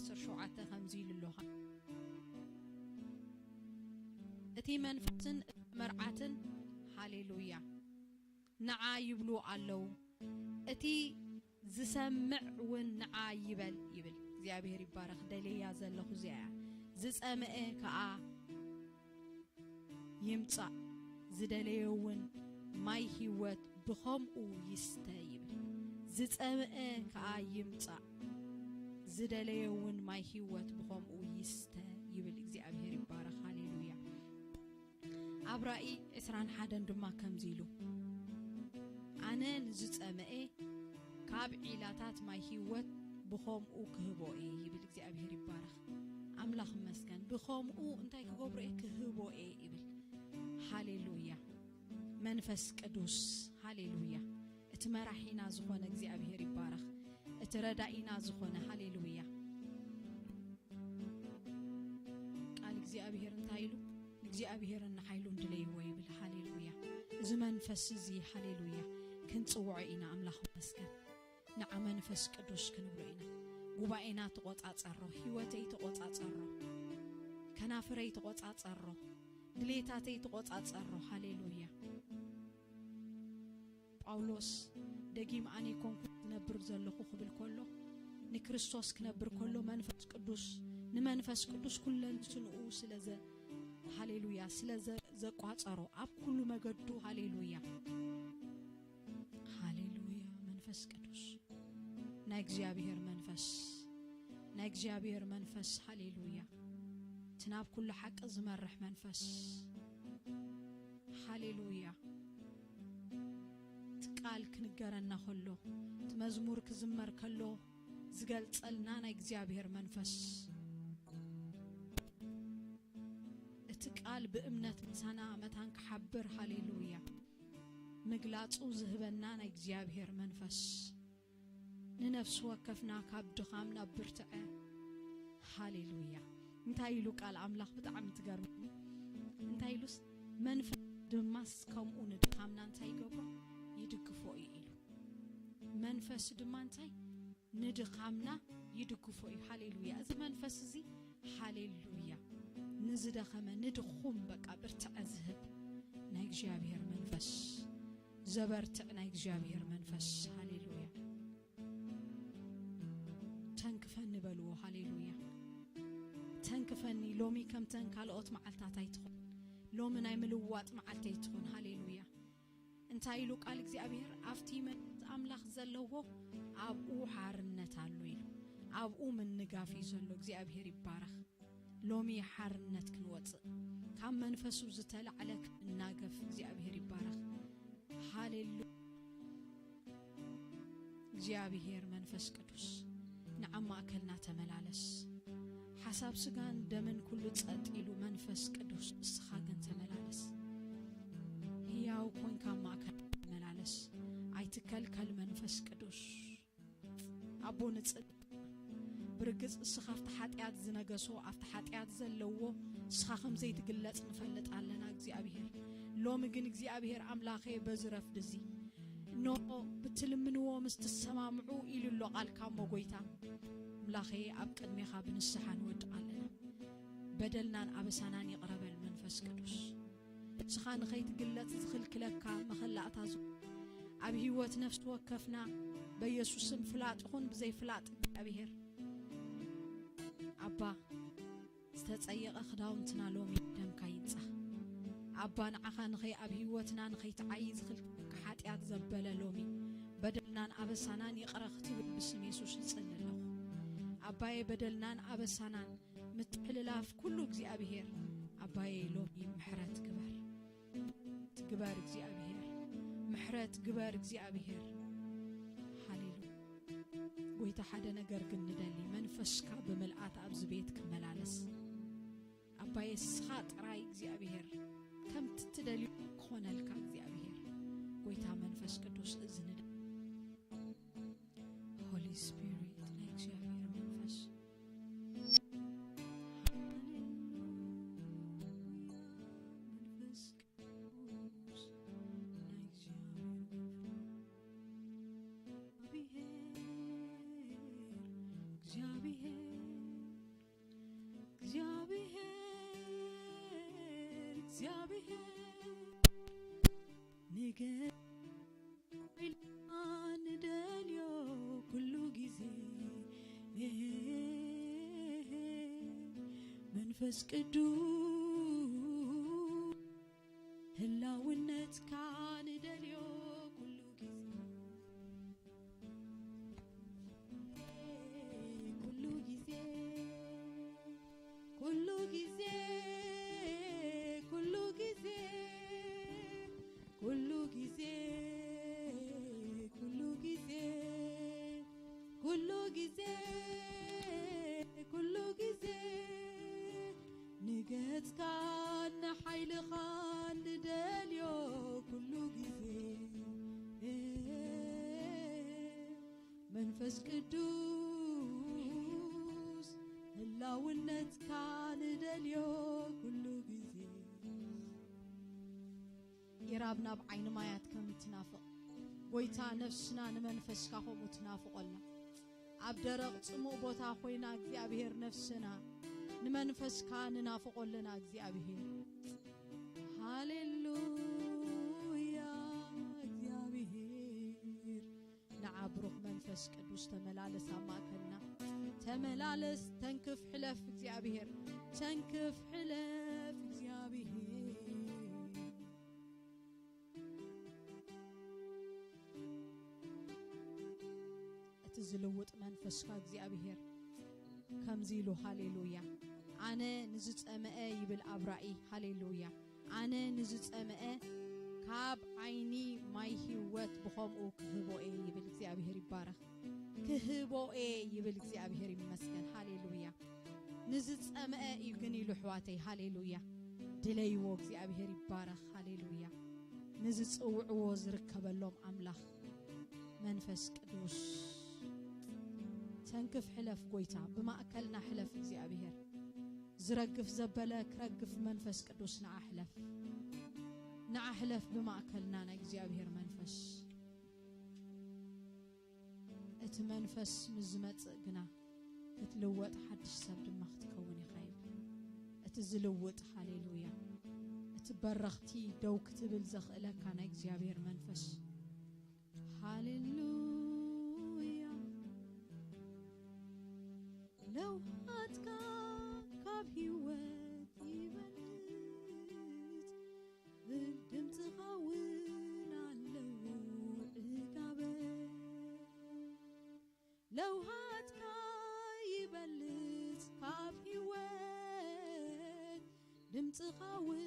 ዓሰርተ ሸውዓተ ከምዚ ኢሉ ኣሎ። እቲ መንፈስን እታ መርዓትን፣ ሃሌሉያ፣ ንዓ ይብሉ ኣለዉ። እቲ ዝሰምዕ እውን ንዓ ይበል ይብል። እግዚኣብሔር ይባረኽ። ደልየያ ዘለኹ እዚኣ እያ። ዝጸምአ ከኣ ይምጻእ፣ ዝደለየ እውን ማይ ህይወት ብኸምኡ ይስተ ይብል። ዝጸምአ ከኣ ይምጻእ፣ ዝደለየ እውን ማይ ህይወት ብኸምኡ ይስተ ይብል። እግዚኣብሔር ይባረኽ። ሃሌሉያ። ኣብ ራእይ ዕስራን ሓደን ድማ ከምዚ ኢሉ፣ ኣነ ንዝጸምኤ ካብ ዒላታት ማይ ህይወት ብኸምኡ ክህቦ እየ ይብል። እግዚኣብሔር ይባረኽ። ኣምላኽ ይመስገን። ብኸምኡ እንታይ ክገብሮ እየ? ክህቦ እየ ይብል። ሃሌሉያ። መንፈስ ቅዱስ፣ ሃሌሉያ። እቲ መራሒና ዝኾነ እግዚኣብሔር ይባረኽ። እቲ ረዳኢና ዝኾነ፣ ሃሌሉያ። ቃል እግዚኣብሔር እንታይ ኢሉ? ንእግዚኣብሔርን ንሓይሉን ድለይዎ ይብል። ሃሌሉያ። እዚ መንፈስ እዚ፣ ሃሌሉያ፣ ክንጽውዖ ኢና። ኣምላኽ ይመስገን። ንዓ መንፈስ ቅዱስ ክንብሎ ኢና። ጉባኤና ተቖጻጸሮ፣ ህይወተይ ተቖጻጸሮ፣ ከናፍረይ ተቖጻጸሮ፣ ድሌታተይ ተቖጻጸሮ። ሃሌሉያ። ጳውሎስ ደጊም ኣነ ኣይኮንኩን ዝነብር ዘለኹ ክብል ከሎ፣ ንክርስቶስ ክነብር ከሎ መንፈስ ቅዱስ፣ ንመንፈስ ቅዱስ ኩለንትንኡ ስለ ዘ-፣ ሃሌሉያ፣ ስለ ዘ-፣ ዘቋጸሮ ኣብ ኩሉ መገዱ፣ ሃሌሉያ፣ ሃሌሉያ፣ መንፈስ ቅዱስ፣ ናይ እግዚኣብሔር መንፈስ፣ ናይ እግዚኣብሔር መንፈስ፣ ሃሌሉያ፣ እቲ ናብ ኩሉ ሓቂ ዝመርሕ መንፈስ፣ ሃሌሉያ። እቲ ቃል ክንገረና ከሎ፣ እቲ መዝሙር ክዝመር ከሎ ዝገልጸልና ናይ እግዚኣብሔር መንፈስ፣ እቲ ቃል ብእምነት ምሳና መታን ክሓብር፣ ሃሌሉያ፣ ምግላጹ ዝህበና ናይ እግዚኣብሔር መንፈስ፣ ንነፍሲ ወከፍና ካብ ድኻም ናብ ብርትዐ። ሃሌሉያ። እንታይ ኢሉ ቃል ኣምላኽ? ብጣዕሚ ትገርምኒ። እንታይ ኢሉስ? መንፈስ ድማስ ከምኡ ንድኻምና እንታይ ይገብሮ? ይድግፎ እዩ ኢሉ። መንፈስ ድማ እንታይ? ንድኻምና ይድግፎ እዩ። ሃሌሉያ። እዚ መንፈስ እዚ፣ ሃሌሉያ፣ ንዝደኸመ፣ ንድኹም፣ በቃ ብርትዐ ዝህብ ናይ እግዚኣብሔር መንፈስ፣ ዘበርትዕ ናይ እግዚኣብሔር መንፈስ። ሃሌሉያ። ተንክፈኒ በልዎ። ሃሌሉያ። ተንክፈኒ። ሎሚ ከምተን ካልኦት መዓልታት ኣይትኹን። ሎሚ ናይ ምልዋጥ መዓልቲ ኣይትኹን። ሃሌሉያ። እንታይ ኢሉ ቃል እግዚኣብሔር? ኣብቲ መንፈስ ኣምላኽ ዘለዎ ኣብኡ ሓርነት ኣሎ ኢሉ። ኣብኡ ምንጋፍ እዩ ዘሎ። እግዚኣብሔር ይባረኽ። ሎሚ ሓርነት ክንወፅእ፣ ካብ መንፈሱ ዝተላዕለ ክንናገፍ እግዚኣብሔር ይባረኽ። ሃሌሉያ። እግዚኣብሔር መንፈስ ቅዱስ ንዓ ማእከልና ተመላለስ። ሓሳብ ስጋን ደምን ኩሉ ጸጥ ኢሉ መንፈስ ቅዱስ ንስኻ ግን ተመላለስ። ህያው ኮንካ ኣብ ማእከልና ተመላለስ። ኣይትከልከል መንፈስ ቅዱስ። ኣቦ ንጽል ብርግጽ እስኻ ኣብቲ ሓጢኣት ዝነገሶ፣ ኣብቲ ሓጢኣት ዘለዎ እስኻ ከም ዘይትግለጽ ንፈልጥ ኣለና እግዚኣብሔር። ሎሚ ግን እግዚኣብሔር ኣምላኸ በዚ ረፍዲ እዚ እነሆ ብትልምንዎ ምስ ትሰማምዑ ኢሉ ኣሎ ቃልካ እሞ ጎይታ ኣምላኸ ኣብ ቅድሜኻ ብንስሓ ንወድቕ ኣለና። በደልናን ኣበሳናን ይቕረ በል መንፈስ ቅዱስ። ንስኻ ንኸይትግለጽ ዝኽልክለካ መኸላእታ ዝ-፣ ኣብ ህይወት ነፍሲ ወከፍና በኢየሱስም ፍላጥ ይኹን ብዘይፍላጥ እግዚኣብሔር ኣባ ዝተጸየቐ ክዳውንትና ሎሚ ደምካ ይንጻ። ኣባ ንዓኻ ንኸይ ኣብ ህይወትና ንኸይትዓዪ ዝኽልክለካ ሓጢኣት ዘበለ ሎሚ በደልናን ኣበሳናን ይቕረ ክትብል ብስም የሱስ እጽሊ ኣለኹ። ኣባየ በደልናን ኣበሳናን ምትሕልላፍ ኩሉ እግዚኣብሔር ኣባየ ሎሚ ምሕረት ግበር። ግበር እግዚኣብሔር፣ ምሕረት ግበር እግዚኣብሔር። ሃሌሉያ። ጎይታ ሓደ ነገር ግን ንደሊ፣ መንፈስካ ብምልኣት ኣብዚ ቤት ክመላለስ። ኣባየ እስኻ ጥራይ እግዚኣብሔር ከምቲ ትደልዮ ክኾነልካ እግዚኣብሔር። ጎይታ መንፈስ ቅዱስ እዚ ንደሊ። ሆሊ ስፒሪት ናይ እግዚኣብሔር መንፈስ። ሃሌሉያ መንፈስ ቅዱስ ናይ እግዚኣብሔር መንፈስ። እግዚኣብሔር፣ እግዚኣብሔር እግዚኣብሔር ንገ-፣ ንደልዮ ኩሉ ግዜ መንፈስ ቅዱስ ህላውነትካ ንደልዮ ኩሉ ግዜ ኩሉ ግዜ ኩሉ ግዜ ኩሉ ግዜ ኩሉ ግዜ ኩሉ ግዜ ኩሉ ግዜ ኩሉ ግዜ ንገጽካን ንሓይልኻን ንደልዮ ኩሉ ግዜ መንፈስ ቅዱስ ህላውነትካ ንደልዮ ኩሉ ግዜ። ኢራብ ናብ ዓይኒ ማያት ከም እትናፍቕ፣ ጎይታ ነፍስና ንመንፈስካ ከምኡ ትናፍቖ ኣላ። ኣብ ደረቕ ጽሙእ ቦታ ኮይና እግዚኣብሔር ነፍስና ንመንፈስካ ንናፍቖ ኣለና እግዚኣብሔር። ሃሌሉያ እግዚኣብሔር። ንዓ ብሩኽ መንፈስ ቅዱስ ተመላለስ ኣብ ማእከልና። ተመላለስ፣ ተንክፍ፣ ሕለፍ እግዚኣብሔር። ተንክፍ፣ ሕለፍ እግዚኣብሔር። እቲ ዝልውጥ መንፈስካ እግዚኣብሔር ከምዚ ኢሉ፣ ሃሌሉያ፣ ኣነ ንዝጸመአ ይብል ኣብ ራእይ፣ ሃሌሉያ፣ ኣነ ንዝጸመአ ካብ ዓይኒ ማይ ህይወት ብኸምኡ ክህቦ እየ ይብል እግዚኣብሔር ይባረኽ። ክህቦ እየ ይብል እግዚኣብሔር ይመስገን፣ ሃሌሉያ። ንዝጸመአ እዩ ግን ኢሉ፣ ኣሕዋተይ፣ ሃሌሉያ። ድለይዎ፣ እግዚኣብሔር ይባረኽ፣ ሃሌሉያ። ንዝጽውዕዎ ዝርከበሎም ኣምላኽ መንፈስ ቅዱስ። ተንክፍ፣ ሕለፍ፣ ጎይታ ብማእከልና ሕለፍ፣ እግዚኣብሔር። ዝረግፍ ዘበለ ክረግፍ መንፈስ ቅዱስ ንዓ ሕለፍ፣ ንዓ ሕለፍ ብማእከልና ናይ እግዚኣብሔር መንፈስ። እቲ መንፈስ ምስ ዝመጽእ ግና ክትልወጥ ሓድሽ ሰብ ድማ ክትከውን ኢኻ ይብል። እቲ ዝልውጥ፣ ሃሌሉያ፣ እቲ በረኽቲ ደው ክትብል ዘኽእለካ ናይ እግዚኣብሔር መንፈስ። ሃሌሉያ። ለውሃትካ ካብ ህይወት ይበልጽ፣ ድምጽኻ እውን ኣለዎ ዕጋበት። ለውሃትካ ይበልጽ ካብ ህይወት፣ ድምጽኻ እውን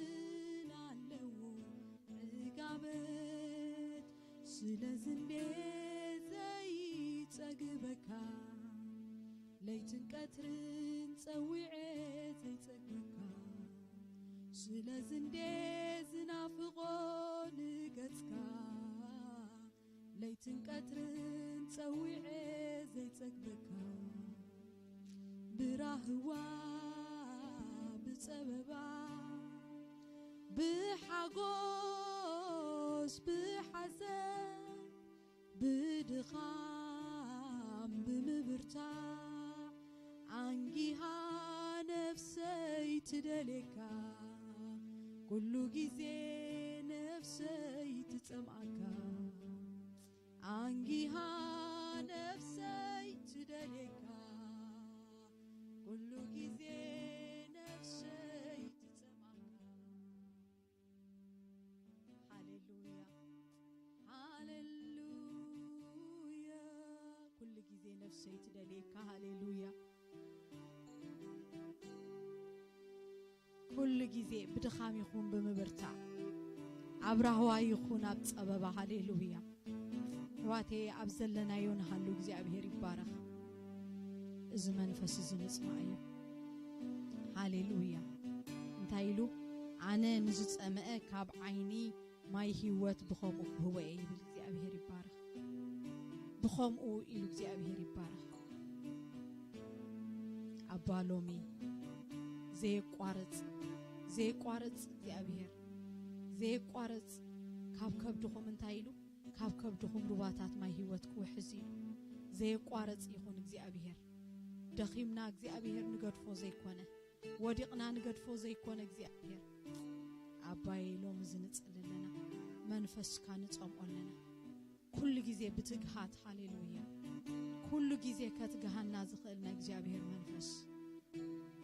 ኣለዎ ዕጋበት። ስለዚ እንዴት ዘይጸግበካ፣ ለይትን ቀትርን ጸዊዐ ዘይጸግበካ። ስለዚ እንዴት ዝናፍቆ ንገጽካ፣ ለይትን ቀትርን ጸዊዐ ዘይጸግበካ። ብራህዋ ብጸበባ ብሓጎስ ብሓዘን ብድኻም ብምብርታዕ ኣንጊሃ ነፍሰይ ትደልየካ። ኩሉ ግዜ ነፍሰይ ትጸምኣካ። ኣንጊሃ ነፍሰይ ትደልየካ። ኩሉ ግዜ ነፍሰይ ትጸምኣካ። ሃሌሉያ፣ ሃሌሉያ። ኩሉ ግዜ ነፍሰይ ትደልየካ። ሃሌሉያ። ኩሉ ግዜ ብድኻም ይኹን ብምብርታዕ፣ ኣብ ራህዋ ይኹን ኣብ ጸበባ። ሃሌሉያ። ኣሕዋተየ፣ ኣብ ዘለናዮ ንሃሉ እግዚኣብሔር ይባረኽ። እዚ መንፈስ እዚ ንጽማዕ እዩ። ሃሌሉያ። እንታይ ኢሉ? ኣነ ንዝጸመአ ካብ ዓይኒ ማይ ህይወት ብኸምኡ ክህቦ እየ ይብል እግዚኣብሔር ይባረኽ። ብኸምኡ ኢሉ እግዚኣብሔር ይባረኽ። ኣባ ሎሚ ዘየቋርጽ፣ ዘየቋርጽ እግዚኣብሔር፣ ዘየቋርጽ ካብ ከብድኹም እንታይ ኢሉ? ካብ ከብድኹም ሩባታት ማይ ህይወት ክውሕዝ ኢሉ። ዘየቋርጽ ይኹን እግዚኣብሔር። ደኺምና እግዚኣብሔር ንገድፎ ዘይኮነ፣ ወዲቕና ንገድፎ ዘይኮነ እግዚኣብሔር። ኣባይ ሎሚ ዝንጽል ኣለና፣ መንፈስካ ንጸምኦ ኣለና። ኩሉ ግዜ ብትግሃት፣ ሃሌሉያ፣ ኩሉ ግዜ ከትግሃና ዝኽእል ናይ እግዚኣብሔር መንፈስ፣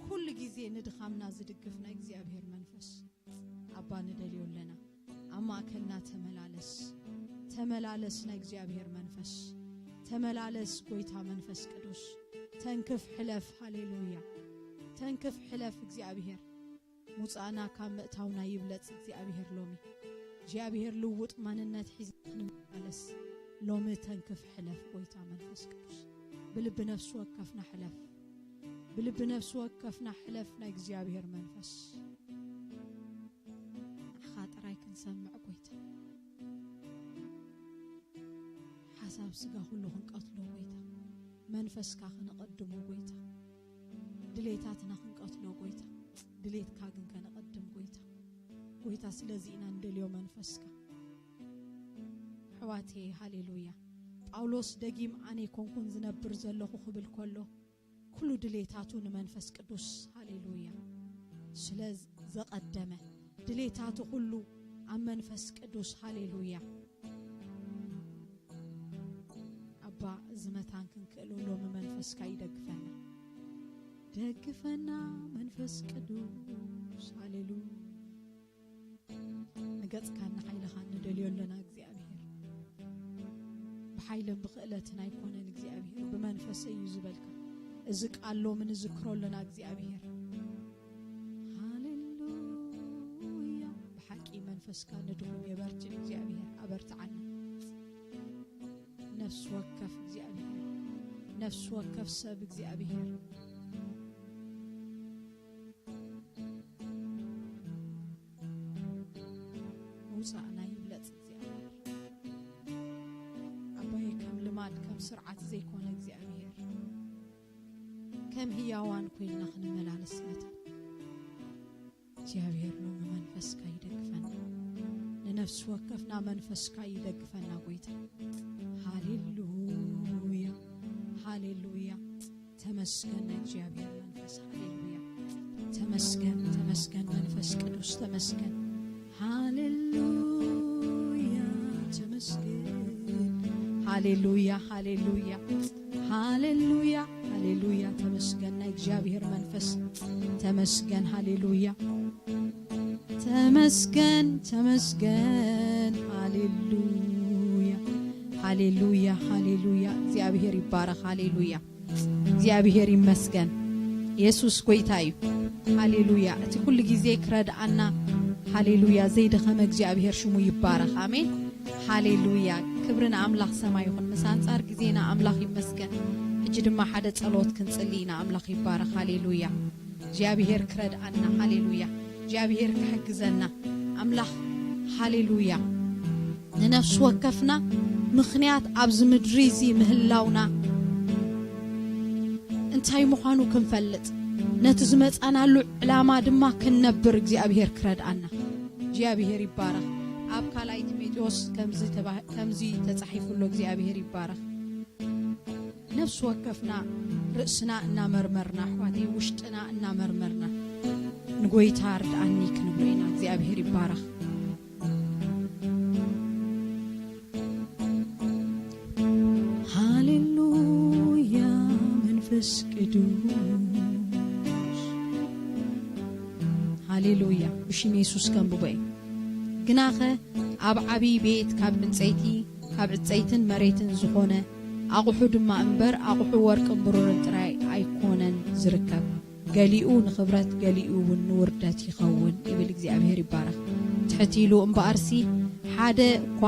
ኩሉ ግዜ ንድኻምና ዝድግፍ ናይ እግዚኣብሔር መንፈስ ኣባ ንደልዮ ኣለና። ኣብ ማእከልና ተመላለስ፣ ተመላለስ ናይ እግዚኣብሔር መንፈስ፣ ተመላለስ ጎይታ መንፈስ ቅዱስ። ተንክፍ ሕለፍ፣ ሃሌሉያ፣ ተንክፍ ሕለፍ እግዚኣብሔር። ሙጻእና ካብ ምእታውና ይብለጽ እግዚኣብሔር። ሎሚ እግዚኣብሔር ልውጥ ማንነት ሒዝና ክንመላለስ ሎሚ ተንክፍ ሕለፍ ጎይታ መንፈስ ቅዱስ። ብልቢ ነፍሲ ወከፍና ሕለፍ፣ ብልቢ ነፍሲ ወከፍና ሕለፍ ናይ እግዚኣብሔር መንፈስ። ንዓኻ ጥራይ ክንሰምዕ ጎይታ፣ ሓሳብ ስጋ ኩሉ ክንቀትሎ ጎይታ፣ መንፈስካ ክንቐድሞ ጎይታ፣ ድሌታትና ክንቀትሎ ጎይታ፣ ድሌትካ ግን ከነቐድም ጎይታ። ጎይታ ስለዚ ኢና ንደልዮ መንፈስካ። ኣሕዋተይ ሃሌሉያ። ጳውሎስ ደጊም ኣነ ኣይኮንኩን ዝነብር ዘለኹ ክብል ከሎ ኩሉ ድሌታቱ ንመንፈስ ቅዱስ፣ ሃሌሉያ፣ ስለ ዘቐደመ ድሌታቱ ኩሉ ኣብ መንፈስ ቅዱስ፣ ሃሌሉያ። ኣባ እዚ መታን ክንክእሎ ሎሚ መንፈስካ ይደግፈና፣ ደግፈና መንፈስ ቅዱስ፣ ሃሌሉያ። ንገጽካን ንሓይልኻን ንደልዮ ኣለና እግዚኣብሔር። ብሓይልን ብኽእለትን ኣይኮነን እግዚኣብሔር፣ ብመንፈሰይ እዩ ዝበልካ። እዚ ቃል ሎሚ ንዝክሮ ኣለና እግዚኣብሔር። ሃሌሉያ። ብሓቂ መንፈስካ ንድኹም የበርትዕ እግዚኣብሔር፣ ኣበርትዓና። ነፍሲ ወከፍ እግዚኣብሔር፣ ነፍሲ ወከፍ ሰብ እግዚኣብሔር፣ ምውጻእና ይብለጽ እግዚኣብሔር። ኣባዬ፣ ከም ልማድ ከም ስርዓት ዘይኮነ እግዚኣብሔር፣ ከም ህያዋን ኮይንና ክንመላለስ መታን እግዚኣብሔር ሎሚ መንፈስካ ይደግፈና። ንነፍሲ ወከፍና መንፈስካ ይደግፈና ጎይታ። ሃሌሉያ፣ ሃሌሉያ። ተመስገን ናይ እግዚኣብሔር መንፈስ፣ ሃሌሉያ። ተመስገን፣ ተመስገን መንፈስ ቅዱስ፣ ተመስገን። ሃሌሉያ፣ ተመስገን። ሃሌሉያ፣ ሃሌሉያ፣ ሃሌሉያ፣ ሃሌሉያ። ተመስገን ናይ እግዚኣብሔር መንፈስ፣ ተመስገን። ሃሌሉያ፣ ተመስገን፣ ተመስገን። ሃሌሉያ፣ ሃሌሉያ፣ ሃሌሉያ። እግዚኣብሔር ይባረኽ። ሃሌሉያ። እግዚኣብሔር ይመስገን። የሱስ ጎይታ እዩ። ሃሌሉያ። እቲ ኩሉ ግዜ ክረድኣና፣ ሃሌሉያ፣ ዘይደኸመ እግዚኣብሔር ሽሙ ይባረኽ። ኣሜን። ሃሌሉያ። ክብሪ ንኣምላኽ ሰማይ ይኹን። ምስ ኣንጻር ግዜና ኣምላኽ ይመስገን። ሕጂ ድማ ሓደ ጸሎት ክንጽሊ ኢና። ኣምላኽ ይባረኽ። ሃሌሉያ። እግዚኣብሔር ክረድኣና። ሃሌሉያ። እግዚኣብሔር ክሕግዘና። ኣምላኽ፣ ሃሌሉያ። ንነፍሲ ወከፍና ምኽንያት ኣብዚ ምድሪ እዚ ምህላውና እንታይ ምዃኑ ክንፈልጥ፣ ነቲ ዝመጻናሉ ዕላማ ድማ ክንነብር እግዚኣብሔር ክረድኣና። እግዚኣብሔር ይባረኽ። ኣብ ካልኣይ ጢሞቴዎስ ከምዚ ተባ-፣ ከምዚ ተጻሒፉ ኣሎ። እግዚኣብሔር ይባረኽ። ነፍሲ ወከፍና ርእስና እናመርመርና፣ ኣሕዋተይ፣ ውሽጥና እናመርመርና፣ ንጎይታ ርድኣኒ ክንብሎ ኢና። እግዚኣብሔር ይባረኽ። ሃሌሉያ መንፈስ ቅዱስ፣ ሃሌሉያ። ብሽም የሱስ ከንብቦ እዩ። ግናኸ ኣብ ዓብዪ ቤት ካብ ዕንጸይቲ፣ ካብ ዕጸይትን መሬትን ዝኾነ ኣቑሑ ድማ እምበር፣ ኣቑሑ ወርቅን ብሩርን ጥራይ ኣይኮነን ዝርከብ፣ ገሊኡ ንኽብረት ገሊኡ እውን ንውርደት ይኸውን ይብል። እግዚኣብሔር ይባረኽ። ትሕት ኢሉ እምበኣርሲ፣ ሓደ እኳ፣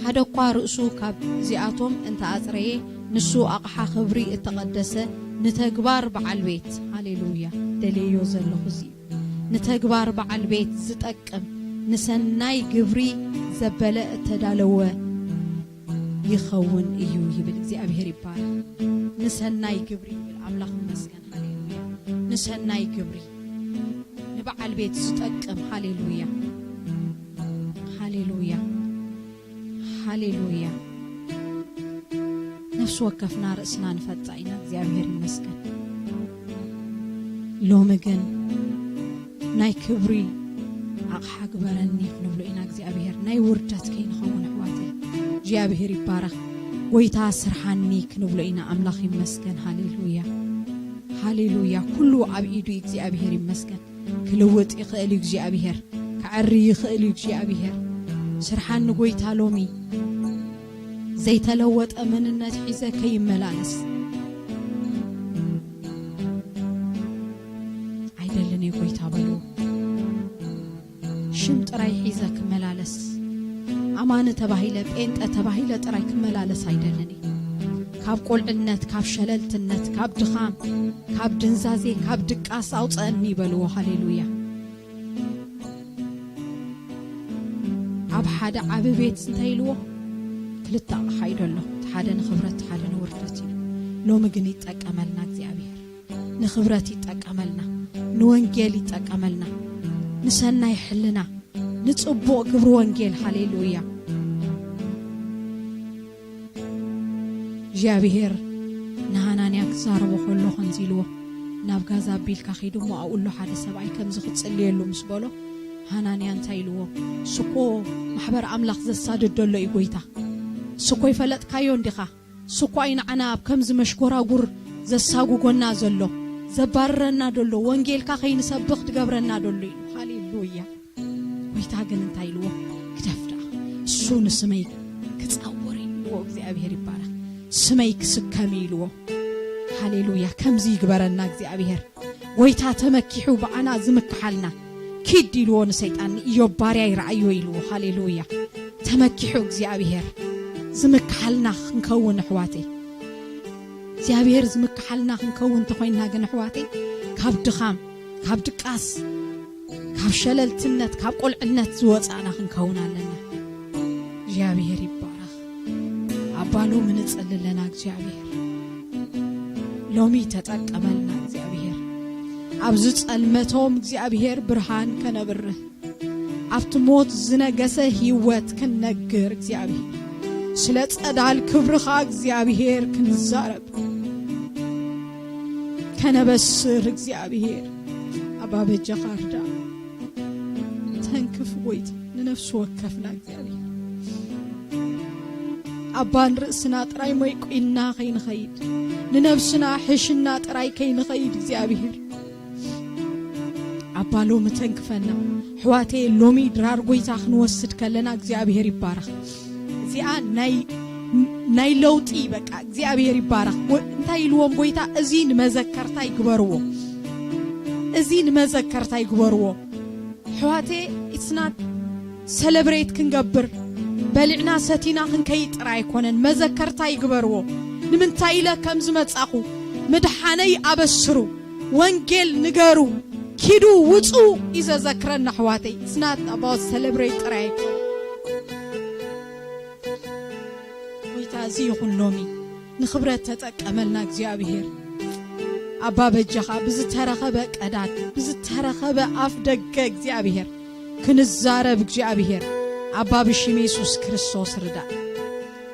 ሓደ እኳ ርእሱ ካብዚኣቶም እንተኣጽረየ፣ ንሱ ኣቕሓ ኽብሪ እተቐደሰ፣ ንተግባር በዓል ቤት፣ ሃሌሉያ፣ ደልየዮ ዘለኹ እዚ እዩ። ንተግባር በዓል ቤት ዝጠቅም፣ ንሰናይ ግብሪ ዘበለ እተዳለወ ይኸውን እዩ ይብል። እግዚኣብሔር ይባረኽ። ንሰናይ ግብሪ ይብል። ኣምላኽ ይመስገን። ሃሌሉያ። ንሰናይ ግብሪ፣ ንበዓል ቤት ዝጠቅም። ሃሌሉያ፣ ሃሌሉያ፣ ሃሌሉያ። ነፍሲ ወከፍና ርእስና ንፈጣ ኢና። እግዚኣብሔር ይመስገን። ሎሚ ግን ናይ ክብሪ ኣቕሓ ግበረኒ ክንብሎ ኢና እግዚኣብሔር፣ ናይ ውርደት ከይንኸውን ኣሕዋተይ። እግዚኣብሔር ይባረኽ። ጎይታ ስርሓኒ ክንብሎ ኢና። ኣምላኽ ይመስገን። ሃሌሉያ፣ ሃሌሉያ። ኩሉ ኣብ ኢዱ እዩ። እግዚኣብሔር ይመስገን። ክልውጥ ይኽእል እዩ እግዚኣብሔር። ክዕሪ ይኽእል እዩ እግዚኣብሔር። ስርሓኒ ጎይታ ሎሚ። ዘይተለወጠ መንነት ሒዘ ከይመላለስ ኣይደልን እየ ጎይታ በልዎ። ሽም ጥራይ ሒዘ ክመላለስ፣ ኣማኒ ተባሂለ፣ ጴንጠ ተባሂለ ጥራይ ክመላለስ ኣይደልን እየ። ካብ ቁልዕነት፣ ካብ ሸለልትነት፣ ካብ ድኻም፣ ካብ ድንዛዜ፣ ካብ ድቃስ ኣውፀአኒ ይበልዎ። ሃሌሉያ። ኣብ ሓደ ዓቢ ቤት እንታይ ኢልዎ? ክልተ ኣቕሓ እዩ ደሎ፣ እቲ ሓደ ንኽብረት፣ እቲ ሓደ ንውርደት እዩ። ሎሚ ግን ይጠቀመልና እግዚኣብሔር። ንኽብረት ይጠቀመልና፣ ንወንጌል ይጠቀመልና፣ ንሰናይ ሕልና፣ ንጽቡቕ ግብሪ ወንጌል። ሃሌሉያ። እግዚኣብሔር ንሃናንያ ክዛረቦ ከሎ ከምዚ ኢልዎ፣ ናብ ጋዛ ኣቢልካ ኺድ እሞ ኣብኡ ኣሎ ሓደ ሰብኣይ ከምዚ ክትጽልየሉ ምስ በሎ፣ ሃናንያ እንታይ ኢልዎ? እሱ እኮ ማሕበር ኣምላኽ ዘሳድድ ዘሎ እዩ ጎይታ። እሱ እኮ ይፈለጥካዮ እንዲኻ? እሱ እኮ እዩ ንዓና ኣብ ከምዚ መሽጎራጉር ዘሳጉጎና ዘሎ፣ ዘባርረና ደሎ፣ ወንጌልካ ከይንሰብኽ ትገብረና ደሎ ኢሉ። ሃሌሉያ። ጎይታ ግን እንታይ ኢልዎ? ግደፍ ደኣ፣ እሱ ንስመይ ክጻወር እዩ ኢልዎ። እግዚኣብሔር ይባረኽ። ስመይ ክስከም እዩ ኢልዎ። ሃሌሉያ። ከምዚ ይግበረና እግዚኣብሔር። ጎይታ ተመኪሑ ብኣና ዝምክሓልና፣ ኪድ ኢልዎ ንሰይጣን፣ ንኢዮብ ባርያ ይረኣዮ ኢልዎ። ሃሌሉያ። ተመኪሑ እግዚኣብሔር ዝምክሓልና ክንከውን ኣሕዋተይ፣ እግዚኣብሔር ዝምክሓልና ክንከውን እንተኾይንና ግን ኣሕዋተይ፣ ካብ ድኻም፣ ካብ ድቃስ፣ ካብ ሸለልትነት፣ ካብ ቁልዕነት ዝወጻእና ክንከውን ኣለና። እግዚኣብሔር ይባረኽ። ኣባ ሎሚ ንጽሊ ኣለና እግዚኣብሔር። ሎሚ ተጠቀመልና እግዚኣብሔር። ኣብ ዝጸልመቶም እግዚኣብሔር ብርሃን ከነብርህ፣ ኣብቲ ሞት ዝነገሰ ህይወት ክንነግር እግዚኣብሔር። ስለ ጸዳል ክብርኻ እግዚኣብሔር ክንዛረብ፣ ከነበስር እግዚኣብሔር። ኣባ በጃኻ ርዳ፣ ተንክፍ ጎይታ ንነፍሲ ወከፍና እግዚኣብሔር። ኣባ ንርእስና ጥራይ መይቁና ከይንኸይድ፣ ንነብስና ሕሽና ጥራይ ከይንኸይድ እግዚኣብሔር። ኣባ ሎሚ ተንክፈና። ኣሕዋተይ፣ ሎሚ ድራር ጎይታ ክንወስድ ከለና እግዚኣብሔር ይባረኽ። እዚኣ ናይ፣ ናይ ለውጢ በቃ እግዚኣብሔር ይባረኽ። ጎ-፣ እንታይ ኢልዎም ጎይታ? እዚ ንመዘከርታ ይግበርዎ። እዚ ንመዘከርታ ይግበርዎ። ኣሕዋተይ፣ it's not celebrate ክንገብር፣ በሊዕና ሰቲና ክንከይድ ጥራይ ኣይኮነን። መዘከርታ ይግበርዎ። ንምንታይ ኢለ ከም ዝመጻኹ፣ ምድሓነይ ኣበስሩ፣ ወንጌል ንገሩ፣ ኪዱ ውጹ እዩ ዘዘክረና ኣሕዋተይ። It's not about celebrate ጥራይ ኣይኮነን። ጎይታ እዚ ይኹን ሎሚ ንኽብረት ተጠቀመልና እግዚኣብሔር። ኣባ በጃኻ ብዝተረኸበ ቀዳድ፣ ብዝተረኸበ ኣፍ ደገ እግዚኣብሔር ክንዛረብ እግዚኣብሔር። ኣባ ብሽም የሱስ ክርስቶስ ርዳእ።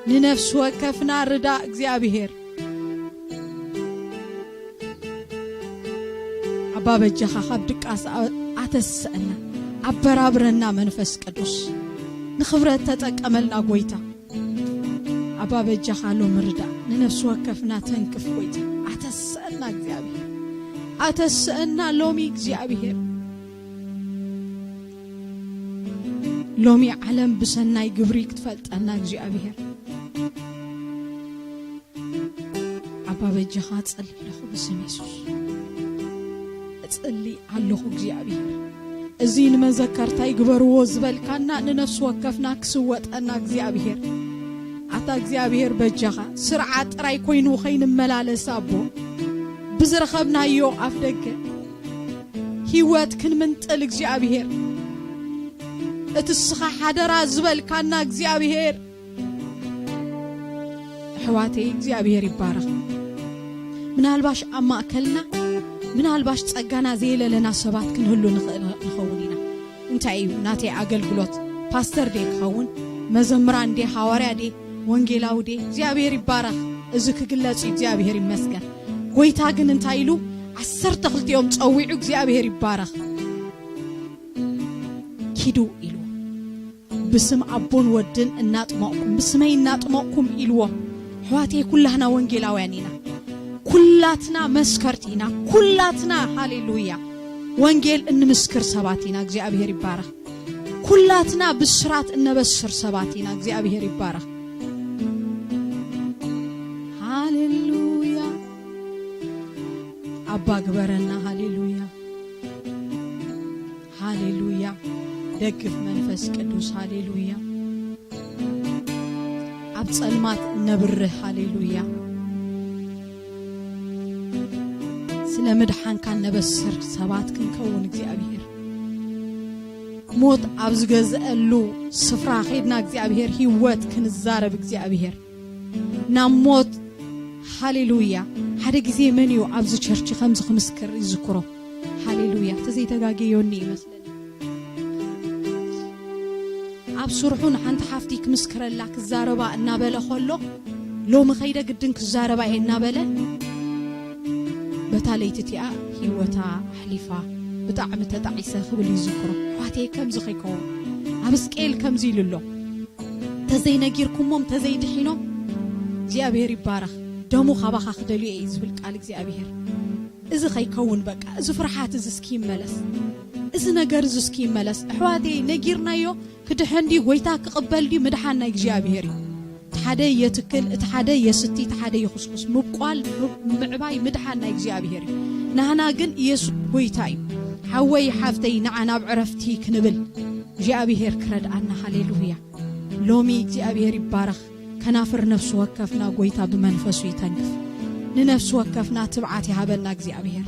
ንነፍሲ ወከፍና ርዳእ እግዚኣብሔር። ኣባ በጃኻ ካብ ድቃስ ኣ-፣ ኣተስአና፣ ኣበራብረና መንፈስ ቅዱስ። ንኽብረት ተጠቀመልና ጎይታ። ኣባ በጃኻ ሎሚ ርዳእ። ንነፍሲ ወከፍና ተንክፍ ጎይታ። ኣተስአና እግዚኣብሔር። ኣተስአና ሎሚ እግዚኣብሔር። ሎሚ ዓለም ብሰናይ ግብሪ ክትፈልጠና እግዚኣብሔር። ኣባ በጃኻ እጽሊ ኣለኹ ብስም የሱስ። እጽሊ ኣለኹ እግዚኣብሔር። እዚ ንመዘከርታ ይግበርዎ ዝበልካና ንነፍሲ ወከፍና ክስወጠና እግዚኣብሔር። ኣታ እግዚኣብሔር በጃኻ ስርዓት ጥራይ ኮይኑ ከይንመላለስ ኣቦ። ብዝረኸብናዮ ኣፍ ደገ ህይወት ክንምንጥል እግዚኣብሔር። እቲ እስኻ ሓደራ ዝበልካና እግዚኣብሔር። ኣሕዋተይ እግዚኣብሔር ይባረኽ። ምናልባሽ ኣብ ማእከልና፣ ምናልባሽ ጸጋና ዘየለለና ሰባት ክንህሉ ንኽእል ንኸውን ኢና። እንታይ እዩ ናተይ ኣገልግሎት? ፓስተር ድየ ክኸውን? መዘምራን ድየ? ሃዋርያ ድየ? ወንጌላዊ ድየ? እግዚኣብሔር ይባረኽ። እዚ ክግለጽ እዩ። እግዚኣብሔር ይመስገን። ጎይታ ግን እንታይ ኢሉ? ዓሰርተ ክልቲኦም ጸዊዑ። እግዚኣብሔር ይባረኽ። ኪዱ ኢልዎ። ብስም ኣቦን ወድን እናጥመቕኩም፣ ብስመይ እናጥመቕኩም ኢልዎ። ኣሕዋተይ፣ ኩላህና ወንጌላውያን ኢና። ኩላትና መስከርቲ ኢና። ኩላትና፣ ሃሌሉያ፣ ወንጌል እንምስክር ሰባት ኢና። እግዚኣብሔር ይባረኽ። ኩላትና ብስራት እነበስር ሰባት ኢና። እግዚኣብሔር ይባረኽ። ሃሌሉያ። ኣባ ግበረና። ሃሌሉያ፣ ሃሌሉያ። ደግፍ መንፈስ ቅዱስ። ሃሌሉያ። ኣብ ጸልማት እነብርህ። ሃሌሉያ። ስለ ምድሓንካ እነበስር ሰባት ክንከውን እግዚኣብሔር። ሞት ኣብ ዝገዝአሉ ስፍራ ኸይድና እግዚኣብሔር ህይወት ክንዛረብ እግዚኣብሔር። ናብ ሞት፣ ሃሌሉያ። ሓደ ግዜ መን እዩ ኣብዚ ቸርች ከምዚ ክምስክር ይዝክሮ? ሃሌሉያ። ተዘይተጋገዮኒ ይመስለኒ። ኣብ ስርሑ ንሓንቲ ሓፍቲ ክምስክረላ ክዛረባ እናበለ ከሎ፣ ሎሚ ኸይደ ግድን ክዛረባ እየ እናበለ፣ በታ ለይቲ እቲኣ ህይወታ ኣሕሊፋ። ብጣዕሚ ተጣዒሰ ክብል ይዝክሮ። ኣሕዋተይ፣ ከምዚ ኸይከውን ኣብ እስቅኤል ከምዚ ኢሉ ኣሎ። ተዘይነጊርኩሞም ተዘይድሒኖም እግዚኣብሔር ይባረኽ። ደሙ ካባኻ ክደልዮ እየ ዝብል ቃል እግዚኣብሔር። እዚ ኸይከውን በቃ፣ እዚ ፍርሓት እዚ እስኪ ይመለስ። እዚ ነገር እዚ እስኪ ይመለስ። ኣሕዋተይ፣ ነጊርናዮ ክድሐን ድዩ? ጎይታ ክቕበል ድዩ? ምድሓን ናይ እግዚኣብሔር እዩ። እቲ ሓደ የትክል፣ እቲ ሓደ የስቲ፣ እቲ ሓደ የኹስኩስ። ምብቋል፣ ምብ-፣ ምዕባይ፣ ምድሓን ናይ እግዚኣብሔር እዩ። ናህና ግን ኢየሱስ ጎይታ እዩ። ሓወይ ሓፍተይ፣ ንዓ ናብ ዕረፍቲ ክንብል እግዚኣብሔር ክረድኣና። ሃሌሉያ። ሎሚ እግዚኣብሔር ይባረኽ። ከናፍር ነፍሲ ወከፍና ጎይታ ብመንፈሱ ይተንክፍ። ንነፍሲ ወከፍና ትብዓት ይሃበና እግዚኣብሔር።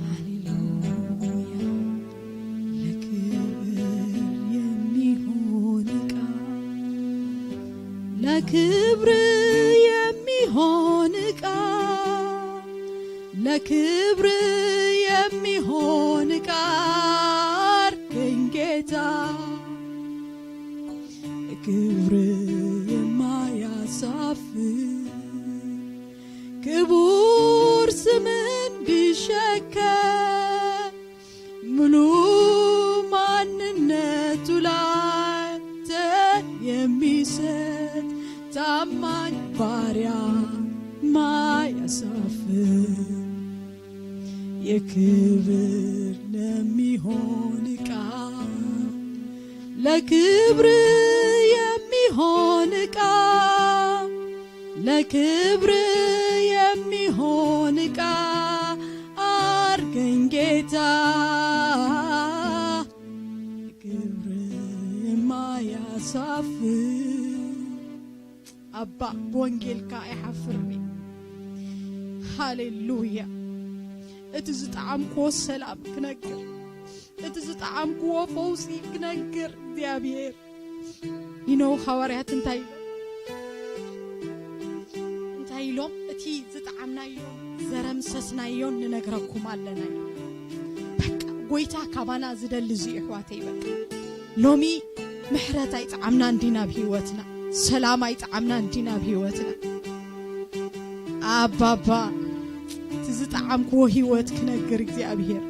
ሃሌሉያ። ለክብር የሚሆን ዕቃ፣ ለክብር የሚሆን ዕቃ፣ ለክብር የሚሆን ዕቃ አርገኝ ጌታ፣ ክብር የማያሳፍር ክቡር ስምን ብሸከም፣ ሙሉ ማንነቱ ላንተ የሚሰጥ ታማኝ ባሪያ ማያሳፍር፣ የክብር ለሚሆን ዕቃ፣ ለክብር የሚሆን ዕቃ፣ ለክብር የሚሆን ዕቃ አርገኝ ጌታ፣ ክብር የማያሳፍር። ኣባ፣ ብወንጌልካ ኣይሓፍርን። ሃሌሉያ። እቲ ዝጠዓምክዎ ሰላም ክነግር፣ እቲ ዝጠዓምክዎ ፈውሲ ክነግር እግዚኣብሔር። ይነው ሓዋርያት እንታይ ኢሎም? እንታይ ኢሎም? እቲ ዝጠዓምናዮን ዘረምሰስናዮን ንነግረኩም ኣለና ኢሎም። በቃ ጎይታ ካባና ዝደሊ እዚ እዩ ኣሕዋተይ። በቃ ሎሚ ምሕረት ኣይጠዓምናን ድዩ ናብ ህይወትና? ሰላም ኣይጠዓምናን ድዩ ናብ ህይወትና? ኣባባ፣ እቲ ዝጠዓምክዎ ህይወት ክነግር እግዚኣብሔር።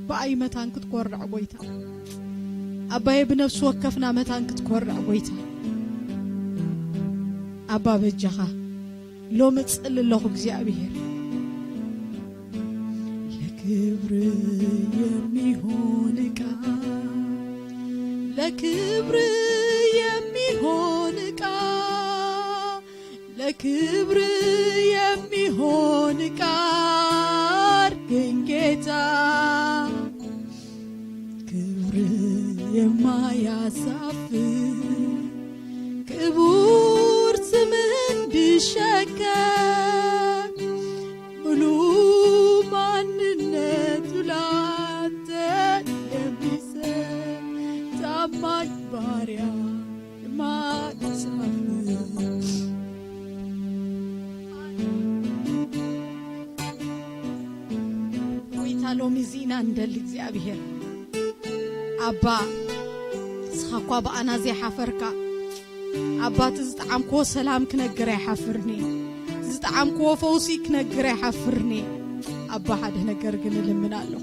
ብኣይ መታን ክትኮርዕ ጎይታ። ኣባየ ብነፍሲ ወከፍና መታን ክትኮርዕ ጎይታ። ኣባ በጃኻ ሎሚ ጽል ኣለኹ እግዚኣብሔር። ለክብር የሚሆን ዕቃ፣ ለክብር የሚሆን ዕቃ፣ ለክብር የሚሆን ዕቃ አርገኝ ጌታ። ክብር የማያሳፍር ክቡር ስም እንድሸከም ሙሉ ማንነቱ ላንተ የሚሰጥ ታማኝ ባሪያ የማያሳፍር። ጎይታ ሎሚ እዚ ኢና እንደሊ እግዚኣብሔር። ኣባ፣ ንስኻ እኳ ብኣና ዘይሓፈርካ፣ ኣባ፣ እቲ ዝጠዓምክዎ ሰላም ክነግር ኣይሓፍርን እየ። ዝጠዓምክዎ ፈውሲ ክነግር ኣይሓፍርኒ። ኣባ፣ ሓደ ነገር ግን እልምን ኣለኹ።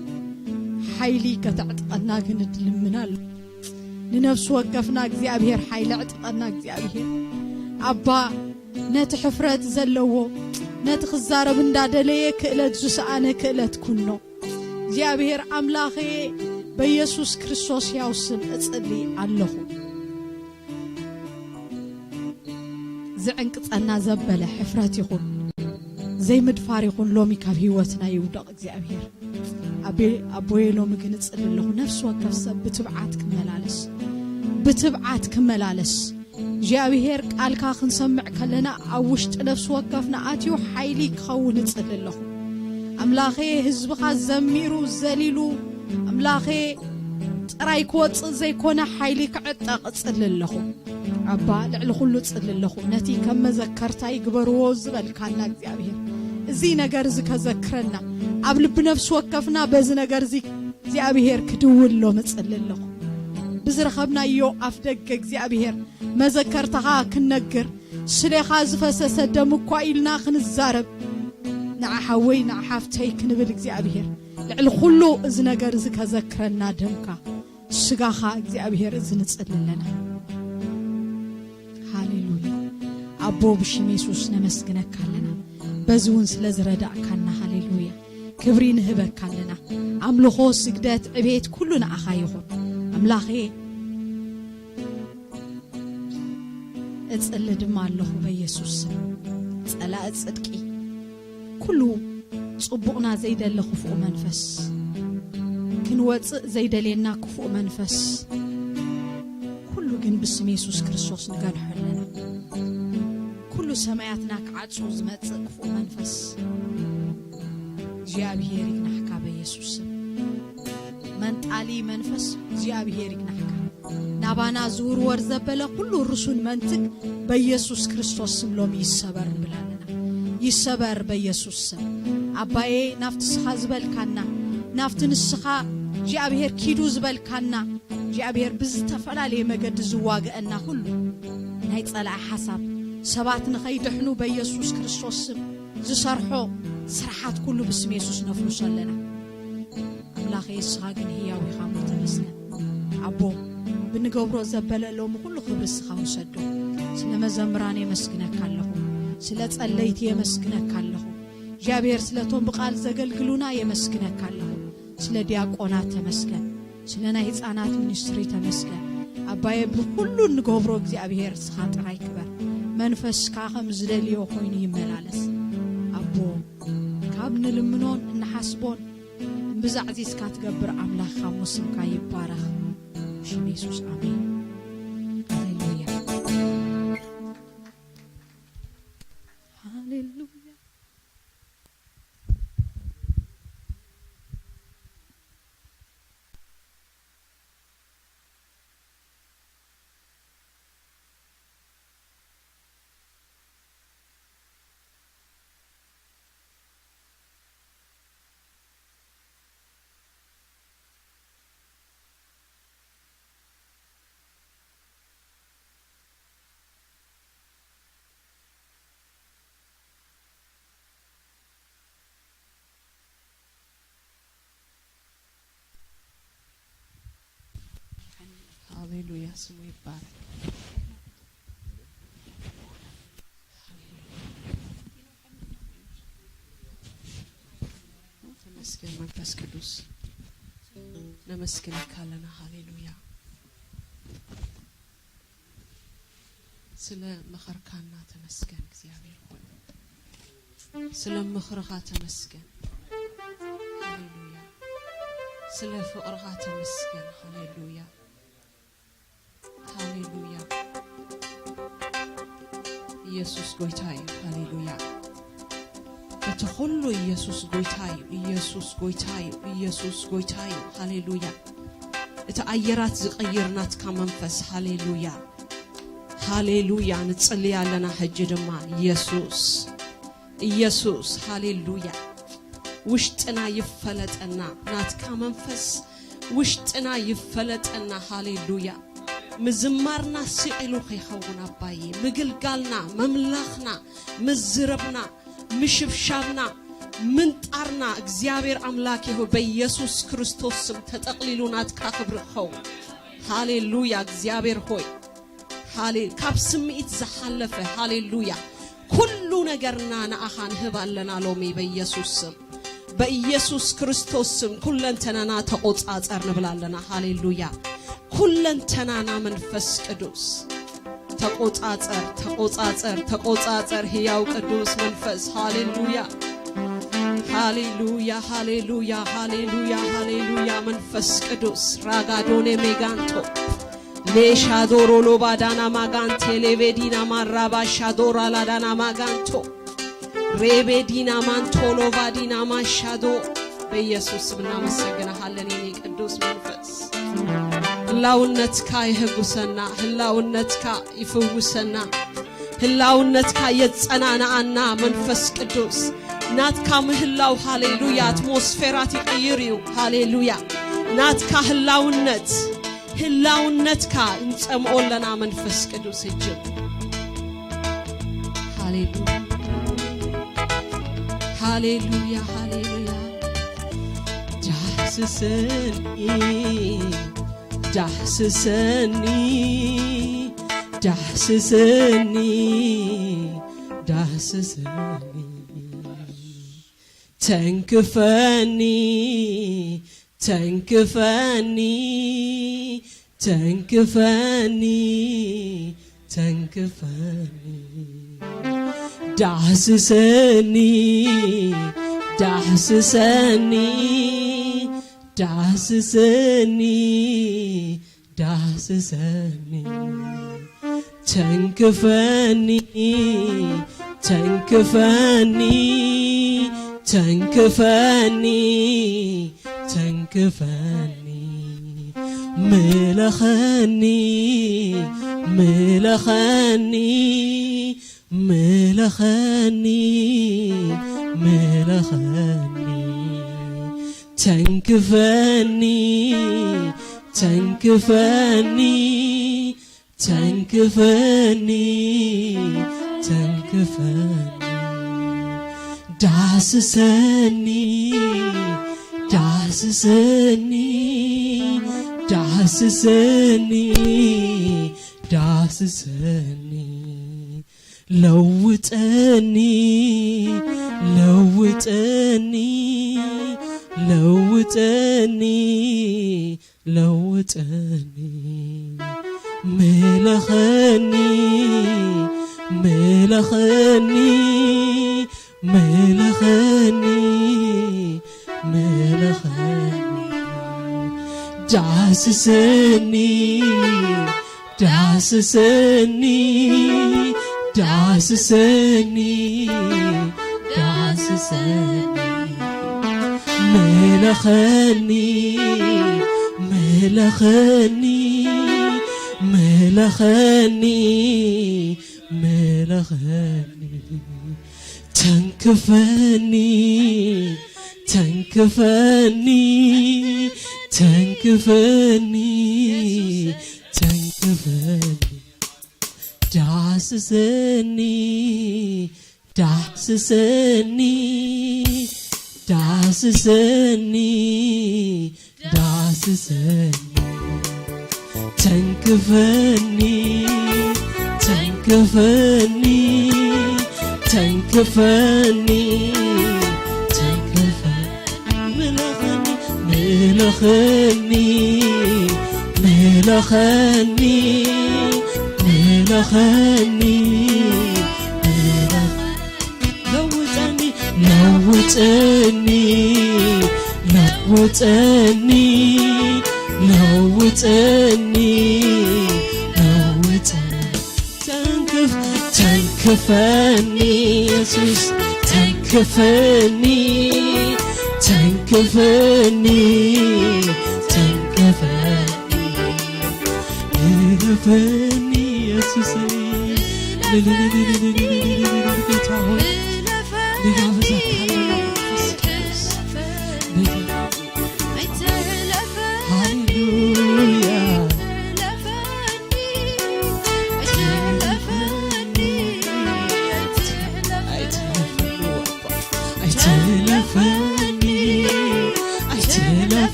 ሓይሊ ከተዕጥቀና ግን እልምን ኣለኹ። ንነፍሲ ወከፍና እግዚኣብሔር ሓይሊ ዕጥቀና እግዚኣብሔር። ኣባ፣ ነቲ ሕፍረት ዘለዎ፣ ነቲ ክዛረብ እንዳደለየ ክእለት ዝሰኣነ ክእለት ኩኖ። እግዚኣብሔር ኣምላኸ፣ በኢየሱስ ክርስቶስ ሕያው ስም እጽሊ ኣለኹ። ዝዕንቅጸና ዘበለ ሕፍረት ይኹን፣ ዘይምድፋር ይኹን፣ ሎሚ ካብ ህይወትና ይውደቕ እግዚኣብሔር። ኣቤ-፣ ኣቦየ፣ ሎሚ ግን እጽሊ ኣለኹ፣ ነፍሲ ወከፍ ሰብ ብትብዓት ክመላለስ፣ ብትብዓት ክመላለስ። እግዚኣብሔር፣ ቃልካ ክንሰምዕ ከለና ኣብ ውሽጢ ነፍሲ ወከፍና ኣትዩ ሓይሊ ክኸውን እጽሊ ኣለኹ። ኣምላኸ፣ ህዝብኻ ዘሚሩ ዘሊሉ፣ ኣምላኸ፣ ጥራይ ክወጽእ ዘይኮነ ሓይሊ ክዕጠቕ እጽሊ ኣለኹ። ኣባ፣ ልዕሊ ኩሉ እጽሊ ኣለኹ፣ ነቲ ከም መዘከርታ ይግበርዎ ዝበልካና እግዚኣብሔር፣ እዚ ነገር እዚ ከዘክረና፣ ኣብ ልቢ ነፍሲ ወከፍና በዚ ነገር እዚ እግዚኣብሔር ክድውል ሎም እጽሊ ኣለኹ። ብዝረኸብናዮ ኣፍ ደገ እግዚኣብሔር መዘከርታኻ ክንነግር፣ ስሌኻ ዝፈሰሰ ደም እኳ ኢልና ክንዛረብ፣ ንዓ ሓወይ፣ ንዓ ሓፍተይ ክንብል እግዚኣብሔር፣ ልዕሊ ኩሉ እዚ ነገር እዚ ከዘክረና ደምካ፣ ስጋኻ እግዚኣብሔር እዚ ንጽሊ ኣለና። ሃሌሉያ። ኣቦ፣ ብሽም የሱስ ነመስግነካ ኣለና። በዚ እውን ስለ ዝረዳእካና፣ ሃሌሉያ፣ ክብሪ ንህበካ ኣለና። ኣምልኾ፣ ስግደት፣ ዕቤት ኩሉ ንኣኻ ይኹን። ኣምላኸ፣ እጽሊ ድማ ኣለኹ በኢየሱስ ስም። ጸላኢ ጽድቂ፣ ኩሉ ጽቡቕና ዘይደሊ ክፉእ መንፈስ፣ ክንወጽእ ዘይደልየና ክፉእ መንፈስ፣ ኩሉ ግን ብስም የሱስ ክርስቶስ ንገንሖ ኣለና። ኩሉ ሰማያትና ክዓጹ ዝመጽእ ክፉእ መንፈስ እግዚኣብሔር ይግናሕካ በኢየሱስ ስም። መንጣሊ መንፈስ እግዚኣብሔር ይግናሕካ። ናባና ዝውርወር ዘበለ ኩሉ ርሱን መንትግ በኢየሱስ ክርስቶስ ስም ሎሚ ይሰበር ንብል ኣለና። ይሰበር በኢየሱስ ስም። ኣባዬ፣ ናብቲ ንስኻ ዝበልካና፣ ናብቲ ንስኻ እግዚኣብሔር ኪዱ ዝበልካና፣ እግዚኣብሔር ብዝተፈላለየ መገዲ ዝዋግአና ኩሉ ናይ ጸላኢ ሓሳብ፣ ሰባት ንኸይድሕኑ በኢየሱስ ክርስቶስ ስም ዝሰርሖ ስርሓት ኩሉ ብስም የሱስ ነፍርሶ ኣለና። ኣምላኸ፣ ንስኻ ግን ህያው ኢኻ እሞ ተመስገን። ኣቦ፣ ብንገብሮ ዘበለ ሎሚ ኩሉ ክብሪ ንስኻ ውሰዶ። ስለ መዘምራን የመስግነካ ኣለኹ። ስለ ጸለይቲ የመስግነካ ኣለኹ። እግዚኣብሔር፣ ስለቶም ብቓል ዘገልግሉና የመስግነካ ኣለኹ። ስለ ዲያቆናት ተመስገን። ስለ ናይ ህፃናት ሚኒስትሪ ተመስገን። ኣባየ፣ ብኩሉ እንገብሮ እግዚኣብሔር ንስኻ ጥራይ ክበር። መንፈስካ ከም ዝደልዮ ኮይኑ ይመላለስ። ኣቦ፣ ካብ ንልምኖን እንሓስቦን እምብዛ ኣዕዚዝካ ትገብር ኣምላኽ እሞ ስምካ ይባረኽ። ብሽም የሱስ ኣሜን። ሃሌሉያ። ሃሌሉያ። ሃሌሉያ፣ ስሙ ይባረክ። ተመስገን መንፈስ ቅዱስ፣ ነመስግነካ ኣለና። ሃሌሉያ። ስለ መኸርካና ተመስገን እግዚኣብሔር ሆይ። ስለ ምኽርኻ ተመስገን። ሃሌሉያ። ስለ ፍቕርኻ ተመስገን። ሃሌሉያ። ሃሌሉያ። ኢየሱስ ጎይታ እዩ። ሃሌሉያ። እቲ ኩሉ ኢየሱስ ጎይታ እዩ። ኢየሱስ ጎይታ እዩ። ኢየሱስ ጎይታ እዩ። ሃሌሉያ። እቲ ኣየራት ዝቐይር ናትካ መንፈስ። ሃሌሉያ። ሃሌሉያ። ንጽልይ ኣለና ሕጂ ድማ ኢየሱስ፣ ኢየሱስ። ሃሌሉያ። ውሽጥና ይፈለጠና ናትካ መንፈስ፣ ውሽጥና ይፈለጠና። ሃሌሉያ። ምዝማርና ስዒሉ ከይኸውን ኣባዬ፣ ምግልጋልና፣ መምላኽና፣ ምዝርብና፣ ምሽብሻብና፣ ምንጣርና እግዚኣብሔር ኣምላክ ይሆ በኢየሱስ ክርስቶስ ስም ተጠቕሊሉ ናትካ ክብሪ ክኸውን። ሃሌሉያ። እግዚኣብሔር ሆይ፣ ሃሌ ካብ ስምዒት ዝሓለፈ፣ ሃሌሉያ፣ ኩሉ ነገርና ንኣኻ ንህብ ኣለና ሎሚ በኢየሱስ ስም። በኢየሱስ ክርስቶስ ስም ኩለንተናና ተቆጻጸር ንብል ኣለና። ሃሌሉያ። ኩለንተናና መንፈስ ቅዱስ ተቆጻጸር፣ ተቆጻጸር፣ ተቆጻጸር ህያው ቅዱስ መንፈስ። ሃሌሉያ። ሃሌሉያ፣ ሃሌሉያ፣ ሃሌሉያ፣ ሃሌሉያ። መንፈስ ቅዱስ ራጋዶኔ ሜጋንቶ ሌሻዶሮ ሎባዳና ማጋንቴ ሌቬዲና ማራባ ሻዶራ ላዳና ማጋንቶ ሬቤዲና ማንቶሎ ቫዲና ማሻዶ። በኢየሱስ ስም እናመሰግንሃለን የኔ ቅዱስ መንፈስ። ህላውነትካ ይህጉሰና፣ ህላውነትካ ይፍውሰና፣ ህላውነትካ የጸናናኣና። መንፈስ ቅዱስ ናትካ ምህላው፣ ሃሌሉያ፣ ኣትሞስፌራት ይቕይር እዩ። ሃሌሉያ። ናትካ ህላውነት፣ ህላውነትካ እንጸምኦ ኣለና መንፈስ ቅዱስ እጅግ። ሃሌሉያ፣ ሃሌሉያ፣ ሃሌሉያ። ዳህስሰኒ፣ ዳህስሰኒ፣ ዳህስሰኒ፣ ዳህስሰኒ። ተንክፈኒ፣ ተንክፈኒ፣ ተንክፈኒ፣ ተንክፈኒ። ዳህስሰኒ፣ ዳህስሰኒ፣ ዳህስሰኒ፣ ዳህስሰኒ። ተንክፈኒ፣ ተንክፈኒ፣ ተንክፈኒ፣ ተንክፈኒ። ምለኸኒ፣ ምለኸኒ፣ ምለኸኒ፣ ምለኸኒ። ተንክፈኒ፣ ተንክፈኒ፣ ተንክፈኒ፣ ተንክፈኒ። ዳህስሰኒ፣ ዳህስሰኒ፣ ዳህስሰኒ፣ ዳህስሰኒ። ለውጠኒ፣ ለውጠኒ፣ ለውጠኒ፣ ለውጠኒ። ምለኸኒ፣ ምለኸኒ፣ ምለኸኒ፣ ምለኸኒ። ዳህስሰኒ፣ ዳህስሰኒ፣ ዳህስሰኒ፣ ዳህስሰኒ። ምለኸኒ፣ ምለኸኒ፣ ምለኸኒ፣ ምለኸኒ። ተንክፈኒ፣ ተንክፈኒ፣ ተንክፈኒ፣ ተንክፈኒ። ዳህስሰኒ፣ ዳህስሰኒ፣ ዳህስሰኒ፣ ዳህስሰኒ። ተንክፈኒ፣ ተንክፈኒ፣ ተንክፈኒ፣ ተንክፈኒ። ምለኸኒ፣ ምለኸኒ፣ ምለኸኒ፣ ምለኸኒ፣ ምለኸኒ። ለውጠኒ፣ ለውጠኒ፣ ለውጠኒ፣ ለውጠኒ፣ ለውጠኒ። ተንክፍ-፣ ተንክፈኒ የሱስ፣ ተንክፈኒ፣ ተንክፈኒ፣ ተንክፈኒ። እለፈኒ የሱሰይ፣ ጌታ ሆይ፣ ሌላ ብዛት ካለ መንፈስ ቅዱስ፣ ጌታ ሃሌሉያ።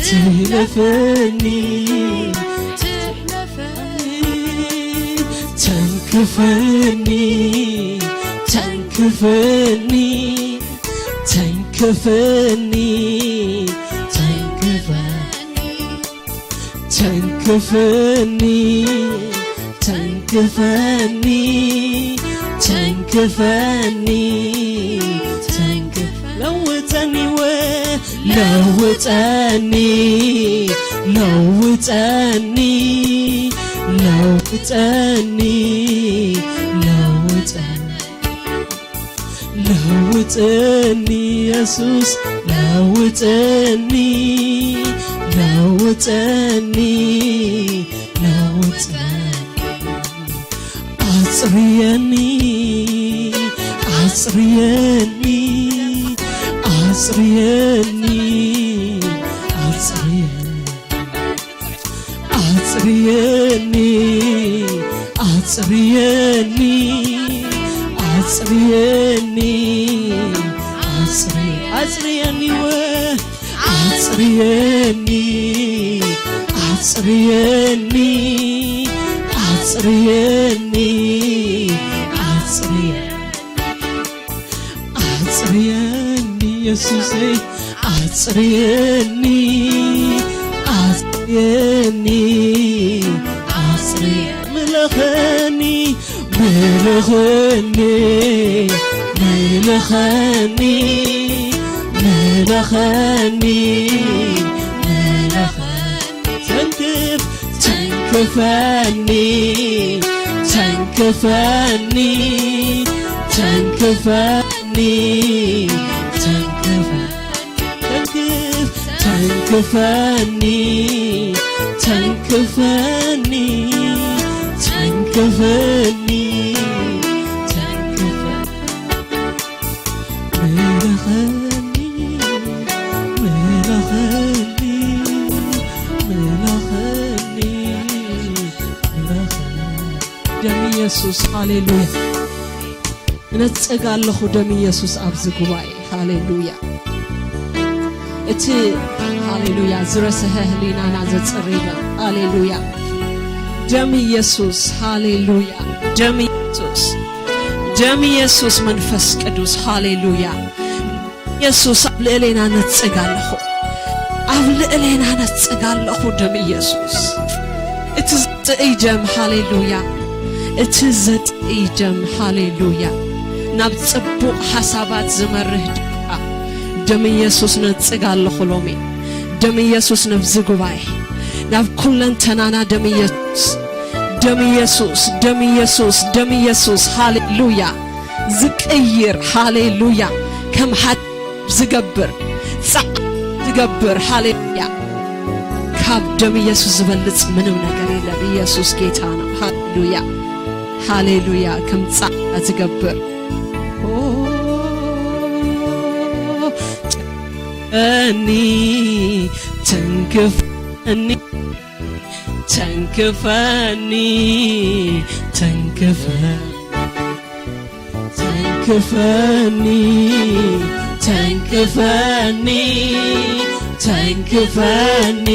ትሕለፈኒ፣ ተንክፈኒ፣ ተንክፈኒ፣ ተንክፈኒ፣ ተንክፈኒ፣ ተንክፈኒ፣ ተንክፈኒ፣ ተንክፈ-፣ ለውጠኒ ወ-፣ ለውጠኒ፣ ለውጠኒ፣ ለውጠኒ፣ ለውጠኒ። ለውጠኒ የሱስ ለውጠኒ፣ ለውጠኒ፣ ለውጠኒ። ኣጽርየኒ፣ ኣጽርየኒ፣ ኣጽርየኒ፣ ኣጽርየኒ። ኣጽርየኒ፣ ኣጽርየኒ፣ ኣጽርየኒ፣ ኣጽርየ-፣ ኣጽርየኒ ወ-፣ ኣጽርየኒ፣ ኣጽርየኒ፣ ኣጽርየኒ፣ ኣጽርየ-፣ ኣጽርየኒ የሱሰይ፣ ኣጽርየኒ፣ ኣጽርየኒ፣ ኣጽርየ-፣ ምለኸኒ፣ ምለኸኒ፣ ምለኸኒ፣ ምለኸኒ፣ ምለኸኒ። ተንክፍ-፣ ተንክፈኒ፣ ተንክፈኒ፣ ተንክፈኒ፣ ተንክፈ-፣ ተንክፍ-፣ ተንክፈኒ፣ ተንክፈኒ፣ ተንክፈኒ፣ ተንክፈ-፣ ምለኸኒ፣ ምለኸኒ፣ ምለኸኒ፣ ምለኸኒ። ደም ኢየሱስ፣ ሃሌሉያ። እነጽግ ኣለኹ ደም ኢየሱስ ኣብዚ ጉባኤ። ሃሌሉያ። እቲ ሃሌሉያ ዝረስሐ ህሊናና ዘጽሪ ደም። ሃሌሉያ። ደም ኢየሱስ፣ ሃሌሉያ። ደም ኢየሱስ፣ ደም ኢየሱስ መንፈስ ቅዱስ፣ ሃሌሉያ። ኢየሱስ ኣብ ልዕሌና ነጽግ ኣለኹ። ኣብ ልዕሌና ነጽግ ኣለኹ ደም ኢየሱስ። እቲ ዘጥእይ ደም፣ ሃሌሉያ። እቲ ዘጥእይ ደም፣ ሃሌሉያ። ናብ ጽቡቕ ሓሳባት ዝመርህ ደም፣ ደም ኢየሱስ ነጽግ ኣለኹ ሎሚ። ደም ኢየሱስ ነብዚ ጉባኤ፣ ናብ ኩለንተናና ደም ኢየሱስ፣ ደም ኢየሱስ፣ ደም ኢየሱስ፣ ደም ኢየሱስ፣ ሃሌሉያ። ዝቅይር፣ ሃሌሉያ። ከም ሓ-፣ ዝገብር፣ ጻዕዳ ዝገብር፣ ሃሌሉያ። ካብ ደም ኢየሱስ ዝበልጽ ምንም ነገር የለን። ኢየሱስ ጌታ ነው። ሃሌሉያ፣ ሃሌሉያ። ከም ጻዕዳ ዝገብር። ኦ፣ እኒ ተንክፈኒ፣ ተንክፈኒ፣ ተንክፈ-፣ ተንክፈኒ፣ ተንክፈኒ፣ ተንክፈኒ፣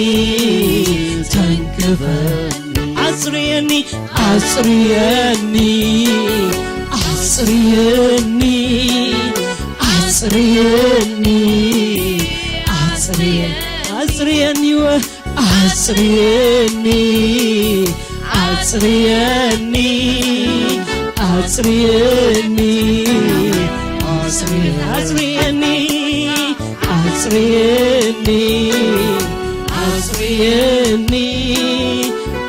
ተንክፈኒ። ኣጽርየኒ፣ ኣጽርየኒ፣ ኣጽርየኒ፣ ኣጽርየኒ፣ ኣጽርየ-፣ ኣጽርየኒ ወ-፣ ኣጽርየኒ፣ ኣጽርየኒ፣ ኣጽርየኒ፣ ኣጽርየ-፣ ኣጽርየኒ፣ ኣጽርየኒ፣ ኣጽርየኒ፣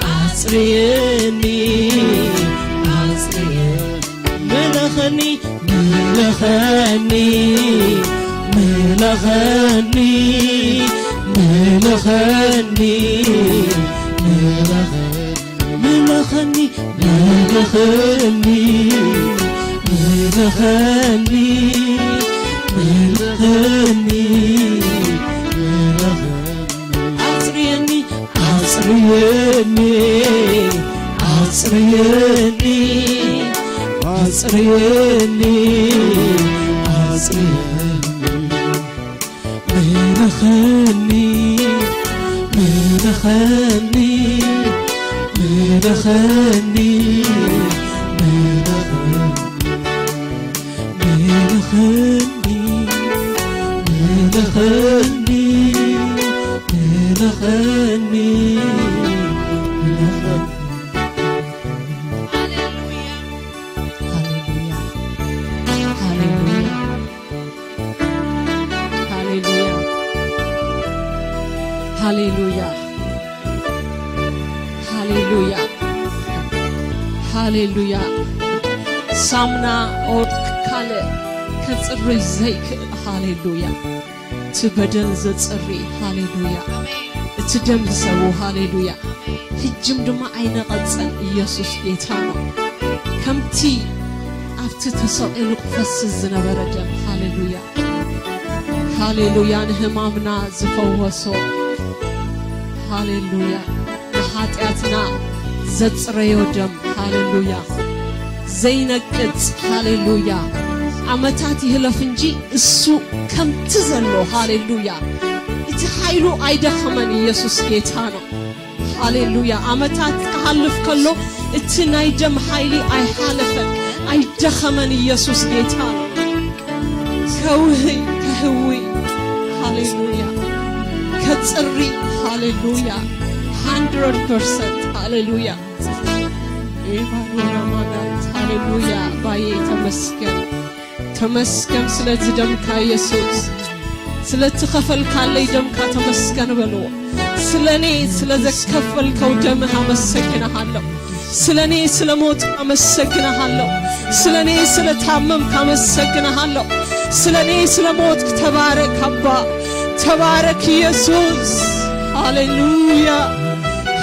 ኣጽርየኒ፣ ኣጽርየኒ። ምለኸኒ፣ ምለኸኒ፣ ምለኸኒ፣ ምለኸኒ፣ ምለኸኒ፣ ምለኸኒ፣ ምለኸኒ፣ ምለኸኒ፣ ምለኸኒ፣ ምለኸኒ። ኣጽርየኒ፣ ኣጽርየኒ፣ ኣጽርየኒ፣ ኣጽርየኒ፣ ኣጽርየኒ። ምለኸኒ፣ ምለኸኒ፣ ምለኸኒ፣ ምለኸኒ፣ ምለኸኒ፣ ምለኸኒ፣ ምለኸኒ፣ ምለኸኒ። ሃሌሉያ፣ ሃሌሉያ፣ ሃሌሉያ፣ ሃሌሉያ፣ ሃሌሉያ፣ ሃሌሉያ። ሳሙና ኦር ካልእ ከጽሪ ዘይክእል፣ ሃሌሉያ። እቲ በደል ዘጽሪ፣ ሃሌሉያ። እቲ ደም ዝሰቡ፣ ሃሌሉያ። ሕጅም ድማ ኣይነቐጸን፣ ኢየሱስ ጌታ ነው። ከምቲ ኣብቲ ተሰቒሉ ክፈስስ ዝነበረ ደም፣ ሃሌሉያ፣ ሃሌሉያ፣ ንህማምና ዝፈወሶ፣ ሃሌሉያ፣ ንኃጢኣትና ዘጽረዮ ደም፣ ሃሌሉያ፣ ዘይነቅጽ፣ ሃሌሉያ። ዓመታት ይህለፍ እንጂ እሱ ከምቲ ዘሎ፣ ሃሌሉያ፣ እቲ ኃይሉ ኣይደኸመን፣ ኢየሱስ ጌታ ነው። ሃሌሉያ። ዓመታት ክሓልፍ ከሎ እቲ ናይ ደም ሓይሊ ኣይሓለፈን፣ ኣይደኸመን። ኢየሱስ ጌታ ነው። ከውህይ፣ ከህውይ፣ ሃሌሉያ። ከጽሪ፣ ሃሌሉያ። ሃንድረድ ፐርሰንት፣ ሃሌሉያ። ኤባሮና ማጋንት፣ ሃሌሉያ። ባዬ ተመስገን። ተመስገን ስለዚ ደምካ ኢየሱስ፣ ስለቲ ከፈልካለይ ደምካ ተመስገን በልዎ። ስለኔ ስለ ዘከፈልከው ደምህ አመሰግንሃለሁ። ስለኔ ስለ ሞት አመሰግንሃለሁ። ስለኔ ስለ ታመምክ አመሰግንሃለሁ። ስለኔ ስለ ሞትክ ተባረክ አባ፣ ተባረክ ኢየሱስ። ሃሌሉያ፣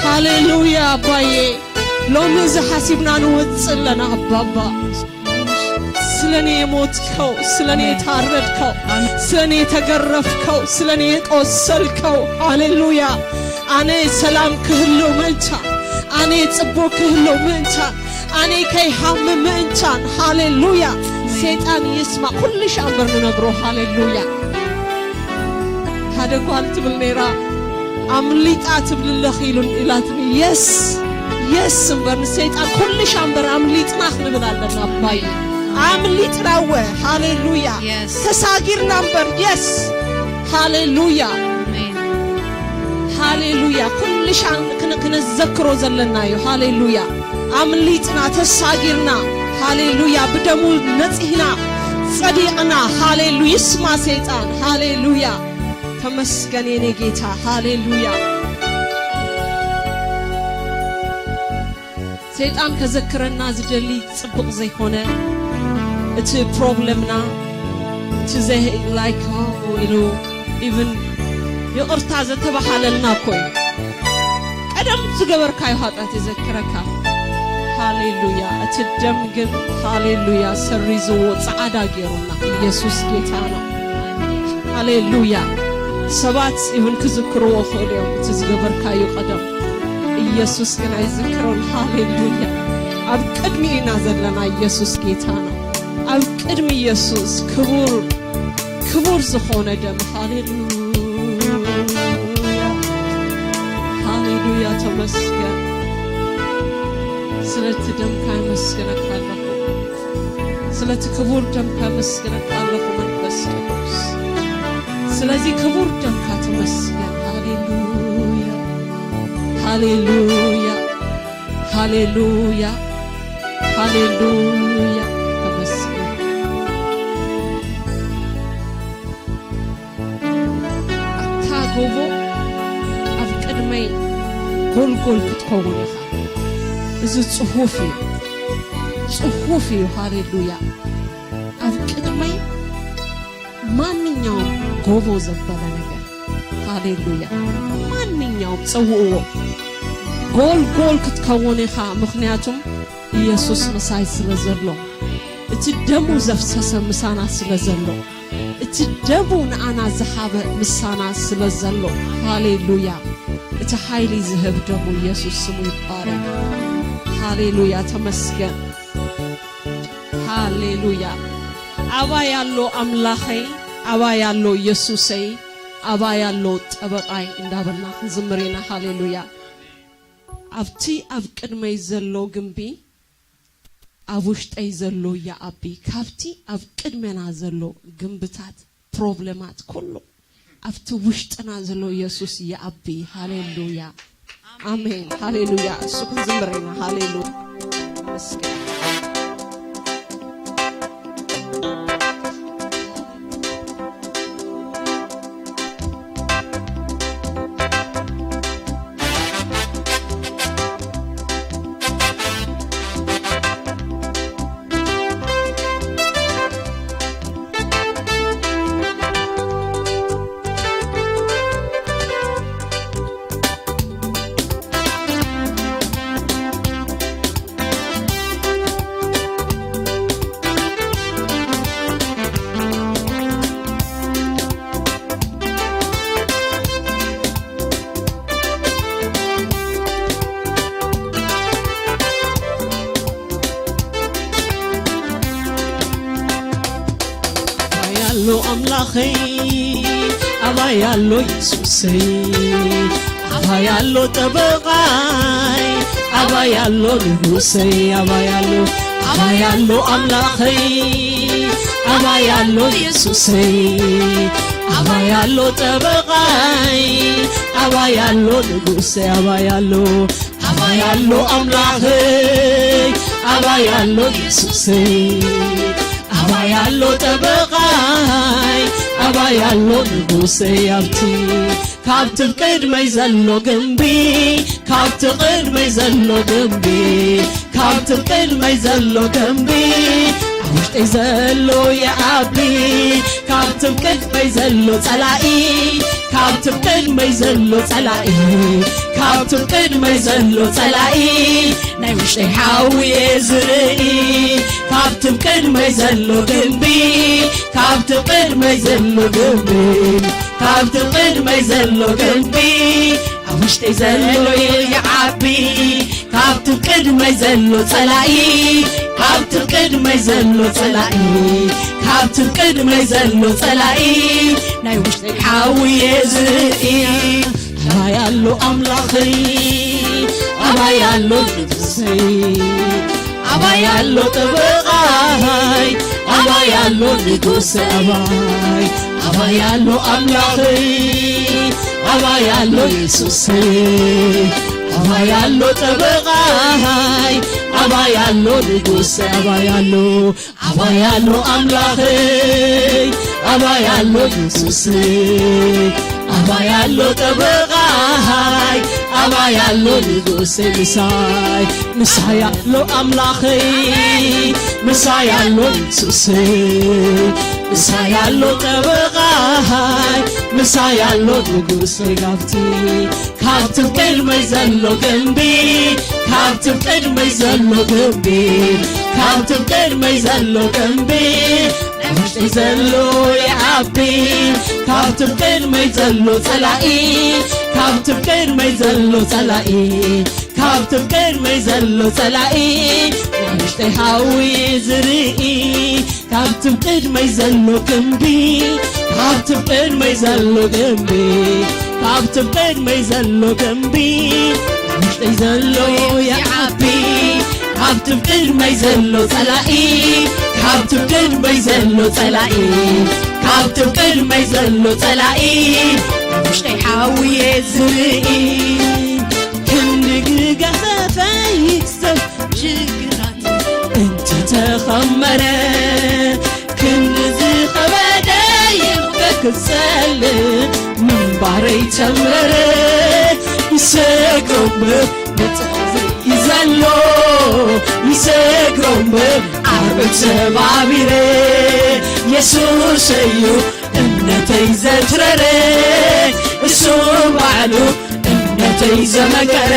ሃሌሉያ አባዬ። ሎሚ እዚ ሓሲብና ንወጽእ ኣለና ኣባባ። ስለ እኔ የሞትከው፣ ስለ እኔ የታረድከው፣ ስለ እኔ የተገረፍከው፣ ስለ እኔ የቆሰልከው። ሃሌሉያ። ኣነ ሰላም ክህሉ ምእንታ፣ ኣነ ጽቡቅ ክህሉ ምእንታ፣ ኣነ ከይሃምም ምእንታን። ሃሌሉያ። ሰይጣን ይስማ፣ ኩሉ ሻምበር ንነግሮ። ሃሌሉያ። ሓደ ጓል ትብል ነይራ፣ ኣምሊጣ ትብል ኣለኺ ኢሉን ኢላትኒ። የስ፣ የስ እምበር ንሰይጣን ኩሉ ሻምበር ኣምሊጥና ክንብል ኣለና። ኣባይ ኣምሊጥና እወ። ሃሌሉያ። የስ። ተሳጊርና እምበር። የስ። ሃሌሉያ። ኣሜን። ሃሌሉያ። ኩሉ ሻን ክን-፣ ክነዘክሮ ዘለና እዩ። ሃሌሉያ። ኣምሊጥና፣ ተሳጊርና። ሃሌሉያ። ብደሙ ነጺህና፣ ጸዲቕና። ሃሌሉ-፣ ይስማ ሰይጣን። ሃሌሉያ። ተመስገን የኔ ጌታ። ሃሌሉያ። ሰይጣን ከዘክረና ዝደሊ ጽቡቕ ዘይኮነ፣ እቲ ፕሮብለምና፣ እቲ ዘይ-፣ ላይክ፣ ኦ፣ ኢሉ ኢቭን ይቕርታ ዘተባሃለልና እኮ እዩ። ቀደም ዝገበርካዮ ኃጢኣት የዘክረካ። ሃሌሉያ። እቲ ደም ግን፣ ሃሌሉያ፣ ሰሪዝዎ ጻዕዳ ገይሩና። ኢየሱስ ጌታ ነው። ሃሌሉያ። ሰባት ኢቭን ክዝክርዎ ክእሉ እዮም፣ እቲ ዝገበርካዮ ቀደም። ኢየሱስ ግን ኣይዝክሮን። ሃሌሉያ። ኣብ ቅድሚ ኢና ዘለና። ኢየሱስ ጌታ ነው። ኣብ ቅድሚ ኢየሱስ ክቡር፣ ክቡር ዝኾነ ደም። ሃሌሉያ፣ ሃሌሉያ። ተመስገን። ስለቲ ደምካ የመስግነካ ኣለኹ። ስለቲ ክቡር ደምካ የመስግነካ ኣለኹ መንፈስ ቅዱስ። ስለዚ ክቡር ደምካ ተመስገን። ሃሌሉያ፣ ሃሌሉያ፣ ሃሌሉያ፣ ሃሌሉያ። ተመስገን። ኣታ ጎቦ ኣብ ቅድመይ ጎልጎል ክትከውን ኢኻ። እዚ ጽሑፍ እዩ፣ ጽሑፍ እዩ። ሃሌሉያ። ኣብ ቅድመይ ማንኛውም ጎቦ ዘበለ ነገር፣ ሃሌሉያ፣ ማንኛውም ጸውዕዎ፣ ጎልጎል ክትከውን ኢኻ። ምኽንያቱም ኢየሱስ ምሳይ ስለ ዘሎ፣ እቲ ደሙ ዘፍሰሰ ምሳና ስለ ዘሎ፣ እቲ ደሙ ንኣና ዝሃበ ምሳና ስለ ዘሎ፣ ሃሌሉያ። እቲ ሓይሊ ዝህብ ደሙ ኢየሱስ ስሙ ይባረክ። ሃሌሉያ፣ ተመስገን። ሃሌሉያ። ኣባይ ኣሎ ኣምላኸይ፣ ኣባይ ኣሎ ኢየሱሰይ፣ ኣባይ ኣሎ ጠበቓይ እንዳበልና ክንዝምር ኢና። ሃሌሉያ። ኣብቲ ኣብ ቅድመይ ዘሎ ግንቢ ኣብ ውሽጠይ ዘሎ ይዓቢ። ካብቲ ኣብ ቅድመና ዘሎ ግንብታት፣ ፕሮብለማት ኩሉ ኣብቲ ውሽጥና ዘሎ ኢየሱስ ይዓቢ። ሃሌሉያ። ኣሜን። ሃሌሉያ። እሱ ክንዝምር ኢና። ሃሌሉያ። መስገን። ኣባይ ኣሎ ኣምላኸይ፣ ኣባይ ኣሎ የሱሰይ፣ ኣባይ ኣሎ ጠበቓይ፣ ኣባይ ኣሎ ንጉሰይ፣ ኣባይ ኣሎ፣ ኣባይ ኣሎ ኣምላኸይ፣ ኣባይ ኣሎ የሱሰይ፣ ኣባይ ኣሎ ጠበቓይ፣ ኣባይ ኣሎ ንጉሰይ፣ ኣባይ ኣሎ፣ ኣባይ ኣሎ ኣምላኸይ፣ ኣባይ ኣሎ የሱሰይ፣ ኣባይ ኣሎ ጠበቓይ፣ ኣባይ ኣሎ ንጉሰይ። ኣብቲ ካብቲ ቅድመይ ዘሎ ግንቢ፣ ካብቲ ቅድመይ ዘሎ ግንቢ፣ ካብቲ ቅድመይ ዘሎ ግንቢ፣ ኣብ ውሽጠይ ዘሎ ይዓቢ። ካብቲ ቅድመይ ዘሎ ጸላኢ፣ ካብቲ ቅድመይ ዘሎ ጸላኢ፣ ካብቲ ቅድመይ ዘሎ ጸላኢ፣ ናይ ውሽጠይ ሓዊ እየ ዝርኢ። ካብቲ ቅድመይ ዘሎ ግንቢ፣ ካብቲ ቅድመይ ዘሎ ግንቢ፣ ካብቲ ቅድመይ ዘሎ ግንቢ፣ ኣብ ውሽጠይ ዘሎ ይዓቢ። ካብቲ ቅድመይ ዘሎ ጸላኢ፣ ካብቲ ቅድመይ ዘሎ ጸላኢ፣ ካብቲ ቅድመይ ዘሎ ጸላኢ፣ ናይ ውሽጠይ ሓዊ እየ ዝርኢ። ኣባይ ኣሎ ኣምላኸይ፣ ኣባይ ኣሎ ንጉሰይ፣ ኣባይ ኣሎ ጠበቓይ፣ ኣባይ ኣሎ ንጉሰይ፣ ኣባይ፣ ኣባይ ኣሎ ኣምላኸይ፣ ኣባይ ኣሎ የሱሰይ፣ ኣባይ ኣሎ ጠበቓይ፣ ኣባይ ኣሎ ንጉሰይ፣ ኣባይ ኣሎ፣ ኣባይ ኣሎ ኣምላኸይ፣ ኣባይ ኣሎ የሱሰይ፣ ኣባይ ኣሎ ጠበቓይ፣ ኣባይ ኣሎ ንጉሰይ። ምሳይ፣ ምሳይ ኣሎ ኣምላኸይ፣ ምሳይ ኣሎ የሱሰይ፣ ምሳይ ኣሎ ጠበቓይ፣ ምሳይ ኣሎ ንጉሰይ። ካብቲ፣ ካብቲ ቅድመይ ዘሎ ግንቢ፣ ካብቲ ቅድመይ ዘሎ ግንቢ፣ ካብቲ ቅድመይ ዘሎ ግንቢ፣ ኣብ ውሽጠይ ዘሎ ይዓቢ። ካብቲ ቅድመይ ዘሎ ጸላኢ፣ ካብቲ ቅድመይ ዘሎ ጸላኢ፣ ካብቲ ቅድመይ ዘሎ ጸላኢ፣ ኣብ ውሽጠይ ሓዊ ዝርኢ። ካብቲ ቅድመይ ዘሎ ግንቢ፣ ካብቲ ቅድመይ ዘሎ ግንቢ፣ ካብቲ ቅድመይ ዘሎ ግንቢ፣ ውሽጠይ ዘሎ ይዓቢ። ካብቲ ቅድመይ ዘሎ ጸላኢ፣ ካብቲ ቅድመይ ዘሎ ጸላኢ፣ ካብቲ ቅድመይ ዘሎ ጸላኢ፣ ውሽጠይ ሓዊ እየ ዝርኢ። ክንዲ ገዘፈ ይግዘፍ ሽግራት እንተተኸመረ፣ ክንዲ ዝኸበደ ይኽበድ ክጸልእ ምንባረይ ተምረረ። ይሰግሮ እምበር ንጥቕዘይ እዩ ዘሎ፣ ይሰግሮ እምበር ኣርዑት ሰባቢረ። የሱስ እዩ እምነተይ ዘትረረ፣ እሱ ባዕሉ እምነተይ ዘመከረ።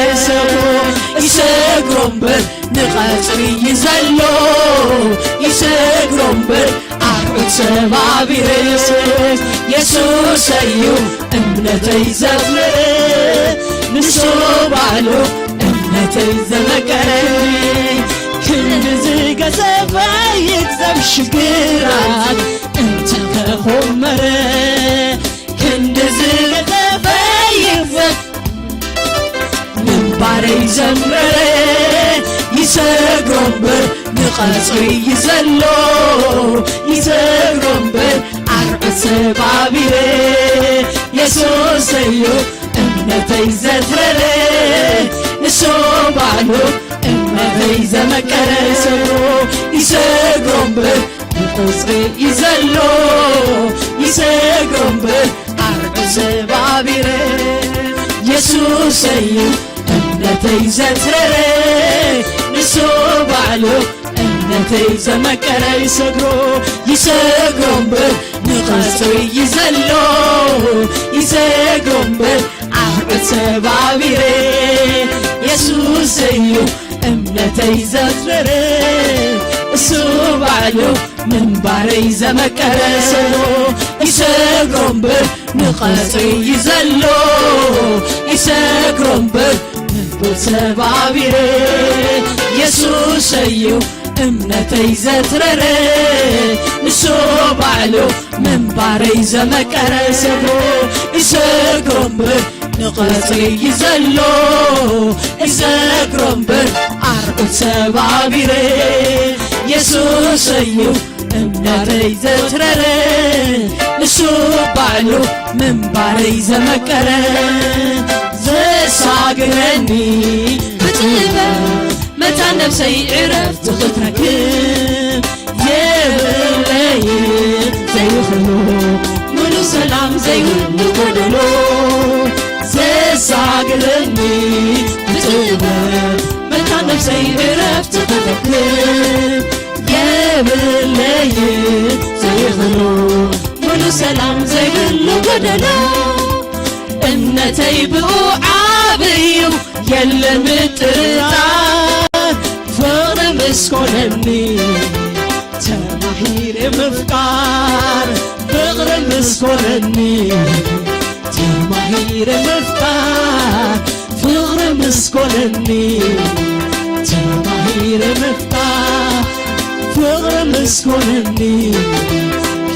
ይሰግሮ እምበር ንቐጽሪ እዩ ዘሎ፣ ይሰግሮ እምበር ኣርዑት ሰባቢረ። የሱስ እዩ እምነተይ ዘትረረ፣ ንሱ ባዕሉ እምነተይ ዘመከረ። ክንዲ ዝገዘፈ ይግዘፍ ሽግራት እንተተኾመረ፣ ክንዲ ይዘምረረ ይሰግሮ እምበር ንቐጽሪ እዩ ዘሎ ይሰግሮ እምበር ኣርዑት ሰባቢረ የሱስ እዩ እምነተይ ዘትረረ ንሱ ባዕሉ እምነተይ ዘመቀረ ይሰግሮ ይሰግሮ እምበር ንቐጽሪ እዩ ዘሎ ይሰግሮ እምበር ኣርዑት ሰባቢረ የሱስ እዩ እምነተይ ዘትረረ ንሱ ባዕሉ እምነተይ ዘመቀረ ይሰግሮ ይሰግሮ እምበር ንቐጽሪ እዩ ዘሎ ይሰግሮ እምበር ኣርዑት ሰባቢረ የሱስ እዩ እምነተይ ዘትረረ እሱ ባዕሉ ምንባረይ ዘመቀረ ይሰግሮ እምበር ንቐጽሪ እዩ ዘሎ ይሰግሮ እምበር ንቡ ሰባቢረ የሱስ እዩ እምነተይ ዘትረረ ንሱ ባዕሉ ምንባረይ ዘመቀረ ይሰግሮ ይሰግሮ እምበር ንቐጽሪ እዩ ዘሎ ይሰግሮ እምበር ኣርዑት ሰባቢረ የሱስ እዩ እምነተይ ዘትረረ ንሱ ባዕሉ ምንባረይ ዘመቀረ ዘሳግረኒ ብጥበብ መታን ነብሰይ ዕረፍቲ ክትረክብ የብለይን ዘይኽሎ ሙሉ ሰላም ዘይብሉ ጎደሎ ዘሳግረኒ ብጥበብ መታን ነብሰይ ዕረፍቲ ክትረክብ የብለይን ዘይኽሎ ሙሉ ሰላም ዘይብሉ ጎደሎ እምነተይ ብኡ ዓብዩ የለን ምጥርጣር ፍቕሪ ምስ ኮነኒ ተማሂረ ምፍቃር ፍቕሪ ምስ ኮነኒ ተማሂረ ምፍቃር ፍቕሪ ምስ ኮነኒ ተማሂረ ምፍቃር ፍቕሪ ምስ ኮነኒ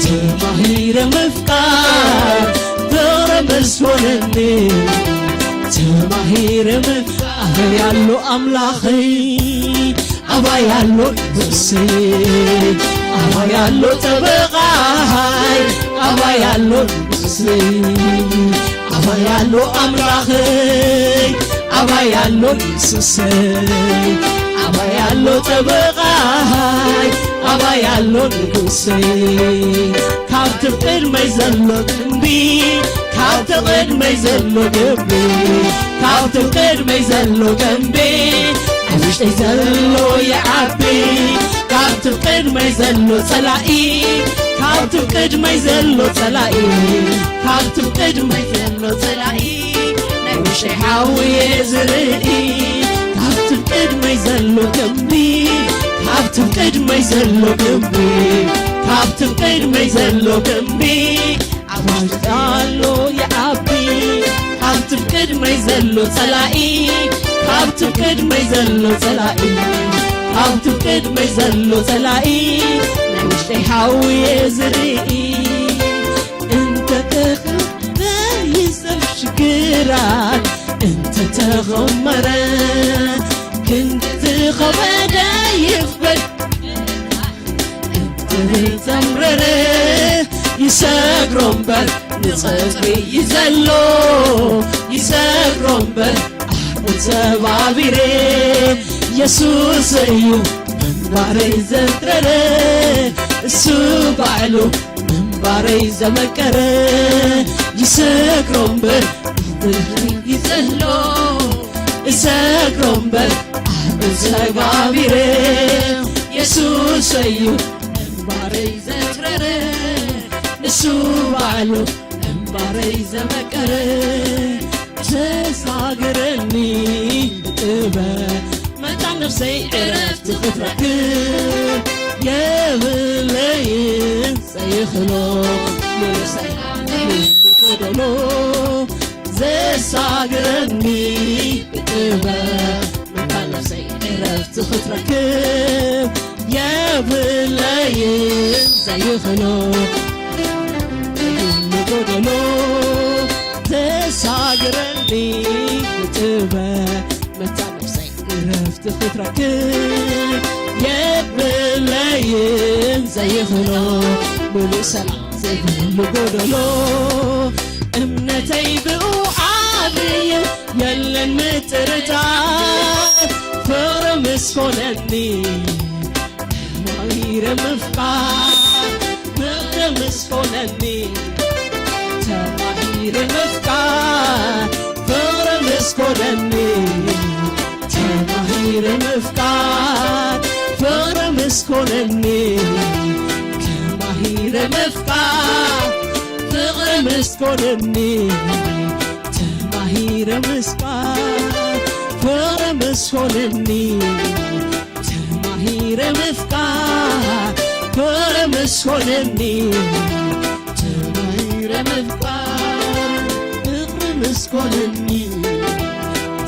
ተማሂረ ምፍቃር ፍቕሪ ምስ ኮነኒ ተማሂረ ምፍቃር ኣበይ ኣሎ ኣምላኸይ ኣባይ ኣሎ ንጉሰይ ኣባይ ኣሎ ጠበቓይ ኣባይ ኣሎ ንጉሰይ ኣባይ ኣሎ ኣምላኸይ ኣባይ ኣሎ ንጉሰይ ኣባይ ኣሎ ጠበቓይ ኣባይ ኣሎ ንጉሰይ ካብቲ ቅድመይ ዘሎ ግንቢ ካብቲ ቅድመይ ዘሎ ግንቢ ካብቲ ቅድመይ ዘሎ ግንቢ ኣብ ውሽጠይ ዘሎ ይዓቢ ካብቲ ቅድመይ ዘሎ ጸላኢ ካብቲ ቅድመይ ዘሎ ጸላኢ ካብቲ ቅድመይ ዘሎ ጸላኢ ናይ ውሽጠይ ሓውየ ዝርኢ ካብቲ ቅድመይ ዘሎ ግንቢ ካብቲ ቅድመይ ዘሎ ግንቢ ካብቲ ቅድመይ ዘሎ ግንቢ ኣባሽጣሎ ይዓቢ ካብቲ ቅድመይ ዘሎ ጸላኢ ካብቲ ቅድመይ ዘሎ ጸላኢ ካብቲ ቅድመይ ዘሎ ጸላኢ ናይ ውሽጠይ ሓውየ ዝርኢ እንተ ተኸበ ይሰብ ሽግራት እንተ ተኸመረ ክንዲ ዝኸበደ ይኽበድ ዘምረረ ይሰግሮ እምበር ንጽድቂ እዩ ዘሎ ይሰግሮ እምበር ኣርዑት ሰባቢረ የሱስ እዩ ምንባረይ ዘትረረ እሱ ባዕሉ ምንባረይ ዘመቀረ ይሰግሮ እምበር ንጽድቂ እዩ ዘሎ ይሰግሮ እምበር ኣርዑት ሰባቢረ የሱስ እዩ እምባረይ ዘትረረ ንሱ ባዕሉ እምባረይ ዘመቀረ ተሳግረኒ ብጥበብ መታን ነፍሰይ ዕረፍቲ ክትረክብ የብለይን ዘይኽሎ ሙሉ ሰላም ዘይብሉ ጎደሎ ዘሳግረኒ ብጥበብ መታን ነፍሰይ ዕረፍቲ ክትረክብ የብለይን ዘይኽሎ ዘይብሉ ጎደሎ ተሳግረኒ ብጥበብ መታን ክትረክብ የብለይን ዘይኽእሎ፣ ምሉእ ሰላም ዘይብሉ ጎደሎ። እምነተይ ብኡ ዓብዩ የለን ምጥርጣር፣ ፍቕሪ ምስ ኮነኒ ተማሂረ ምፍቃር፣ ፍቕሪ ምስ ኮነኒ ተማሂረ ምፍቃር፣ ፍቕሪ ምስ ኮነኒ ተማሂረ ምፍቃር፣ ፍቕሪ ምስ ኮነኒ ተማሂረ ምፍቃር፣ ፍቕሪ ምስ ኮነኒ ተማሂረ ምፍቃር፣ ፍቕሪ ምስ ኮነኒ ተማሂረ ምፍቃር፣ ፍቕሪ ምስ ኮነኒ ተማሂረ ምፍቃር፣ ፍቕሪ ምስ ኮነኒ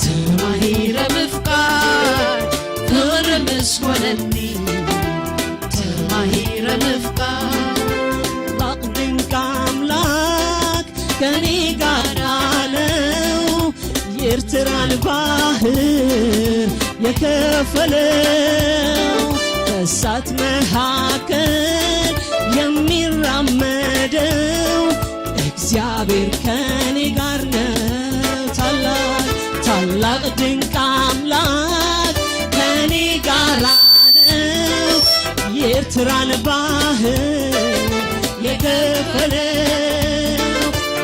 ተማሂረ ምፍቃር፣ ፍቕሪ ምስ ኮነኒ ተማሂረ ምፍቃር። ታላቅ ድንቅ አምላክ ከኔ ጋር ነው፣ የኤርትራን ባህር የከፈለው፣ በእሳት መካከል የሚራመደው እግዚአብሔር ከኔ ጋር ነው። ታላቅ ታላቅ ድንቅ አምላክ ከኔ ጋር ነው፣ የኤርትራን ባህር የከፈለው፣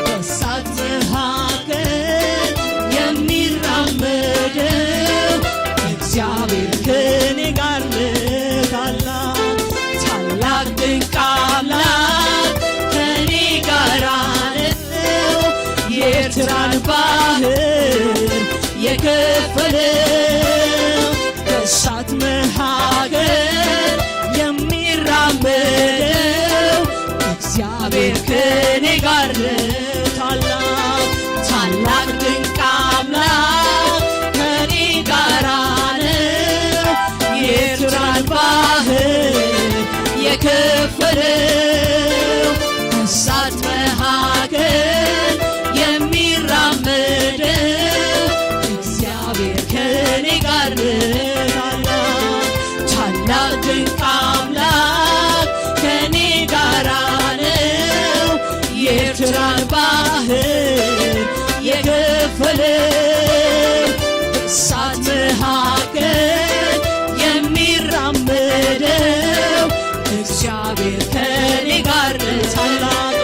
በእሳት መካከል የሚራመደው እግዚአብሔር ከኔ ጋር ነው። ታላቅ ታላቅ ድንቅ አምላክ ከኔ ጋር ነው፣ የኤርትራን ባህር የከፈለው፣ በእሳት መካከል የሚራመደው እግዚአብሔር ከኔ ጋር ነው። ታላቅ ታላቅ ድንቅ አምላክ ከኔ ጋር ነው፣ የኤርትራን ባህር የከፈለው፣ በእሳት መካከል የሚራመደው እግዚአብሔር ከኔ ጋር ነው። ታላቅ ታላቅ ድንቅ አምላክ ከኔ ጋር ነው፣ የኤርትራን ባህር የከፈለው፣ በእሳት መካከል የሚራመደው እግዚአብሔር ከኔ ጋር ነው። ታላቅ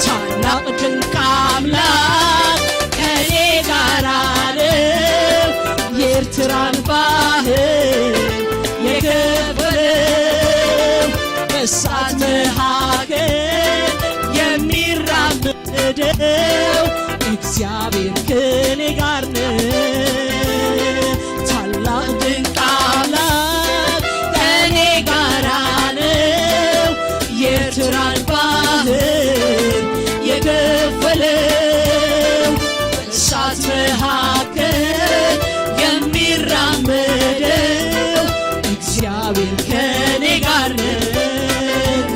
ታላቅ ድንቅ አምላክ ከኔ ጋር ነው፣ የኤርትራን ባህር የከፈለው፣ በእሳት መካከል የሚራመደው እግዚአብሔር ከኔ ጋር ነው። ታላቅ ድንቅ አምላክ ከኔ ጋር ነው፣ የኤርትራን ባህር የከፈለው፣ በእሳት መካከል የሚራመደው እግዚአብሔር ከኔ ጋር ነው።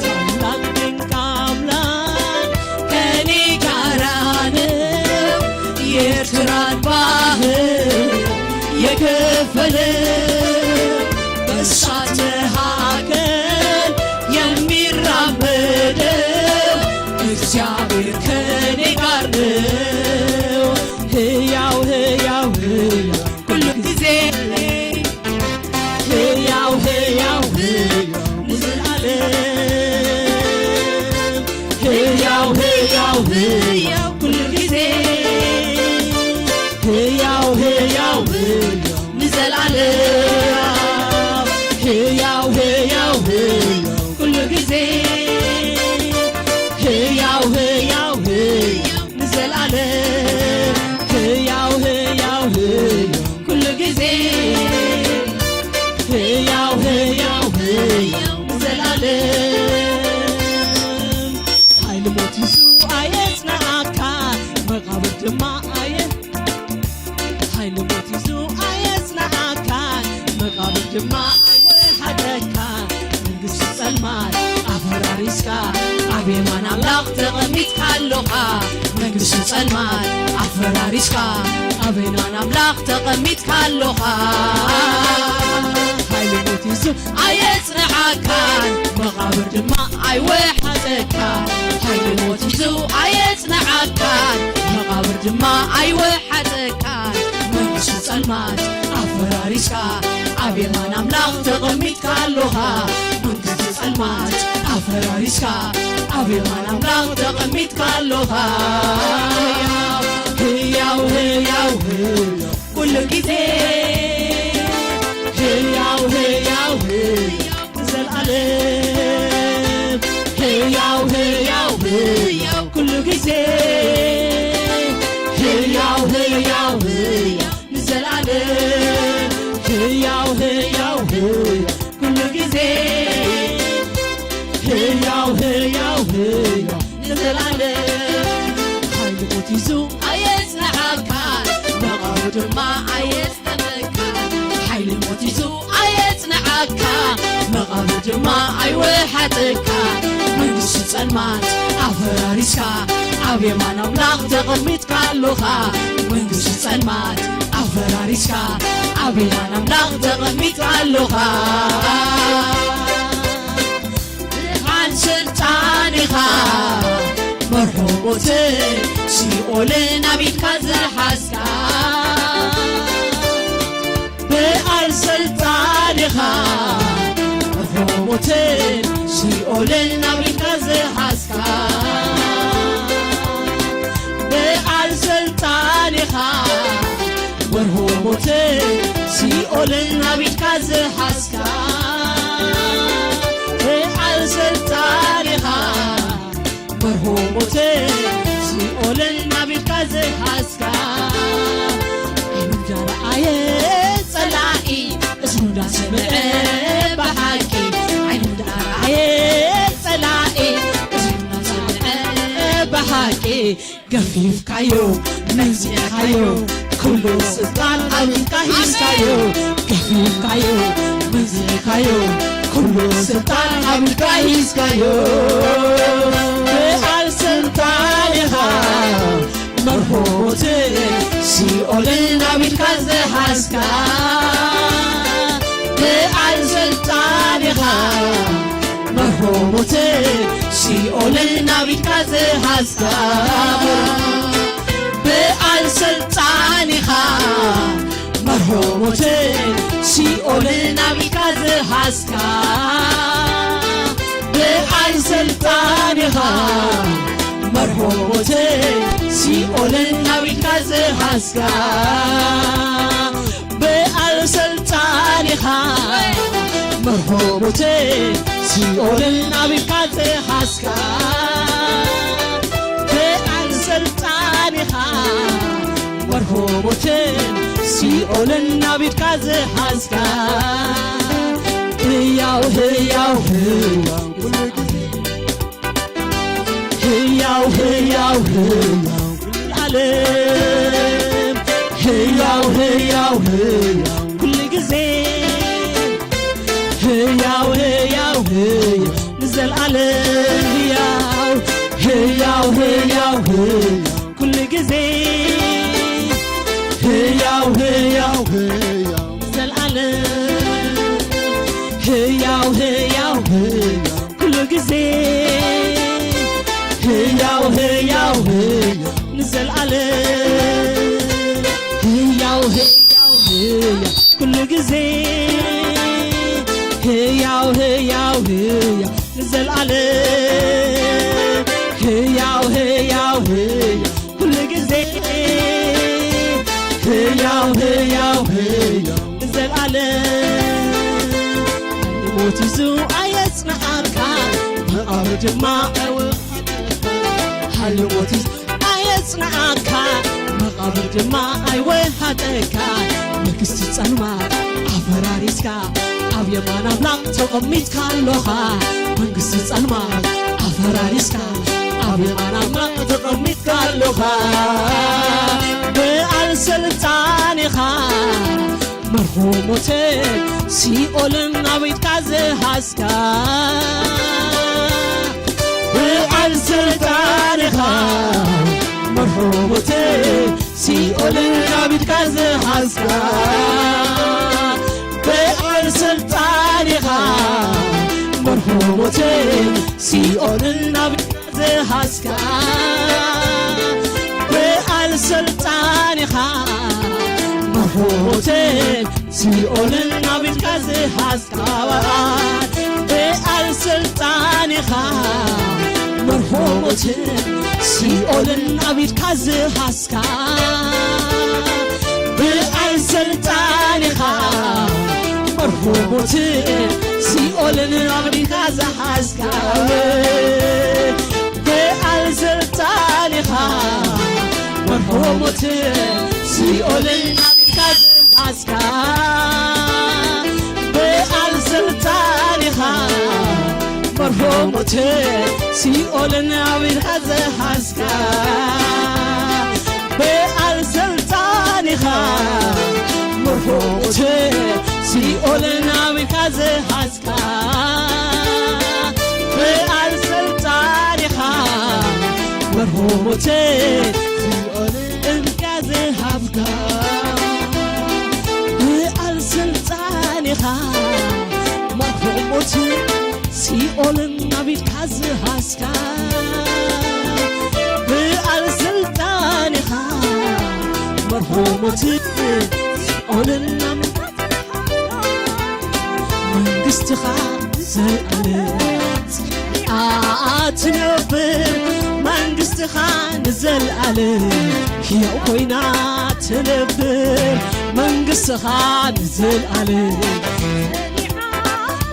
ታላቅ ድንቅ አምላክ ከኔ ጋር ነው፣ የኤርትራን ባህር የከፈለው፣ በእሳት መካከል የሚራመደው እግዚአብሔር ከኔ ጋር ነው። ሕያው ሕያው ሕያው ኩሉ ጊዜ ሕያው ሕያው ሕያው ንዘለዓለም ሕያው ሕያው ሕያው ኩሉ ጊዜ ሕያው ሕያው ሕያው ንዘለዓለም ሕያው ሕያው ሕያው ኩሉ ጊዜ ሕያው ሕያው ሕያው ንዘለዓለም ሕያው ሕያው ሕያው ኩሉ ጊዜ ሕያው ሕያው ሕያው ንዘለዓለም። ሓይሊ ሞት ይዙ ኣየጽንዓካ፣ መቓብር ድማ ኣየ-፣ ሓይሊ ሞት ይዙ ኣየጽንዓካ፣ መቓብር ድማ ኣይወሓደካ። መንግስቲ ጸልማት ኣፈራሪስካ፣ ኣብ የማን ኣምላኽ ተቐሚጥካ ኣሎኻ። መንግስቲ ጸልማት ኣፈራሪስካ ኣብ የማን ኣምላኽ ተቐሚጥካ ኣሎኻ። ሓይሊ ሞት ሒዙ ኣየጽንዓካን፣ መቓብር ድማ ኣይወሓጠካን። ሓይሊ ሞት ሒዙ ኣየጽንዓካን፣ መቓብር ድማ ኣይወሓጠካን። መንግስቲ ጸልማት ኣፈራሪስካ ኣብ የማን ኣምላኽ ተቐሚጥካ ኣሎኻ። መንግስቲ ጸልማት ኣፈራሪስካ ኣብ የማን ኣምላኽ ተቐሚጥካ ኣሎኻ። ህያው ህያው ህያው ኩሉ ግዜ፣ ህያው ህያው ህያው ንዘልኣለም፣ ህያው ህያው ህያው ኩሉ ግዜ፣ ህያው ህያው ህያው ንዘልኣለም፣ ህያው ህያው ህያው ኩሉ ግዜ፣ ህያው ህያው ህያው ንዘልኣለም። ሓይሊ ሞት ሒዙ ኣየጽንዓካ፣ መቓብር ድማ ኣየስጠመካ። ሓይሊ ሞት ሒዙ ኣየጽንዓካ፣ መቓብር ድማ ኣይወሓጠካ። መንግስቲ ጸልማት ኣፈራሪስካ ኣብ የማን ኣምላኽ ተቐሚጥካ ኣሎኻ። መንግስቲ ጸልማት ኣፈራሪስካ ኣብ የማን ኣምላኽ ተቐሚጥካ ኣሎኻ። ብዓል ስልጣን ኢኻ መርሖ ሞትን ሲኦልን ኣብ ኢድካ ዝሓዝካ። ብዓል ስልጣን ኢኻ መርሖ ሞትን ሲኦልን ኣብ ኢድካ ዝሓዝካ። ብዓል ስልጣን ኢኻ መርሖ ሞትን ሲኦልን ኣብ ኢድካ ዝሓዝካ። ብዓል ስልጣን ኢኻ መርሖ ሞትን ሲኦልን ኣብ ኢድካ ዝሓዝካ። ዓይኑ እንዳረኣየ ጸላኢ፣ እዝኑ እንዳሰምዐ ብሓቂ። ዓይኑ እንዳረኣየ ጸላኢ፣ እዝኑ እንዳሰምዐ ብሓቂ። ገፊፍካዮ፣ መንዚዕካዮ፣ ኩሉ ስልጣን ኣብ ኢድካ ሒዝካዮ። ገፊፍካዮ፣ መንዚዕካዮ፣ ኩሉ ስልጣን ኣብ ኢድካ ሒዝካዮ። ብዓል ስልጣን ኢኻ መርሖ ሞትን ሲኦልን ኣብ ኢድካ ዝሓዝካ። ብዓል ስልጣን ኢኻ መርሖ ሞትን ሲኦልን ኣብ ኢድካ ዝሓዝካ። ብዓል ስልጣን ኢኻ መርሖ ሞትን ሲኦልን ኣብ ኢድካ ዝሓዝካ። ብዓል ስልጣን ኢኻ መርሖ ሞትን ሲኦልን ኣብ ኢድካ ዝሓዝካ። ብዓል ስልጣን ኢኻ መርሖ ሞትን ሲኦልን ኣብ ኢድካ ዝሓዝካ። ብዓል ስልጣን ኢኻ መርሖ ሞትን ሲኦልን ኣብ ኢድካ ዝሓዝካ። ህያው ህያው ህያው ኩሉ ግዜ፣ ህያው ህያው ህያው ኩሉ ዓለም፣ ህያው ህያው ህያው ኩሉ ግዜ፣ ህያው ህያው ህያው ንዘልኣለም፣ ህያው ህያው ህያው ህያው ኩሉ ግዜ፣ ህያው ህያው ህያው ንዘልኣለም፣ ህያው ህያው ህያው ኩሉ ግዜ፣ ህያው ህያው ህያው ንዘልኣለም፣ ህያው ህያው ህያው ኩሉ ግዜ፣ ህያው ህያው ህያው ንዘልኣለም፣ ህያው ህያው ህያው ኩሉ ግዜ፣ ህያው ህያው ህያው ንዘልኣለም። ሞት ይዙ ኣየጽንዓካ፣ መቓብር ድማ ኣይወ-፣ ሓይሊ ሞት ይዙ ኣየጽንዓካ፣ መቓብር ድማ ኣይወሃጠካ። መንግስቲ ጸልማት ኣፈራሪስካ፣ ኣብ የማን ኣምላኽ ተቐሚጥካ ኣሎኻ። መንግስቲ ጸልማት ኣፈራሪስካ፣ ኣብ የማን ኣምላኽ ተቐሚጥካ ኣሎኻ። ብዓል ስልጣን ኢኻ፣ መርሆ ሞትን ሲኦልን ኣብ ኢድካ ዝሓዝካ። ብዓል ስልጣን ኢኻ፣ መርሆ ሲኦልን ኣብ ኢድካ ዝሓዝካ በዓል ስልጣን ኢኻ። መርሆ ሞትን ሲኦልን ኣብ ኢድካ ዝሓዝካ በዓል ስልጣን ኢኻ። መርሆ ሞትን ሲኦልን ኣብ ኢድካ ዝሓዝካ በዓል ስልጣን ኢኻ። መርሆ ሞትን ሲኦልን ኣብ ኢድካ ዝሓዝካ በዓል ስልጣን ኢኻ። መርሆ ሞትን ሲኦልን ኣብ ኢድካ ዝሓዝካ በዓል ስልጣን ኢኻ። መርሆ ሞትን ሲኦልን ኣብ ኢድካ ዝሓዝካ በዓል ስልጣን ኢኻ። መርሆ ሞትን ሲኦልን ኣብ ኢድካ ዝሓዝካ በዓል ስልጣን ኢኻ። መርሆ ሞትን ሲኦልን ኣብ ኢድካ ዝሓዝካ በዓል ስልጣን ኢኻ። መርሆ ሞትን ሲኦልን ኢድካ ዝሃብካ በዓል ስልጣን ኢኻ። መርሆ ሞትን ሲኦልን ኣብ ኢድካ ዝሃዝካ በዓል ስልጣን ኢኻ። መርሆ ሞትን ሲኦልን ኣብ መንግስትኻ ንዘልኣለም ጸኒዓ ትነብር። መንግስትኻ ንዘልኣለም ሕያው ኮይና ትነብር። መንግስትኻ ንዘልኣለም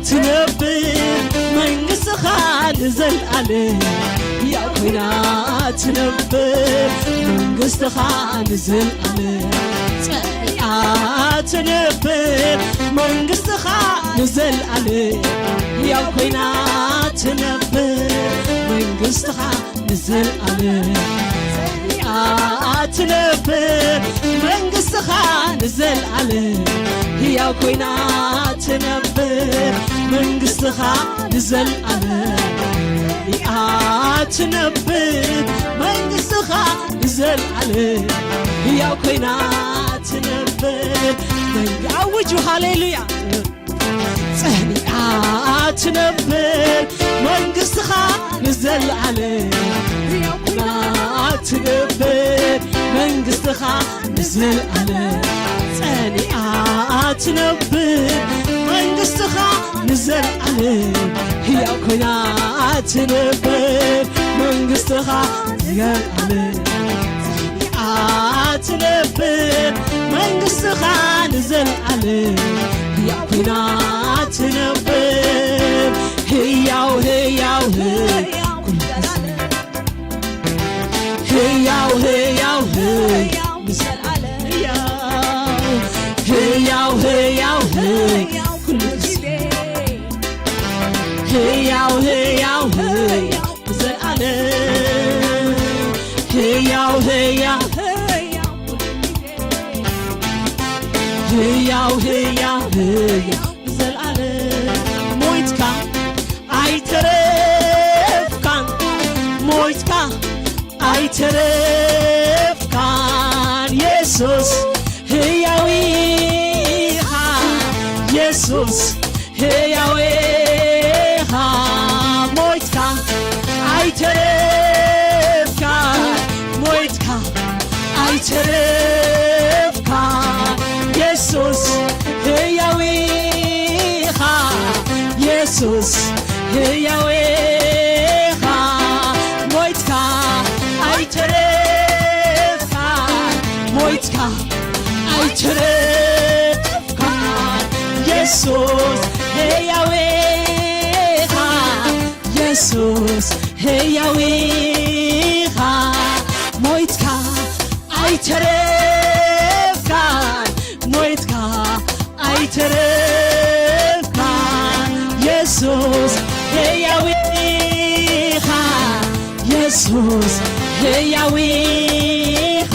ትነብር። መንግስትኻ ንዘልኣለም ሕያው ኮይና ትነብር። መንግስትኻ ንዘልኣለም ጸኒዓ ትነብር። መንግስትኻ ንዘልኣለም ሕያው ኮይና ትነብር። መንግስትኻ ንዘልኣለም ጸኒዓ ትነብር። መንግስትኻ ንዘልኣለም ሕያው ኮይና ትነብር። መንግስትኻ ንዘልኣለም ጸኒዓ ትነብር። መንግስትኻ ንዘልኣለም ሕያው ኮይና ትነብር። መንግ-፣ ኣውጁ፣ ሃሌሉያ። ጸኒዓ ትነብር። መንግስትኻ ንዘልኣለም ሕያው ኮይና ትነብር። መንግስትኻ ንዘልኣለም ጸኒዓ ትነብር። መንግስትኻ ንዘልኣለም ሕያው ኮይና ትነብር። መንግስትኻ ንዘልኣለም ጸኒዓ ትነብር። መንግስትኻ ንዘልኣለም ሕያው ኮይና ትነብር። ሕያው፣ ሕያው፣ ሕያው፣ ኩሉ ግዜ። ሕያው፣ ሕያው፣ ሕያው፣ ንዘልኣለም ሕያው። ሕያው፣ ሕያው፣ ሕያው፣ ኩሉ ግዜ። ሕያው፣ ሕያው፣ ሕያው፣ ንዘልኣለም ሕያው፣ ሕያው፣ ሕያው፣ ሕያው፣ ሕያው፣ ንዘልኣለም ሞይትካ ኣይተረፍካን፣ ሞይትካ ኣይተረፍካን። የሱስ ሕያው ኢኻ፣ የሱስ ሕያው ኢኻ። ሞይትካ ኣይተረፍካን፣ ሞይትካ ኣይተረፍካን። የሱስ ሕያው ኢኻ፣ የሱስ ሕያው ኢኻ። ሞይትካ ኣይተረፍካን፣ ሞይትካ ኣይተረፍካን። የሱስ ሕያው ኢኻ፣ የሱስ ሕያው ኢኻ። ሞይትካ ኣይተረፍካን፣ ሞይትካ ኣይተረፍካን። የሱስ ሕያው ኢኻ፣ የሱስ ሕያው ኢኻ።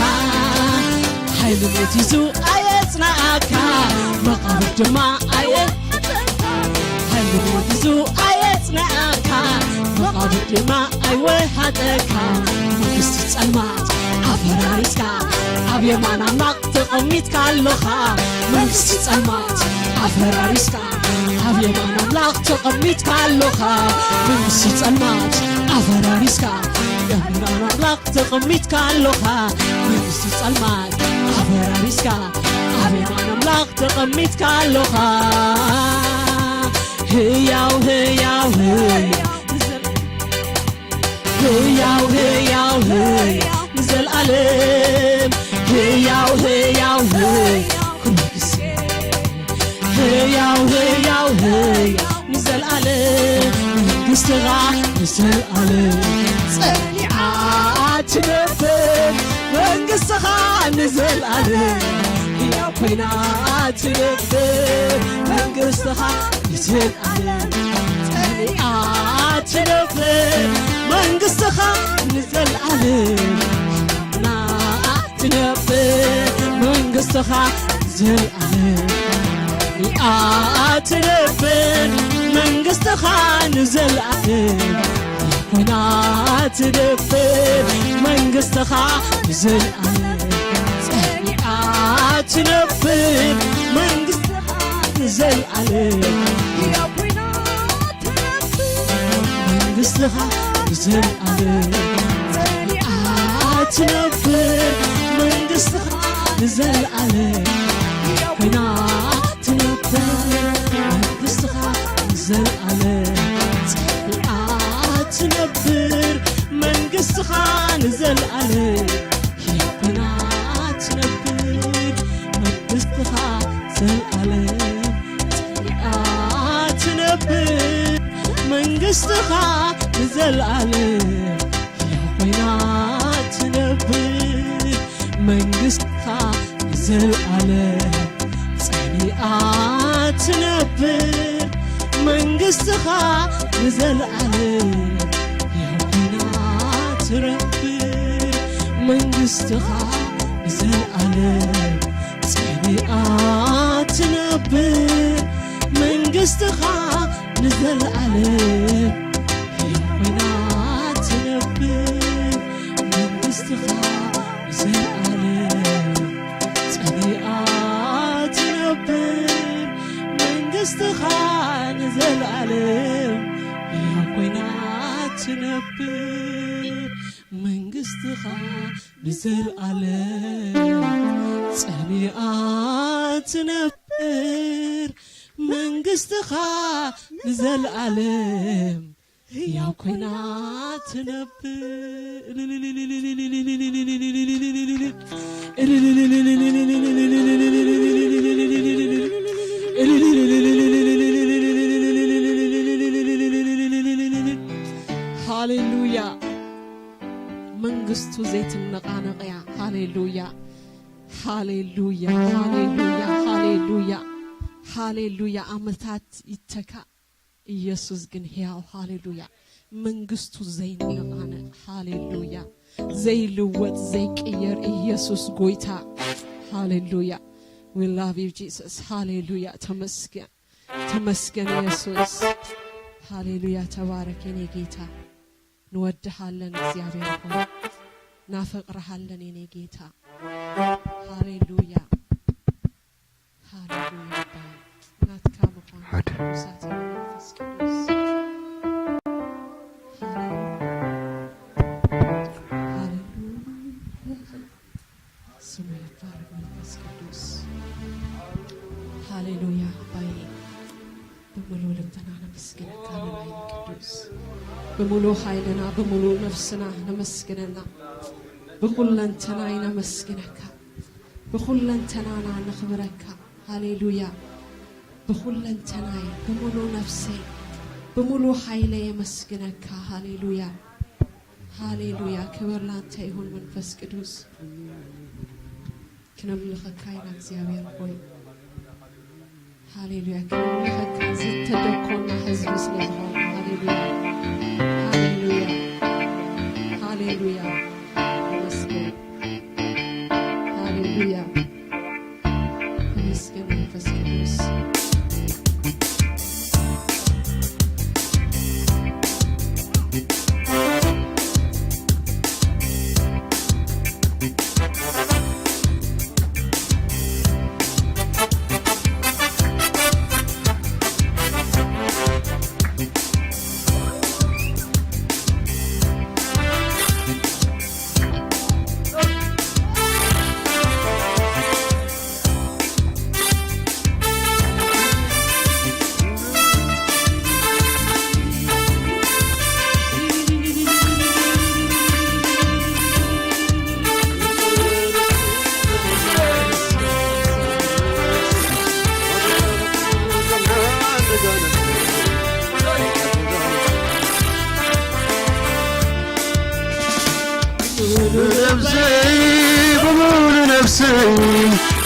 ሓይሊ ሞት ሒዙ ኣየጽንዓካ፣ መቓብር ድማ ኣየ-፣ ሓይሊ ሞት ሒዙ ኣየጽንዓካ፣ መቓብር ድማ ኣይወሓጠካ መንግስቲ ጸልማት ኣፈራሪስካ ኣብ የማን ኣምላኽ ተቐሚጥካ ኣለኻ። መንግስቲ ጸልማት ኣፈራሪስካ ኣብ የማን ኣምላኽ ተቐሚጥካ ኣለኻ። መንግስቲ ጸልማት ኣፈራሪስካ ኣብ የማን ኣምላኽ ተቐሚጥካ ኣለኻ። መንግስቲ ጸልማት ኣፈራሪስካ ኣብ የማን ኣምላኽ ተቐሚጥካ ኣለኻ። ህያው ህያው ህያው ህያው ህያው ህያው ንዘልኣለም ህያው ህያው ህያው ኩሉ ግዜ ህያው ህያው ህያው ንዘልኣለም መንግስትኻ ንዘልኣለም ጸኒዓ ትነብር መንግስትኻ ንዘልኣለም ህያው ኮይና ትነብር መንግስትኻ ንዘልኣለም ጸኒዓ ትነብር መንግስትኻ ንዘልኣለም ና ትነብር መንግስትኻ ንዘልኣለም ጸኒዓ ትነብር መንግስትኻ ንዘልኣለም ኮይና ትነብር መንግስትኻ ንዘልኣለም ጸኒዓ ትነብር መንግስትኻ ንዘልኣለም ህያው ኮይና ትነብር መንግስትኻ ንዘልኣለም ጸኒዓ ትነብር መንግስትኻ ንዘልኣለም ህያው ኮይና ትነብር መንግስትኻ ንዘልኣለም ጸኒዓ ትነብር መንግስትኻ ንዘልኣለም ህያው ኮይና ትነብር መንግስትኻ ዘልኣለም ጸኒዓ ትነብር መንግስትኻ ንዘልኣለም ህያው ኮይና ትነብር መንግስትኻ ንዘልኣለም ጸኒዓ ትነብር መንግስትኻ ንዘልኣለም ህያው ኮይና ትረብር መንግስትኻ ንዘልኣለም ጸኒዓ ትነብር መንግስትኻ ንዘልኣለም ህያው ኮይና ትነብር መንግስትኻ ንዘልኣለም ጸኒዓ ትነብር መንግስትኻ ንዘልኣለም ህያው ኮይና ትነብር መንግስትኻ ንዘልኣለም ጸኒዓ ትነብር መንግስትኻ ንዘልኣለም ህያው ኮይና ትነብር ሃሌሉያ መንግስቱ ዘይትነቓነቕ እያ። ሃሌሉያ ሃሌሉያ ሃሌሉያ ሃሌሉያ ሃሌሉያ ዓመታት ይተካ ኢየሱስ ግን ሕያው ሃሌሉያ መንግስቱ ዘይነቓነቕ ሃሌሉያ ዘይልወጥ ዘይቅየር ኢየሱስ ጎይታ ሃሌሉያ we love you Jesus ሃሌሉያ ተመስገን ተመስገን ኢየሱስ ሃሌሉያ ተባረክ የኔ ጌታ ንወድሃለን እግዚኣብሔር ሆይ ናፈቅርሃለን የኔ ጌታ ሃሌሉያ ሃሌሉያ ኣባይ ናትካ ምዃን ሓደ ቅዱሳት መንፈስ ቅዱስ ሃሌሉያ ሃሌሉያ ስሙ ይባረክ መንፈስ ቅዱስ ሃሌሉያ ኣባይ ብምሉእ ልብና ነመስግነካ መናይ ቅዱስ ብምሉእ ሓይልና ብምሉእ ነፍስና ነመስግነና ብኩለንተናይ ነመስግነካ ብኩለንተናና ነኽብረካ ሃሌሉያ ብኩለንተናይ ብምሉእ ነፍሰይ ብምሉእ ሓይለ የመስግነካ ሃሌሉያ ሃሌሉያ ክብር ላንተ ይሁን መንፈስ ቅዱስ ክነምልኸካ ኢና እግዚኣብሔር ሆይ ሃሌሉያ ክነምልኸካ ዝተደኮና ህዝቢ ስለ ዝኾነ ሃሌሉያ ሃሌሉያ ሃሌሉያ መስገን ሃሌሉያ ተመስገን መንፈስ ቅዱስ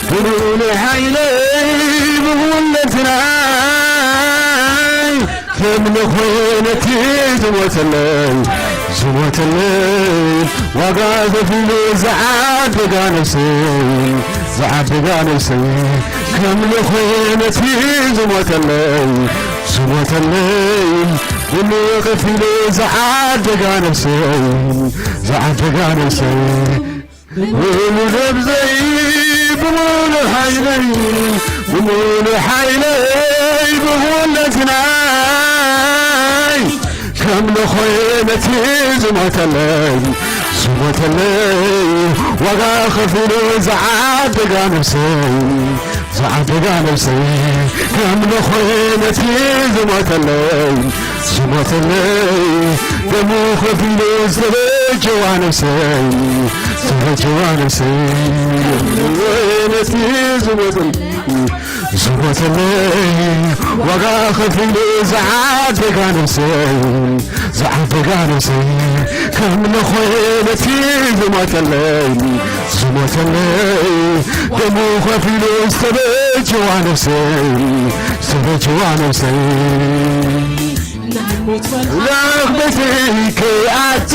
ብሙሉ ሓይለይ ብኹለንትናይ ከም ንኾይነቲ ዝሞተለይ ዝሞተለይ ዋጋ ከፊሉ ዝዓደጋ ነፍሰይ ዝዓደጋ ነፍሰይ ከም ንኾይነቲ ዝሞተለይ ዝሞተለይ ብሙሉ ከፊሉ ዝዓደጋ ነፍሰይ ዝዓደጋ ነፍሰይ ብሙሉ ነብሰይ ብሙሉ ሓይለይ ብሙሉ ሓይለይ ብኹለንትናይ ከም ንኾይነቲ ዝሞተለይ ዝሞተለይ ዋጋ ከፊሉ ዝዓደጋ ነፍሰይ ዝዓደጋ ነፍሰይ ከም ንኾይነቲ ዝሞተለይ ዝሞተለይ ደሙ ከፊሉ ዝተበጀዋ ነፍሰይ ዝተበጀዋ ነፍሰይ ነቲ ዝሞተለይ ዝሞተለይ ዋጋ ከፊሉ ዝዓደጋ ነፍሰይ ዝዓደጋ ነፍሰይ ከም ንኾይነቲ ዝሞተለይ ዝሞተለይ ደሙ ከፊሉ ዝተበጀዋ ነፍሰይ ዝተበጀዋ ነፍሰይ ላኽ ቤተይ ከይኣቱ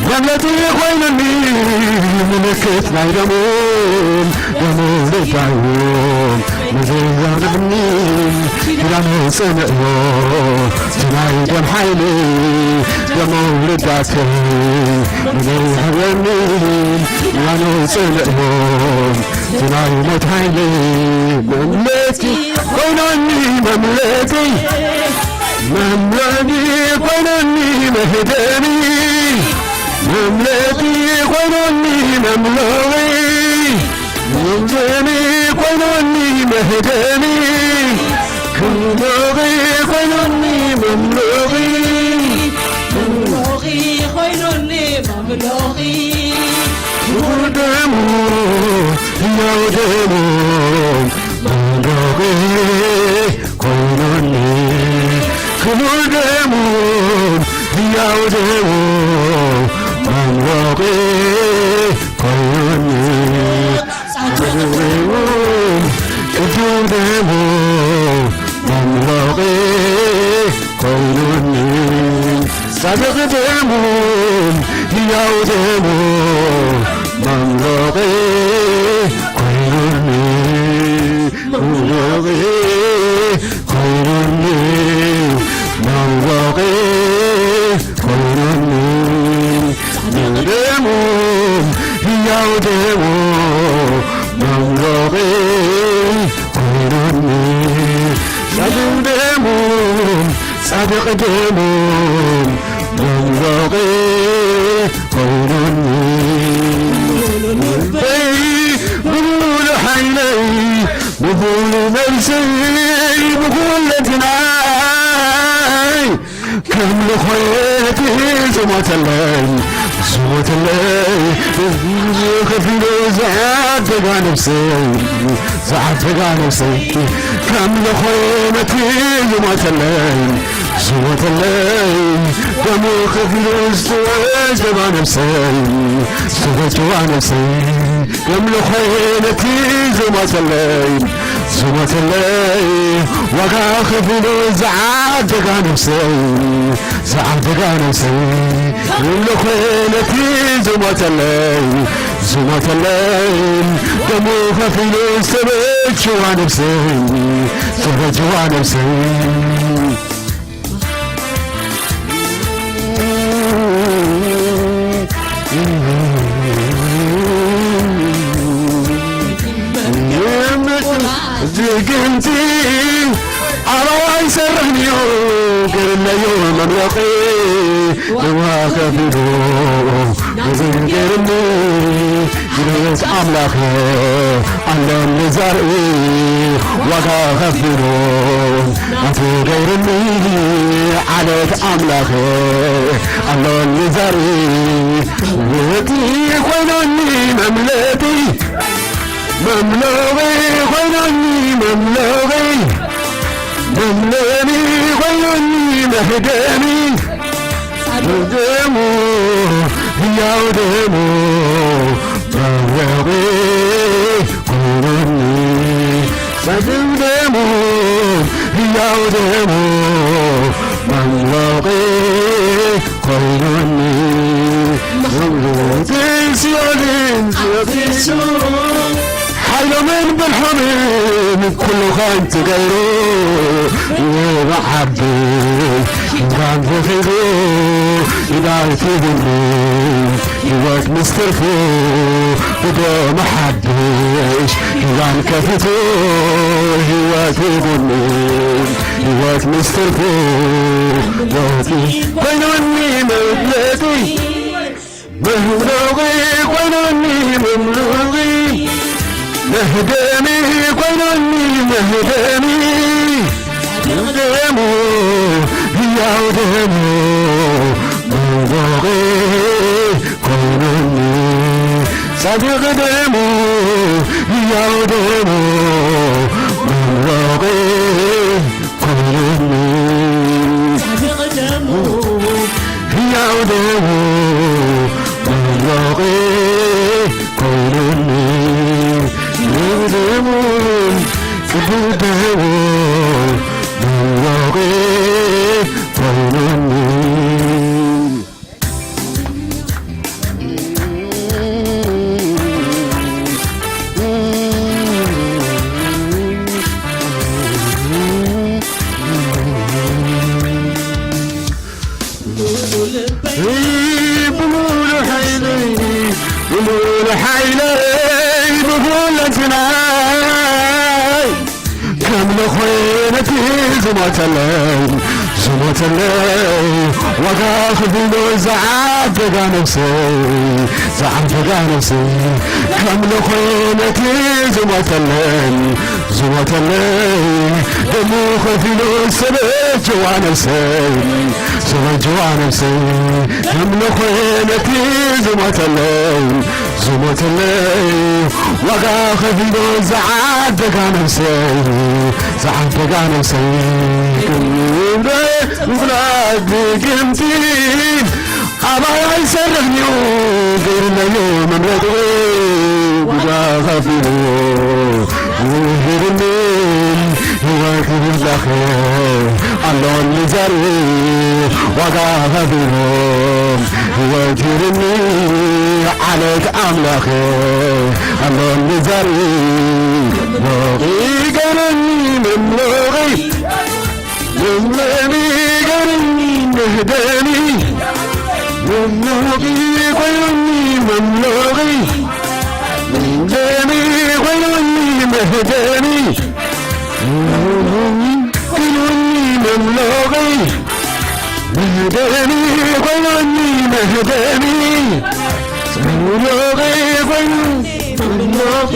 መግለጺ ኮይኑኒ ምልክት ናይ ደሙ ደሙ ልዳዩ ንዘዛርብኒ ኪዳኑ ጽንዕዮ እቲ ናይ ደም ሓይሊ ደሙ ልዳተይ ንዘይሃበኒ ኪዳኑ ጽንዕዮ እቲ ናይ ሞት ሓይሊ መምለጢ ኮይኑኒ መምለጢ መምለጢ ኮይኑኒ መህደሚ መምለጢ ኮይኑኒ መምለጢ መምለጢ ኮይኑኒ መህደሚ መምለጢ ኮይኑኒ መምለጢ መምለጢ ኮይኑኒ መምለጢ ክቡር ደሙ ህያው ደሙ መምለጢ ኮይኑኒ ክቡር ደሙ ህያው ደሙ መምለጢ ኮይኑኒ ጻድቕ ደሙ ቅዱስ ደሙ መምለጢ ኮይኑኒ ጻድቕ ደሙ ህያው ደሙ መምለጢ ኮይኑኒ መምለጢ ኮይኑኒ መምለጢ ኮይኑኒ ጻድቕ ደሙ ህያው ደሙ መምለጢ ኮይኑኒ ጻድቕ ደሙ ጻድቕ ደሙ መምለጢ ኮይኑኒ ልበይ ብሙሉ ሓይለይ ብሙሉ ነብሰይ ብኹለንትናይ ከም ልኾየት ዝሞተለይ ዝሞተለይ ከፊሉ ዝዓደጋ ነብሰይ ዝዓደጋ ነብሰይ ከም ልኾየት ዝሞተለይ ዝሞተለይ ደሙ ከፊሉ ዝተወጀባ ነብሰይ ዝተወጀባ ነብሰይ ከም ልኾየት ዝሞተለይ ዝሞተለይ ዋጋ ከፊሉ ዝዓደጋ ነብሰይ ዝዓደጋ ነብሰይ ክብሉ ኮይነቲ ዝሞተለይ ዝሞተለይ ደሙ ከፊሉ ዝተበጅዋ ነብሰይ ዝተበጅዋ ነብሰይ ዝግንቲ ኣባይ ሰርሕንዩ ገርለዩ መምለቒ ንዋ ከፊሉ ዝንገርኒ ግርት ኣምላኽ ኣለም ንዘርኢ ዋጋ ከፊሉ ኣቲ ገይርኒ ዓለት ኣምላኽ ኣሎኒ ዘርኢ ውቲ ኮይኖኒ መምለጢ መምለጢ ኮይኖኒ መምለጢ መምለጢ ኮይኖኒ መህደሚ ደሙ ህያው ደሙ መምለቂ ኮይኑኒ፣ ጸድቕ ደሙ፣ ህያው ደሙ፣ መምለቂ ኮይኑኒ። መምለቂ ጽዮንን ጽዮን ሓይሎምን ብርሃንን ኩሉ ከንቱ ገይሩ፣ ይመዓብል ኪዳን ረኺቡ፣ ኪዳን ኪዱኒ ህይወት ምስ ትርፉ፣ ብደሙ ሓድሽ ኪዳን ከፊቱ፣ ህይወት ሂቡኒ ህይወት ምስ ትርፉ፣ ለውጢ ኮይኑኒ መግለጺ። መምለቂ ኮይኑኒ መምለቂ፣ መህደሚ ኮይኑኒ መህደሚ፣ ደሙ ህያው ደሙ መምለቂ ኮይኑኒ፣ ጻድቕ ደሙ ህያው ደሙ መምለቂ ኮይኑኒ፣ ጻድቕ ደሙ ህያው ደሙ መምለቂ ኮይኑኒ፣ ህያው ደሙ ቅዱስ ደሙ መምለቂ ኮይኑኒ። ብሙሉ ሓይለይ፣ ብሙሉ ሓይለይ፣ ብኹለንትናይ ከም ለኾይነቲ ዝሞተለይ፣ ዝሞተለይ፣ ዋጋ ከፊሉ ዝዓደጋ ነፍሰይ፣ ዝዓደጋ ነፍሰይ፣ ከም ለኾይነቲ ዝሞተለይ፣ ዝሞተለይ፣ ደሙ ከፊሉ ዝበጀዋ ነፍሰይ፣ ዝበጀዋ ነፍሰይ፣ ከም ለኾይነቲ ዝሞተለይ፣ ዝሞተለይ፣ ዋጋ ከፊሉ ዝዓደጋ ነፍሰይ፣ ዝዓደጋ ነፍሰይ፣ ክብረ ምፍላጥ ድግምቲ ኣባይ ኣይሰርሕን እዩ፣ ገይርለዮ መምረጢ፣ ዋጋ ከፊሉ ዝህብኒ ህይወት ይብላኸ ኣሎኒ ዘርኢ ዋጋ ከፊሉ ህይወት ይብኒ ዓለት ኣምላኸ ኣሎኒ ዘርኢ ሞቂ ገይረኒ መምለቒ መምለሚ ገይረኒ መህደሚ መምለቒ ኮይኑኒ መምለቒ መምለሚ ኮይኑኒ መህደሚ ኮይኑኒ መምለቒ መህደሚ ኮይኑኒ መህደሚ መምለቒ ኮይኑኒ መምለቒ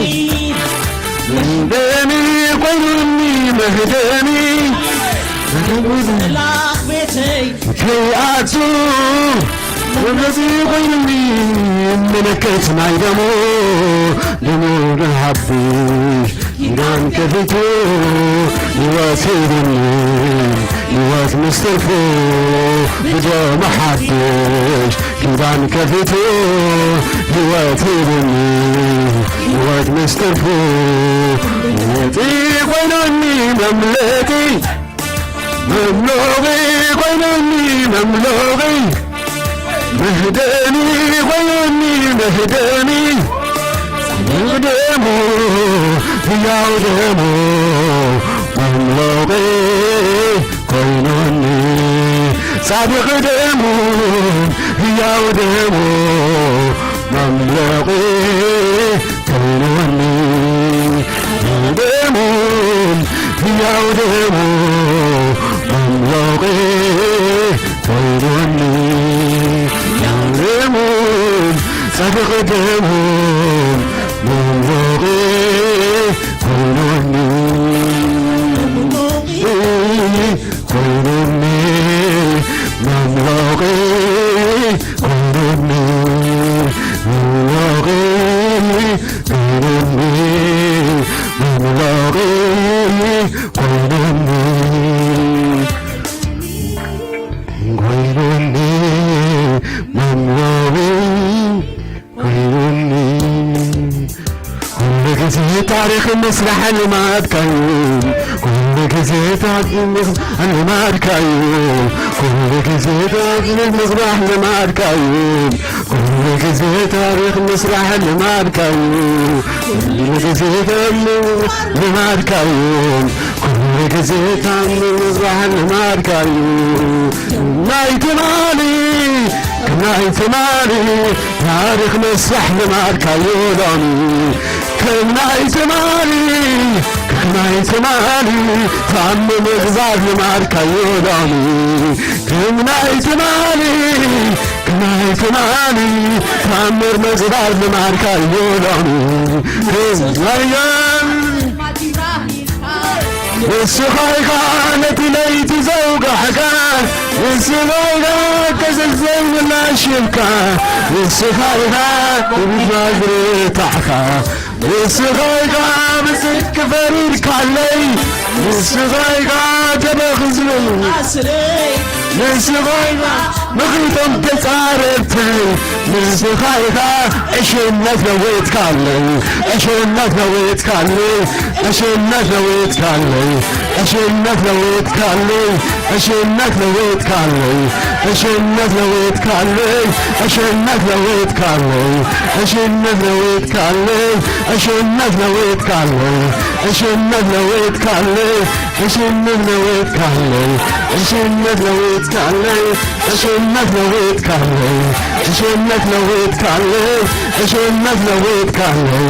መህደሚ ኮይኑኒ መህደሚ መህደሚ ከይኣቱ መግለጺ ኮይኑኒ ምልክት ናይ ደሙ ደሙ ንሓድሽ ኪዳን ከፊቱ ህይወት ሂቡኒ ህይወት ምስ ትርፉ ብደሙ ሓድሽ ኪዳን ከፊቱ ህይወት ሂቡኒ ህይወት ምስ ትርፉ መግለጺ ኮይኑኒ መምለጢ መምለኺ ኮይኑኒ መምለኺ መህደሚ ኮይኑኒ መህደሚ ጻድቕ ደሙ ህያው ደሙ መምለኺ ኮይኑኒ ጻድቕ ደሙ ህያው ደሙ መምለኺ ኮይኑኒ ደሙን ህያው ደሙ መምለኺ ኮይኑኒ ደሙን ጻድቕ ደሙ መምለኺ ኮይኑኒ ኮይኑኒ መምለኺ ኮይኑኒ መምለኺ ኮይኑኒ መምለኺ ኮይኑኒ ኮይኑኒ መምለኺ ኮይኑኒ ክምስራሕ ልማድካዩ፣ ኩሉ ግዜ ታሪኽ ልማድካዩ፣ ኩሉ ግዜ ታሪኽ ምዝራሕ ልማድካዩ፣ ኩሉ ግዜ ታሪኽ ምስራሕ ልማድካዩ፣ ኩሉ ግዜ ታሪኽ ልማድካዩ፣ ኩሉ ግዜ ታሪኽ ምስራሕ ልማድካዩ። ናይ ትማሊ፣ ናይ ትማሊ ታሪኽ ምስራሕ ልማድካዩ ሎሚ። ከም ናይ ትማሊ፣ ከም ናይ ትማሊ ታምር ምግባር ልማድካዮ ሎሚ። ከም ናይ ትማሊ፣ ከም ናይ ትማሊ ታምር ምግባር ልማድካዮ ሎሚ። ከም ናይ ንስኻ ኢኻ ነቲ ለይቲ ዘውጋሕካ፣ ንስኻ ኢኻ ከዘዘይ ምላሽ ሂብካ፣ ንስኻ ኢኻ ብብዝማዝ ርታዕካ፣ ንስኻ ኢኻ ብጽድቂ ፈሪድካለይ፣ ንስኻ ኢኻ ደበኽ ዝብል፣ ንስኻ ኢኻ ምኽንያቶም ተጻረርተይ፣ ንስኻ ኢኻ ዕሽነት ለወጥካለይ፣ ዕሽነት ለወጥካለይ፣ ዕሽነት ለወጥካለይ፣ ዕሽነት ለወጥካለይ፣ ዕሽነት ለወጥካለይ፣ ዕሽነት ለወጥካለይ፣ ዕሽነት ለወጥካለይ፣ ዕሽነት ለወጥካለይ፣ ዕሽነት ለወጥካለይ፣ ዕሽነት ለወጥካለይ፣ ዕሽነት ለወጥካለይ፣ ዕሽነት ለወጥካለይ፣ ዕሽነት ለወጥካለይ፣ ዕሽነት ለወጥካለይ፣ ዕሽነት ለወጥካለይ፣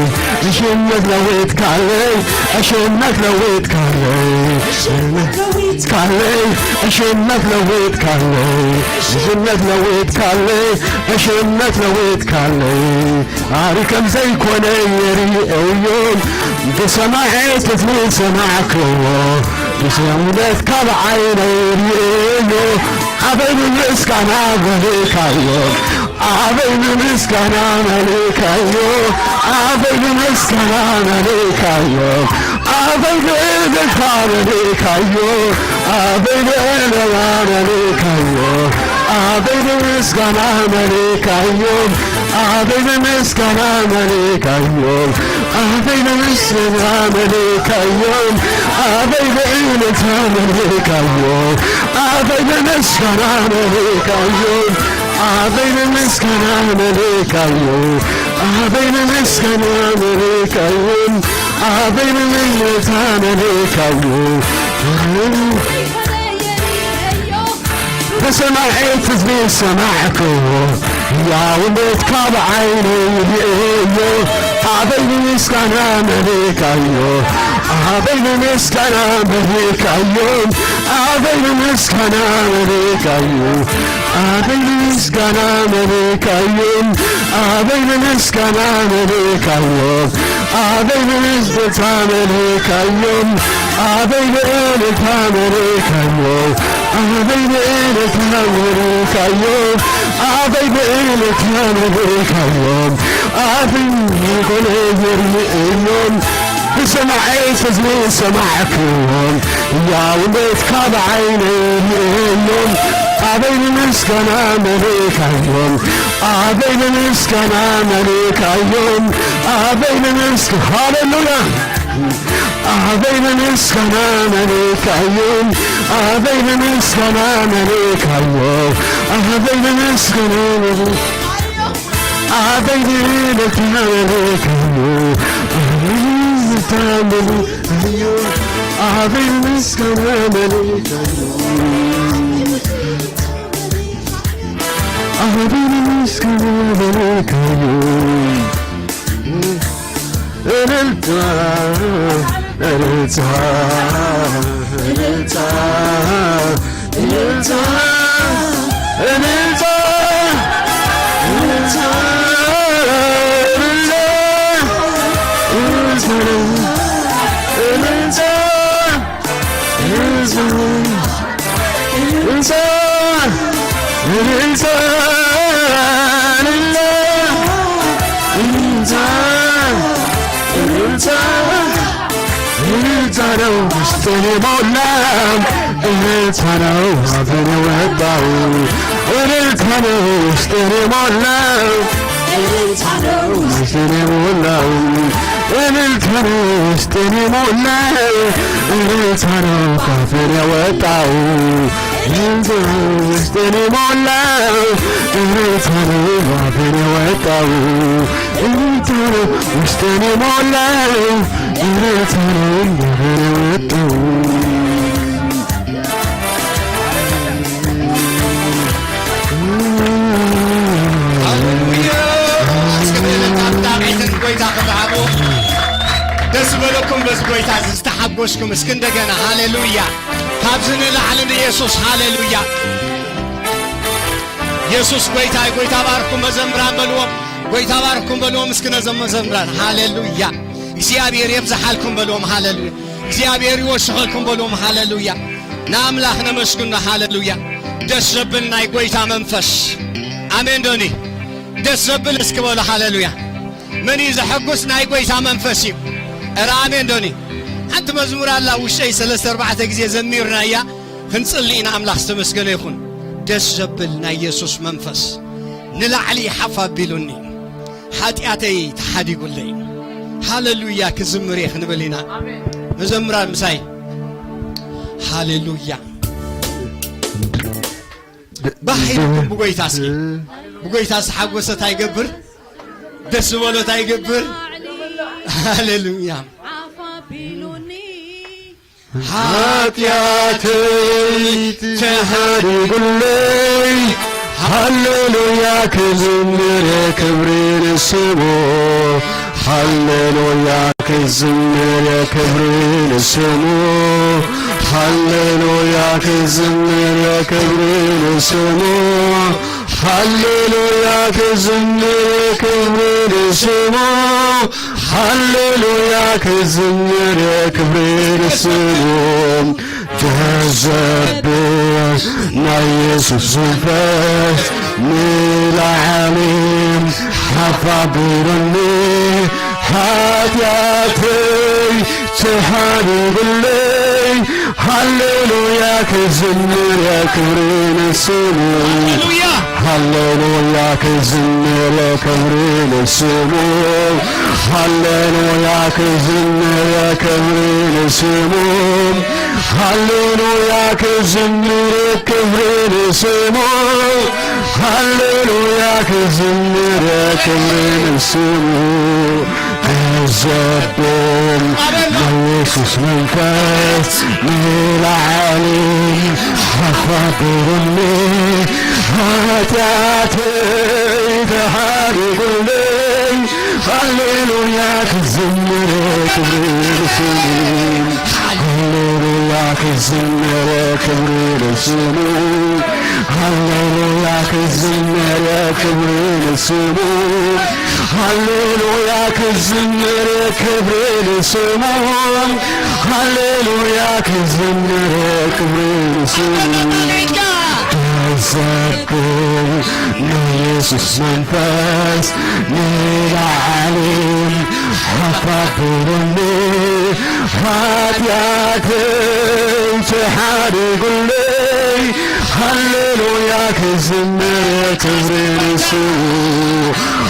ዕሽነት ለወጥካለይ፣ ዕሽነት ለወጥካለይ፣ ካለይ፣ ዕሽነት ለወጥካለይ፣ ዕሽነት ለወጥካለይ፣ ዕሽነት ለወጥካለይ። ኣሪ ከም ዘይኮነ የርእዮም፣ ብሰማዔ ክፍሊ ሰማዕክዎ፣ ብሰሙነት ካብ ዓይነይ ርእዮ፣ ኣበይ ብምስጋና መሊእካዮ፣ ኣበይ ብምስጋና መሊእካዮ፣ ኣበይ ብምስጋና መሊእካዮ፣ ኣበይ ብእልልታ መሊእካዮ፣ ኣበይ ብዕለዋ መሊእካዮ፣ ኣበይ ብምስጋና መሊእካዮ፣ ኣበይ ብምስጋና መሊእካዮ፣ ኣበይ ብምስጋና መሊእካዮ፣ ኣበይ ብእልልታ መሊእካዮ፣ ኣበይ ብምስጋና መሊእካዮ፣ ኣበይ ብምስጋና መሊእካዮ፣ ኣበይ ብምስጋና መሊእካዮ፣ ኣበይ ብምስጋና መሊእካዮ። ብሰማይ ሕትት ዝብል ሰማዕክዎ፣ ያውነት ካብ ዓይነይ ርእዮ፣ ኣበይ ብምስጋና መሊእካዮ፣ ኣበይ ብምስጋና መሊእካዮ፣ ኣበይ ብምስጋና መሊእካዮ፣ ኣበይ ብምስጋና መሊእካዮ፣ ኣበይ ብምስጋና መሊእካዮ፣ ኣበይ ብምስጋና መሊእካዮ፣ ኣበይ ብእልልታ መሊእካዮ፣ ኣበይ ብእልልታ መሊእካዮ፣ ኣበይ ብእልልታ መሊእካዮ፣ ኣበይ ኮነ የርእዮም። ብሰማይ ሕትት ዝብል ሰማዕክዎም፣ ያውነት ካብ ዓይነይ ርእዮም፣ ኣበይ ብምስጋና መሊእካዮም፣ ኣበይ ብምስጋና መሊእካዮም፣ ኣበይ ብምስጋ-፣ ሃሌሉያ። ኣበይ ብምስጋና መሊእካዮም፣ ኣበይ ብምስጋና መሊእካዮ፣ ኣበይ ብምስጋና መሊእካዮ፣ ኣበይ ብምስጋና መሊእካዮ፣ ኣበይ ብምስጋና መሊእካዮ፣ ኣበይ ብምስጋና መሊእካዮ፣ ኣበይ ብምስጋና መሊእካዮ። እልልታ፣ እልልታ፣ እልልታ፣ እልልታ፣ እልልታ፣ እልልታ፣ እልልታ፣ እልልታ፣ እልልታ፣ እልልታ፣ እልልታ፣ እልልታ፣ እልልታ ነው ውስጤን የሞላው፣ እልልታ ነው አፌን የወጣው፣ እልልታ ነው ውስጤን የሞላው። እልልታ ነው ውስጤን የሞላው፣ እልልታ ነው ውስጤን የሞላው፣ እልልታ ነው ካፌን ያወጣው፣ እልልታ ነው ውስጤን የሞላው፣ እልልታ ነው ካፌን ያወጣው፣ እልልታ ነው ውስጤን የሞላው፣ እልልታ ነው ካፌን ያወጣው። ሃሌሉያ! እስኪ ብእልልታን ብጣቕዒትን ንጎይታ ክብሪ ሃቡ። ደስ ዝበለኩም በዚ ጎይታ እዚ ዝተሓጎስኩም እስኪ እንደገና ሃሌሉያ! ካብዚ ንላዕሊ ንየሱስ ሃሌሉያ! የሱስ ጎይታ እዩ። ጎይታ ባርኩም መዘምራን በልዎም። ጎይታ ባርኩም በልዎም እስኪ ነዞም መዘምራን ሃሌሉያ! እግዚኣብሔር የብዝሓልኩም በልዎም ሃሌሉያ! እግዚኣብሔር ይወስኸልኩም በልዎም ሃሌሉያ! ንኣምላኽ ነመስግኖ ሃሌሉያ! ደስ ዘብል ናይ ጎይታ መንፈስ ኣሜን ዶኒ ደስ ዘብል እስኪ በሉ ሃሌሉያ መን እዩ ዘሐጉስ ናይ ጎይታ መንፈስ እዩ እረ ኣሜን ዶኒ ሓንቲ መዝሙር ኣላ ውሽጠይ ሰለስተ ኣርባዕተ ግዜ ዘሚርና እያ ክንጽሊ ኢና ኣምላኽ ዝተመስገነ ይኹን ደስ ዘብል ናይ የሱስ መንፈስ ንላዕሊ ሓፍ ኣቢሉኒ ሓጢኣተይ ተሓዲጉለይ ሃሌሉያ ክዝምር እየ ክንብል ኢና መዘምራን ምሳይ ሃሌሉያ ባህ ኢልኩም ብጎይታ እስኪ ብጎይታ ዝተሓጎሰ እንታይ ይገብር ደስ ዝበሎ እንታይ ይገብር ሃሌሉያ ሓጢኣተይ ተሓዲጉለይ ሃሌሉያ ክዝምር ክብሪ ንስሙ ሃሌሉያ ክዝምር ክብሪ ንስሙ ሃሌሉያ ክዝምር ክብሪ ንስሙ ሃሌሉያ ክዝምር ክብሪ ንስሙ ሃሌሉያ ክዝምር ክብሪ ንስሙ ደስ ዘብል ናይ የሱስ መንፈስ ንላዕሊ ሓፍ ኣቢሉኒ ሓጢኣተይ ተሓዲጉለይ ሃሌሉያ ክዝምር ክብሪ ንስሙ ሃሌሉያ ሃሌሉያ ክዝምር ክብሪ ንስሙ ሃሌሉያ ክዝምር ክብሪ ንስሙ ሃሌሉያ ክዝምር ክብሪ ንስሙ ሃሌሉያ ክዝምር ክብሪ ንስሙ ክዘብል ናይ የሱስ መንፈስ ንላዕሊ ሓፋብሩኒ ሓጢኣተይ ተሓሪጉለይ ሃሌሉያ ክዝምር ክብሪ ንስሙ ሃሌሉያ ክዝምር ክብሪ ንስሙ ሃሌሉያ ክዝምር ክብሪ ንስሙ ሃሌሉያ ክዝምር ክብሪ ንስሙ ሃሌሉያ ክዝምር ክብሪ ንስሙ ዘብል ንየሱስ መንፈስ ንላዕሊ ሓፋብሩኒ ሓጢኣተይ ተሓሪጉለይ ሃሌሉያ ክዝምር ክብሪ ንስሙ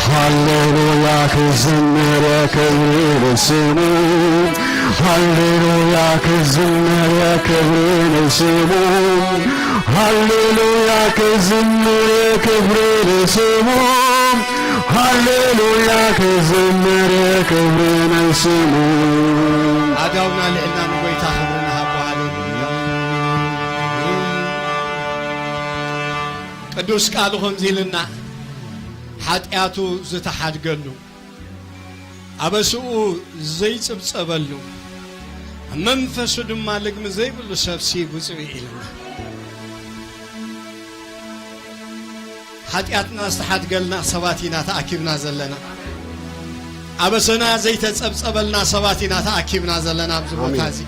ሃሌሉያ ክዝምር ክብሪ ንስሙ ሃሌሉያ ክዝምር ክብሪ ንስሙ ሃሌሉያ ክዝምር ክብሪ ንስሙ ሃሌሉያ ክዝምር ክብሪ ንስሙ ኣዳውና ልዕልና ንጎይታ ክብሪ ንሃቦ ሃሌሉያ ቅዱስ ቃሉ ከምዚ ኢልና ሓጢኣቱ ዝተሓድገሉ ኣበስኡ ዘይጽብጸበሉ ኣብ መንፈሱ ድማ ልግሚ ዘይብሉ ሰብ ሲ ብፁዕ ኢልና ሓጢኣትና ዝተሓድገልና ሰባት ኢና ተኣኪብና ዘለና ኣበሰና ዘይተጸብጸበልና ሰባት ኢና ተኣኪብና ዘለና ኣብዚ ቦታ እዚ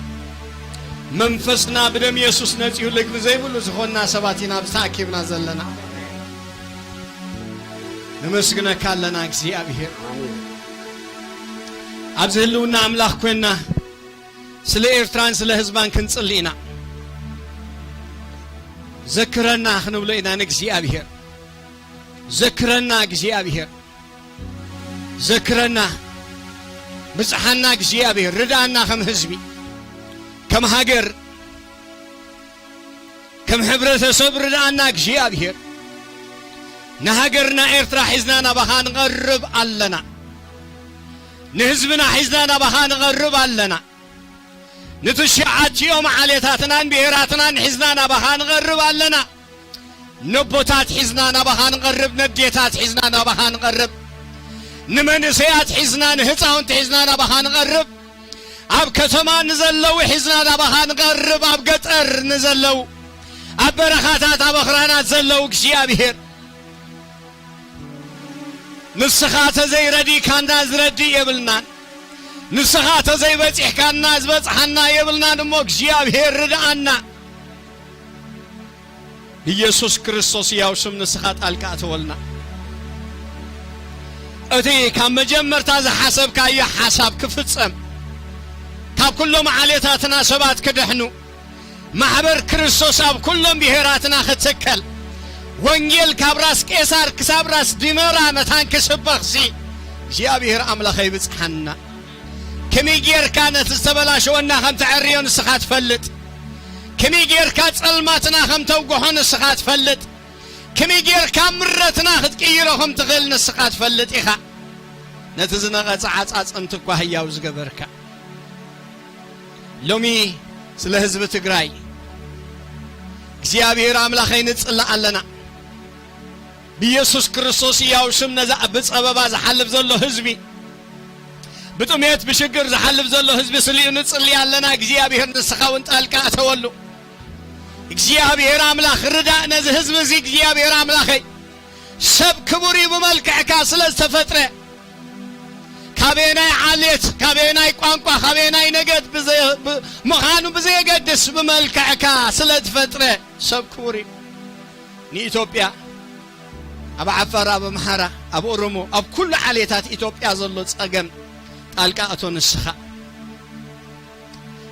መንፈስና ብደም የሱስ ነጺሁ ልግሚ ዘይብሉ ዝኾንና ሰባት ኢና ኣብዚ ተኣኪብና ዘለና ነመስግነካ ኣለና እግዚኣብሔር ኣብዚ ህልውና ኣምላኽ ኮይንና ስለ ኤርትራን ስለ ህዝባን ክንጽሊ ኢና ዘክረና ክንብሎ ኢና ንእግዚኣብሔር ዘክረና እግዚኣብሔር ዘክረና፣ ብጽሓና እግዚኣብሔር፣ ርድኣና ከም ህዝቢ፣ ከም ሃገር፣ ከም ሕብረተሰብ ርድኣና እግዚኣብሔር። ንሃገርና ኤርትራ ሒዝና ናባኻ ንቐርብ ኣለና። ንህዝብና ሒዝና ናባኻ ንቐርብ ኣለና። ንትሽዓቲኦም ዓሌታትናን ብሄራትናን ሒዝና ናባኻ ንቐርብ ኣለና። ነቦታት ሒዝና ናባኻ ንቐርብ፣ ነዴታት ሒዝና ናባኻ ንቐርብ፣ ንመንእሰያት ሒዝና፣ ንህፃውንቲ ሒዝና ናባኻ ንቐርብ፣ ኣብ ከተማ ንዘለዉ ሒዝና ናባኻ ንቐርብ፣ ኣብ ገጠር ንዘለዉ፣ ኣብ በረኻታት፣ ኣብ ኣኽራናት ዘለዉ እግዚኣብሔር፣ ንስኻ ተዘይረዲእካና ዝረድእ የብልናን። ንስኻ ተዘይበጺሕካና ዝበጽሓና የብልናን እሞ እግዚኣብሔር ርድኣና። ኢየሱስ ክርስቶስ ያው ስም ንስኻ ጣልቃ እተወልና። እቲ ካብ መጀመርታ ዝሓሰብካዮ ሓሳብ ክፍጸም፣ ካብ ኩሎም ዓሌታትና ሰባት ክድሕኑ፣ ማሕበር ክርስቶስ ኣብ ኩሎም ብሄራትና ክትከል፣ ወንጌል ካብ ራስ ቄሳር ክሳብ ራስ ዲመራ መታን ክስበኽሲ እግዚኣብሔር ኣምላኸ ይብጽሓና። ከመይ ጌርካ ነቲ ዝተበላሸወና ከም ተዐርዮ ንስኻ ትፈልጥ። ከመይ ጌርካ ጸልማትና ከም ተውግሖ ንስኻ ትፈልጥ። ከመይ ጌርካ ምረትና ክትቅይሮ ከም ትኽእል ንስኻ ትፈልጥ ኢኻ። ነቲ ዝነቐጸ ዓጻጽምቲ እኳ ህያው ዝገበርካ። ሎሚ ስለ ህዝቢ ትግራይ እግዚኣብሔር ኣምላኸይ ንጽላእ ኣለና። ብኢየሱስ ክርስቶስ ሕያው ሽም ነዛ ብጸበባ ዝሓልፍ ዘሎ ህዝቢ፣ ብጥሜት ብሽግር ዝሓልፍ ዘሎ ህዝቢ ስሊኡ ንጽሊ ኣለና። እግዚኣብሔር ንስኻ እውን ጣልቃ እተወሉ። እግዚኣብሔር ኣምላኽ ርዳእ ነዚ ህዝቢ እዚ። እግዚኣብሔር ኣምላኸይ ሰብ ክቡር እዩ ብመልክዕካ ስለ ዝተፈጥረ። ካበየናይ ዓሌት፣ ካበየናይ ቋንቋ፣ ካበየናይ ነገድ ብዘ-፣ ብ-፣ ምዃኑ ብዘየገድስ ብመልክዕካ ስለ ዝፈጥረ ሰብ ክቡር እዩ። ንኢትዮጵያ፣ ኣብ ዓፋር፣ ኣብ ኣምሓራ፣ ኣብ ኦሮሞ፣ ኣብ ኩሉ ዓሌታት ኢትዮጵያ ዘሎ ጸገም ጣልቃ እቶ ንስኻ።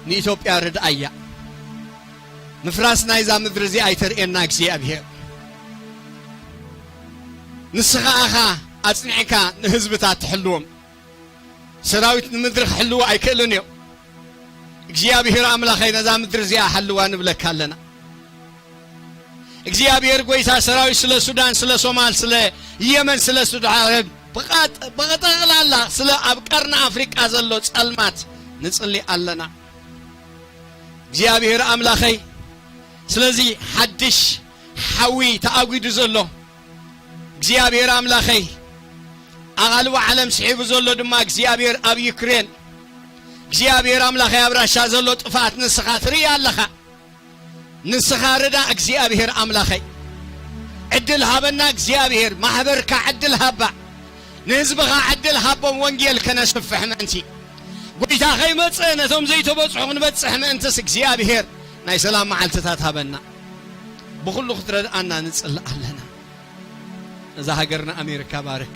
ንኢትዮጵያ ርድኣያ። ምፍራስ ናይዛ ምድሪ እዚ ኣይተርእየና እግዚኣብሔር። ንስኻ ኢኻ ኣጽኒዕካ ንህዝብታት ትሕልዎም። ሰራዊት ንምድሪ ክሕልዎ ኣይክእልን እዮም። እግዚኣብሔር ኣምላኸይ ነዛ ምድሪ እዚኣ ሓልዋ ንብለካ ኣለና። እግዚኣብሔር ጎይታ ሰራዊት ስለ ሱዳን፣ ስለ ሶማል፣ ስለ የመን፣ ስለ ሱዲ ዓረብ፣ ብቓጥ-፣ ብጠቕላላ ስለ ኣብ ቀርኒ ኣፍሪቃ ዘሎ ጸልማት ንጽሊ ኣለና። እግዚኣብሔር ኣምላኸይ፣ ስለዚ ሓድሽ ሓዊ ተኣጒዱ ዘሎ እግዚኣብሔር ኣምላኸይ፣ ኣቓልቦ ዓለም ስሒቡ ዘሎ ድማ እግዚኣብሔር ኣብ ዩክሬን፣ እግዚኣብሔር ኣምላኸይ ኣብ ራሻ ዘሎ ጥፍኣት ንስኻ ትርኢ ኣለኻ። ንስኻ ርዳ እግዚኣብሔር ኣምላኸይ። ዕድል ሃበና እግዚኣብሔር፣ ማሕበርካ ዕድል ሃባ። ንህዝብኻ ዕድል ሃቦም ወንጌል ከነስፍሕ ምእንቲ። ጎይታ ከይመጽእ ነቶም ዘይተበጽሑ ክንበጽሕ ምእንትስ እግዚኣብሔር ናይ ሰላም መዓልትታት ሃበና። ብኹሉ ክትረድኣና ንጽልእ ኣለና። እዛ ሃገርና ኣሜሪካ ባርካ፣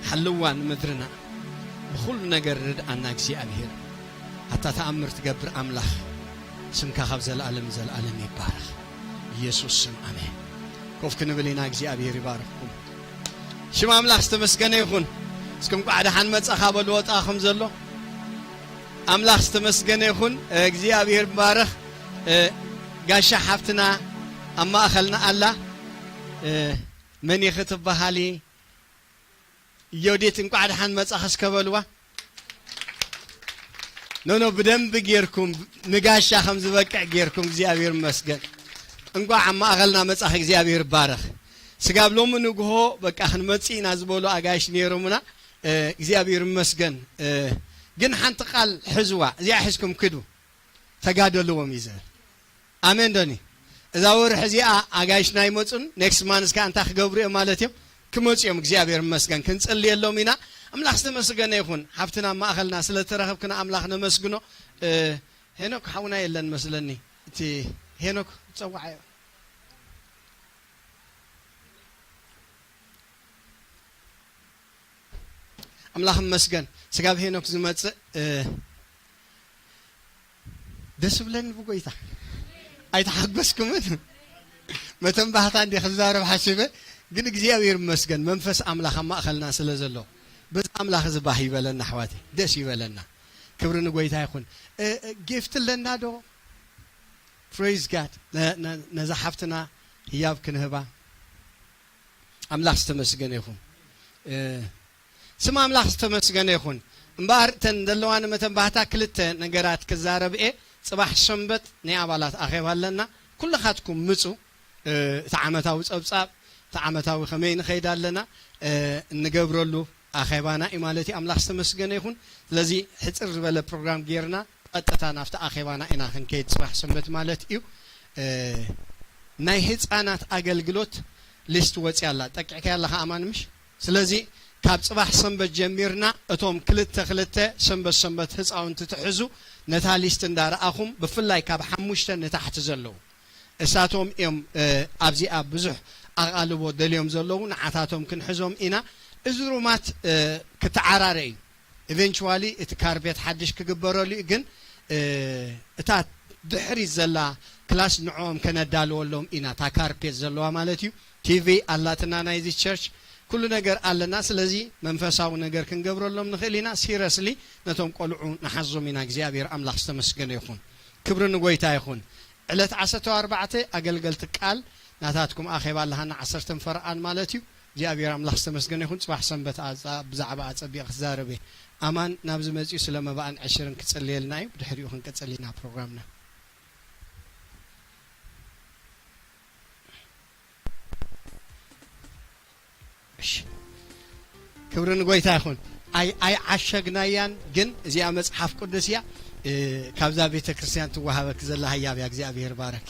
ሓልዋ ንምድርና ብኹሉ ነገር ርድኣና እግዚኣብሔር። ኣታ ተኣምር ትገብር ኣምላኽ ስምካ ካብ ዘለኣለም ንዘለኣለም ይባረኽ። ኢየሱስ ስም ኣሜን። ኮፍ ክንብል ኢና። እግዚኣብሔር ይባርኽኩም። ሽም ኣምላኽ ዝተመስገነ ይኹን። እስኪ እንቋዕ ደሓን መጻኻ በልዎ። ወጣ ከም ዘሎ ኣምላኽ ዝተመስገነ ይኹን። እግዚኣብሔር ይባረኽ። ጋሻ ሓፍትና ኣብ ማእኸልና ኣላ። መን ኢኺ ትበሃሊ? ዮዲት እንቋዕ ደሓን መጻኺ እስከ በልዋ። ኖ ኖ፣ ብደንብ ጌርኩም፣ ንጋሻ ከም ዝበቅዕ ጌርኩም። እግዚኣብሔር ይመስገን። እንቋዕ ኣብ ማእኸልና መጻኺ። እግዚኣብሔር ይባረኽ። ስጋብ ሎሚ ንግሆ በቃ ክንመጽእ ኢና ዝበሉ ኣጋይሽ ነይሮምና። እ፣ እግዚኣብሔር ይመስገን። እ፣ ግን ሓንቲ ቃል ሕዝዋ፣ እዚኣ ሒዝኩም ክዱ። ተጋደልዎም እዩ ዝብል። ኣሜን ዶኒ? እዛ ወርሒ እዚኣ ኣጋይሽና ይመጹን፣ ኔክስት ማንስ ከኣ እንታይ ክገብሩ እዮም ማለት እዮም? ክመጹ እዮም። እግዚኣብሔር ይመስገን። ክንጽልየሎም ኢና። ኣምላኽ ዝተመስገነ ይኹን። ሓፍትና ኣብ ማእኸልና ስለ ተረኸብክና ኣምላኽ ነመስግኖ። እ፣ ሄኖክ ሓውና የለን መስለኒ። እቲ ሄኖክ ጸዋዓዮ። ኣምላኽ ይመስገን። ስጋብ ሄኖክ ዝመጽእ፣ እ፣ ደስ ብለኒ ብጎይታ። ኣይተሓጎስኩምን? መተንባህታ እንዴ ክዛረብ ሓሲበ፣ ግን እግዚኣብሔር ይመስገን መንፈስ ኣምላኽ ኣብ ማእኸልና ስለ ዘሎ። በዚ ኣምላኽ እዚ ባህ ይበለና ኣሕዋተይ፣ ደስ ይበለና። ክብሪ ንጎይታ ይኹን። እ፣ እ፣ ጊፍት ኣለና ዶ? ፕሬዝ ጋድ። ነ-፣ ነ-፣ ነዛ ሓፍትና ህያብ ክንህባ ኣምላኽ ዝተመስገነ ይኹን። እ፣ ስም ኣምላኽ ዝተመስገነ ይኹን። እምበኣር እተን ዘለዋኒ መተንባህታ ክልተ ነገራት ክዛረብ እየ። ጽባሕ ሰንበት ናይ ኣባላት ኣኼባ ኣለና። ኩልኻትኩም ምጹ። እ፣ እቲ ዓመታዊ ጸብጻብ፣ እቲ ዓመታዊ ከመይ ንኸይድ ኣለና፣ እ፣ እንገብረሉ ኣኼባና እዩ ማለት እዩ። ኣምላኽ ዝተመስገነ ይኹን። ስለዚ ሕጽር ዝበለ ፕሮግራም ጌርና ቀጥታ ናብቲ ኣኼባና ኢና ክንከይድ ጽባሕ ሰንበት ማለት እዩ። እ፣ ናይ ህጻናት ኣገልግሎት ሊስት ወጽያ ኣላ። ጠቂዕካያ ኣለኻ ኣማን ምሽ? ስለዚ ካብ ጽባሕ ሰንበት ጀሚርና እቶም ክልተ ክልተ ሰንበት ሰንበት ህጻውንቲ ትሕዙ ነታ ሊስት እንዳረኣኹም ብፍላይ ካብ ሓሙሽተ ንታሕቲ ዘለዉ እሳቶም እዮም፣ እ፣ ኣብዚኣ ብዙሕ ኣቓልቦ ደልዮም ዘለዉ ንዓታቶም ክንሕዞም ኢና። እዚ ሩማት፣ እ፣ ክተዓራረ እዩ። ኢቨንቹዋሊ እቲ ካርፔት ሓድሽ ክግበረሉ እዩ፣ ግን፣ እ፣ እታ ድሕሪት ዘላ ክላስ ንዕኦም ከነዳልወሎም ኢና፣ እታ ካርፔት ዘለዋ ማለት እዩ። ቲቪ ኣላትና ናይዚ ቸርች፣ ኩሉ ነገር ኣለና። ስለዚ መንፈሳዊ ነገር ክንገብረሎም ንኽእል ኢና። ሲረስሊ ነቶም ቆልዑ ንሓዞም ኢና። እግዚኣብሔር ኣምላኽ ዝተመስገነ ይኹን። ክብሪ ንጎይታ ይኹን። ዕለት ዓሰርተ ኣርባዕተ ኣገልገልቲ ቃል ናታትኩም ኣኼባ ኣለሃና ዓሰርተ ፈረቓን ማለት እዩ። እግዚኣብሔር ኣምላኽ ዝተመስገነ ይኹን። ጽባሕ ሰንበት ኣጻ-፣ ብዛዕባ ኣጸቢቕ ክዛረብ እየ። ኣማን ናብዚ መጺኡ ስለ መባእን ዕሽርን ክጽልየልና እዩ። ብድሕሪኡ ክንቅጽል ኢና ፕሮግራምና። እሺ። ክብሪ ንጎይታ ይኹን። ኣይ-፣ ኣይዓሸግናያን፣ ግን እዚኣ መጽሓፍ ቅዱስ እያ። እ፣ ካብዛ ቤተ ክርስቲያን ትወሃበክ ዘላ ህያብ እያ። እግዚኣብሔር ባረክ።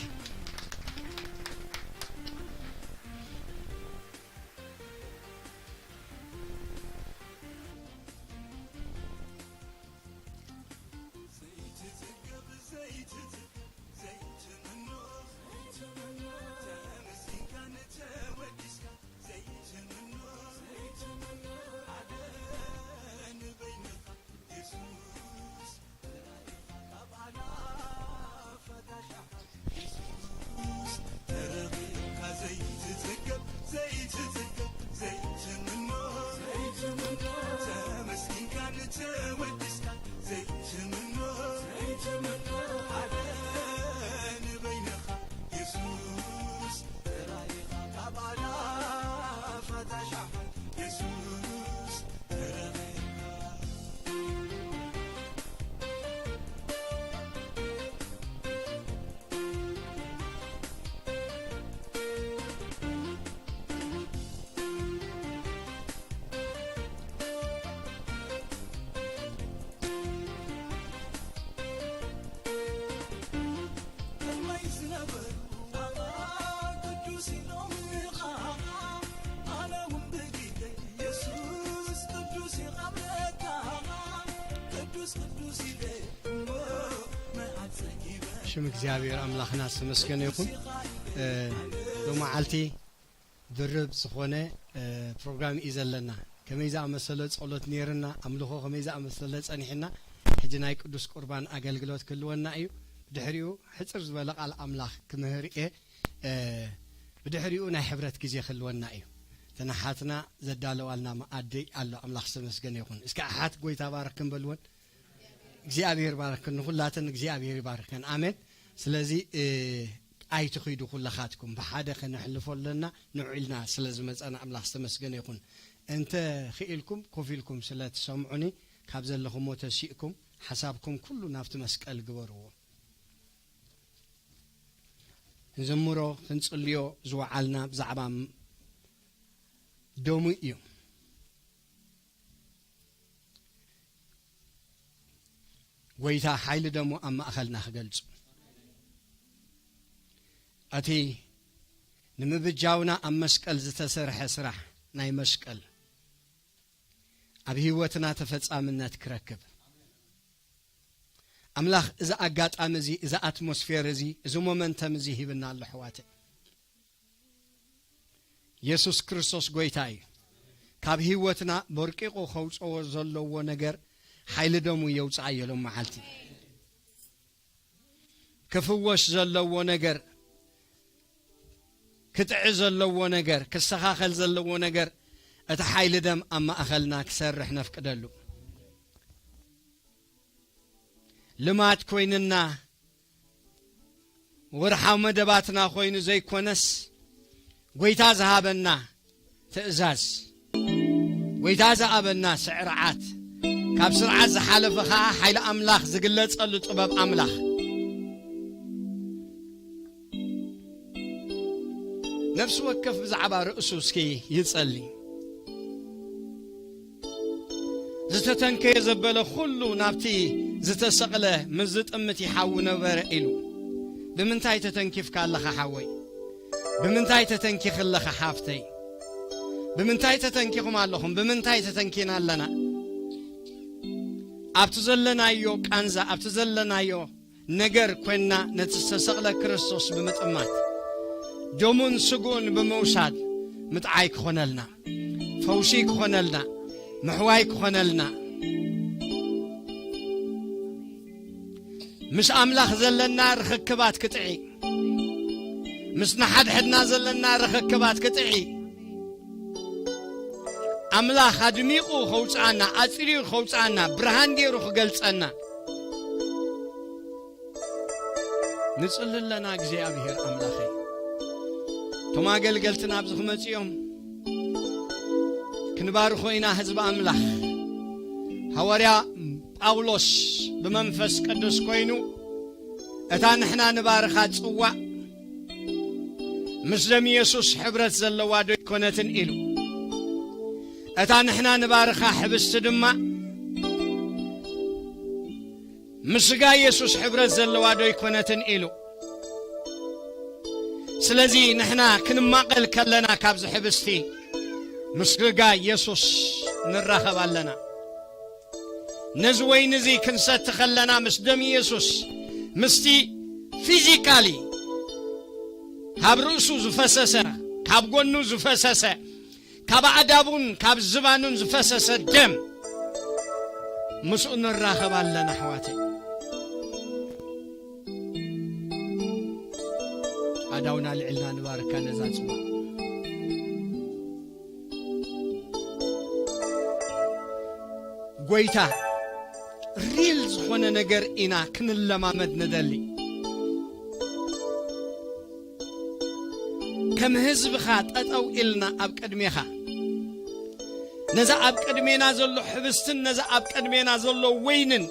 ሽም እግዚኣብሔር ኣምላኽና ዝተመስገነ ይኹን። እ፣ ሎመዓልቲ ድርብ ዝኾነ፣ እ፣ ፕሮግራም እዩ ዘለና። ከመይ ዝኣመሰለ ጸሎት ነይርና፣ ኣምልኾ ከመይ ዝኣመሰለ ጸኒሕና። ሕጂ ናይ ቅዱስ ቁርባን ኣገልግሎት ክህልወና እዩ። ብድሕሪኡ ሕጽር ዝበለ ቃል ኣምላኽ ክምህር እየ። እ፣ ብድሕሪኡ ናይ ሕብረት ግዜ ክህልወና እዩ። እተን ኣሓትና ዘዳለዋልና መኣዲ ኣሎ። ኣምላኽ ዝተመስገነ ይኹን። እስኪ ኣሓት ጎይታ ባርክ ክንበልወን። እግዚኣብሔር ባርክ፣ ንኹላተን እግዚኣብሔር ይባርከን። ኣሜን። ስለዚ፣ እ፣ ኣይትኺዱ ኩለኻትኩም፣ ብሓደ ከነሕልፎ ኣለና። ንዑ ኢልና ስለ ዝመጸና ኣምላኽ ዝተመስገነ ይኹን። እንተ ኽኢልኩም ኮፍ ኢልኩም ስለ ትሰምዑኒ፣ ካብ ዘለኹሞ ተሲእኩም ሓሳብኩም ኩሉ ናብቲ መስቀል ግበርዎ። ንዘምሮ ክንጽልዮ ዝወዓልና ብዛዕባ ም-፣ ደሙ እዩ። ጎይታ ሓይሊ ደሙ ኣብ ማእኸልና ክገልጹ። እቲ ንምብጃውና ኣብ መስቀል ዝተሰርሐ ስራሕ ናይ መስቀል ኣብ ህይወትና ተፈጻምነት ክረክብ ኣምላኽ እዚ ኣጋጣሚ እዚ፣ እዚ ኣትሞስፌር እዚ፣ እዚ ሞመንተም እዚ ሂብና ኣሎ ኣሕዋተይ። የሱስ ክርስቶስ ጎይታ እዩ። ካብ ህይወትና በርቂቑ ከውጽኦ ዘለዎ ነገር ሓይሊ ደሙ የውጽኣዮ ሎም መዓልቲ። ክፍወስ ዘለዎ ነገር፣ ክጥዒ ዘለዎ ነገር፣ ክስተኻኸል ዘለዎ ነገር እቲ ሓይሊ ደም ኣብ ማእኸልና ክሰርሕ ነፍቅደሉ። ልማድ ኮይንና፣ ወርሓዊ መደባትና ኮይኑ ዘይኮነስ፣ ጎይታ ዝሃበና ትእዛዝ፣ ጎይታ ዝሃበና ስዕርዓት፣ ካብ ስርዓት ዝሓለፈ ኸኣ ሓይሊ ኣምላኽ ዝግለጸሉ ጥበብ ኣምላኽ። ነፍሲ ወከፍ ብዛዕባ ርእሱ እስኪ ይጸሊ። ዝተተንከየ ዘበለ ኩሉ ናብቲ ዝተሰቕለ ምስ ዝጥምት ይሓዊ ነበረ ኢሉ። ብምንታይ ተተንኪፍካ ኣለኻ ሓወይ? ብምንታይ ተተንኪኺ ኣለኻ ሓፍተይ? ብምንታይ ተተንኪኹም ኣለኹም? ብምንታይ ተተንኪና ኣለና? ኣብቲ ዘለናዮ ቃንዛ፣ ኣብቲ ዘለናዮ ነገር ኮይንና ነቲ ዝተሰቕለ ክርስቶስ ብምጥማት፣ ደሙን ስግኡን ብምውሳድ ምጥዓይ ክኾነልና፣ ፈውሲ ክኾነልና፣ ምሕዋይ ክኾነልና፣ ምስ ኣምላኽ ዘለና ርኽክባት ክጥዒ፣ ምስ ንሓድሕድና ዘለና ርኽክባት ክጥዒ፣ ኣምላኽ ኣድሚቑ ከውጽኣና፣ ኣጽሪዩ ከውጽኣና፣ ብርሃን ገይሩ ክገልጸና። ንጽሊ ኣለና እግዚኣብሔር ኣምላኸይ። እቶም ኣገልገልቲ ናብዚ ክመጽኡ እዮም። ክንባርኾ ኢና ህዝቢ ኣምላኽ። ሃዋርያ ጳውሎስ ብመንፈስ ቅዱስ ኮይኑ፣ እታ ንሕና ንባርኻ ጽዋእ ምስ ደም የሱስ ሕብረት ዘለዋ ዶ ኣይኮነትን ኢሉ። እታ ንሕና ንባርኻ ሕብስቲ ድማ ምስ ስጋ የሱስ ሕብረት ዘለዋ ዶ ኣይኮነትን ኢሉ። ስለዚ ንሕና ክንማቐል ከለና ካብዚ ሕብስቲ ምስ ስጋ የሱስ ንራኸብ ኣለና። ነዚ ወይኒ እዚ ክንሰቲ ከለና ምስ ደም የሱስ፣ ምስቲ ፊዚካሊ ካብ ርእሱ ዝፈሰሰ፣ ካብ ጎኑ ዝፈሰሰ፣ ካብ ኣእዳቡን ካብ ዝባኑን ዝፈሰሰ ደም ምስኡ ንራኸብ ኣለና ኣሕዋተይ። ኣእዳውና ልዕልና ንባርካ ነዛ ጽዋ። ጎይታ፣ ሪል ዝኾነ ነገር ኢና ክንለማመድ ንደሊ። ከም ህዝብኻ ጠጠው ኢልና ኣብ ቅድሜኻ፣ ነዛ ኣብ ቅድሜና ዘሎ ሕብስትን ነዛ ኣብ ቅድሜና ዘሎ ወይንን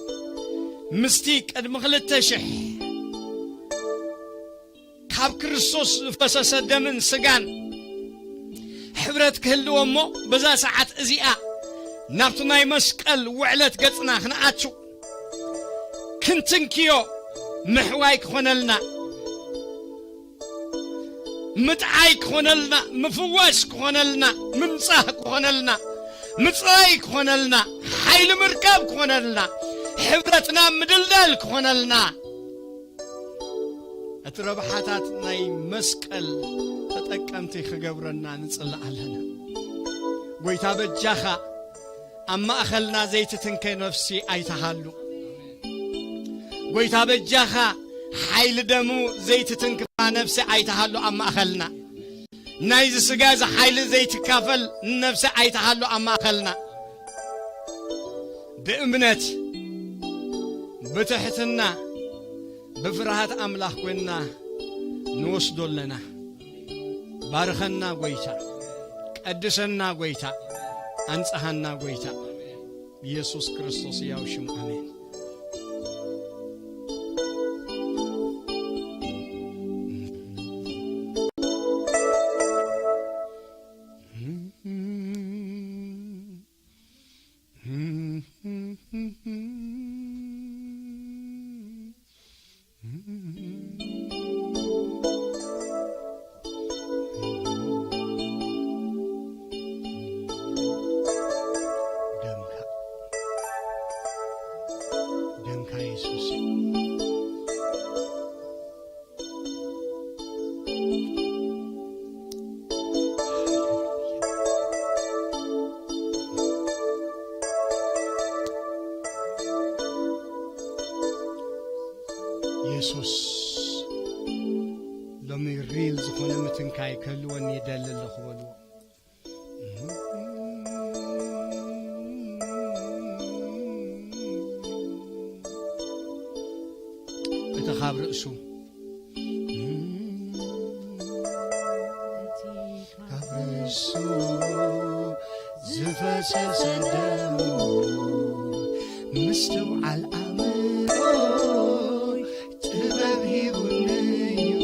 ምስቲ ቅድሚ ክልተ ሽሕ ካብ ክርስቶስ ዝፈሰሰ ደምን ስጋን ሕብረት ክህልዎ እሞ፣ በዛ ሰዓት እዚኣ ናብቲ ናይ መስቀል ውዕለት ገጽና ክንኣቱ፣ ክንትንክዮ፣ ምሕዋይ ክኾነልና፣ ምጥዓይ ክኾነልና፣ ምፍዋስ ክኾነልና፣ ምንጻህ ክኾነልና፣ ምጽራይ ክኾነልና፣ ሓይሊ ምርካብ ክኾነልና፣ ሕብረትና ምድልዳል ክኾነልና፣ እቲ ረብሓታት ናይ መስቀል ተጠቀምቲ ክገብረና ንጽልእ ኣለና። ጎይታ በጃኻ ኣብ ማእኸልና ዘይትትንከ ነፍሲ ኣይትሃሉ። ጎይታ በጃኻ ሓይሊ ደሙ ዘይትትንክፋ ነፍሲ ኣይትሃሉ ኣብ ማእኸልና። ናይዚ ስጋ እዚ ሓይሊ ዘይትካፈል ነፍሲ ኣይትሃሉ ኣብ ማእኸልና። ብእምነት፣ ብትሕትና፣ ብፍርሃት ኣምላኽ ኮይንና ንወስዶ ኣለና። ባርኸና ጎይታ፣ ቀድሰና ጎይታ፣ ኣንጽሃና ጎይታ። ብየሱስ ክርስቶስ ሕያው ሽም ኣሜን። ደምካ፣ ደምካ የሱስ። የሱስ፣ ሎሚ ሪል ዝኾነ ምትንካይ ክህልወኒ ይደሊ ኣለኹ በልዎ። ኣብ ርእሱ፣ ካብ ርእሱ ዝፈሰሰ ደሙ፣ ምስትውዓል ኣእምሮ ጥበብ ሂቡኒ እዩ።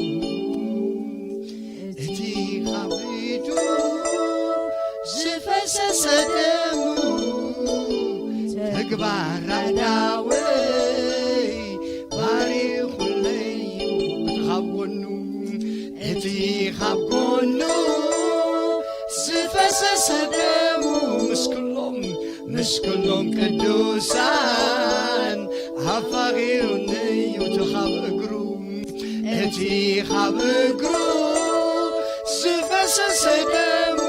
እቲ ካብ ኢዱ ዝፈሰሰ ደሙ፣ ተግባር ኣእዳወይ ባሪኹለይ እዩ። እቲ ካብ ጎኑ፣ እቲ ካብ ጎኑ ዝፈሰሰ ደሙ፣ ምስ ኩሎም፣ ምስ ኩሎም ቅዱሳን ኣፋቒሩኒ እዩ። እቲ ካብ እግሩ፣ እቲ ካብ እግሩ ዝፈሰሰ ደሙ፣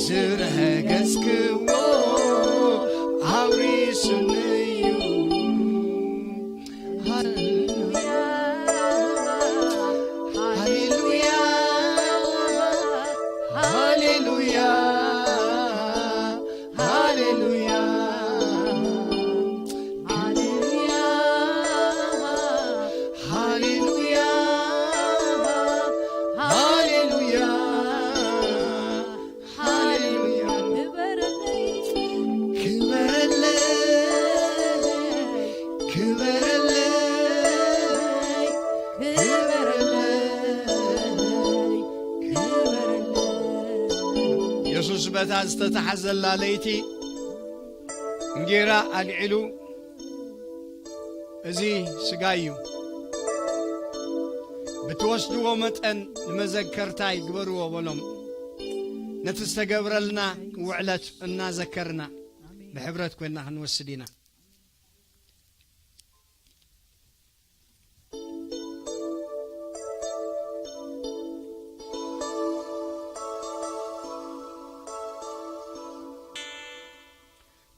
ዝረገጽክዎ ኣውሪሱኒ እዩ። ሃሌሉያ፣ ሃሌሉያ፣ ሃሌሉያ፣ ሃሌሉያ፣ ሃሌሉያ፣ ሃሌሉያ፣ ሃሌሉያ። ክበረለይ፣ ክበረለይ፣ ክበረለይ፣ ክበረለይ፣ ክበረለይ። የሱስ በታ ዝተታሕዘላ ለይቲ እንጌራ ኣልዒሉ፣ "እዚ ስጋይ እዩ፣ ብትወስድዎ መጠን ንመዘከርታይ ግበርዎ" በሎም። ነቲ ዝተገብረልና ውዕለት እናዘከርና ብሕብረት ኮይንና ክንወስድ ኢና።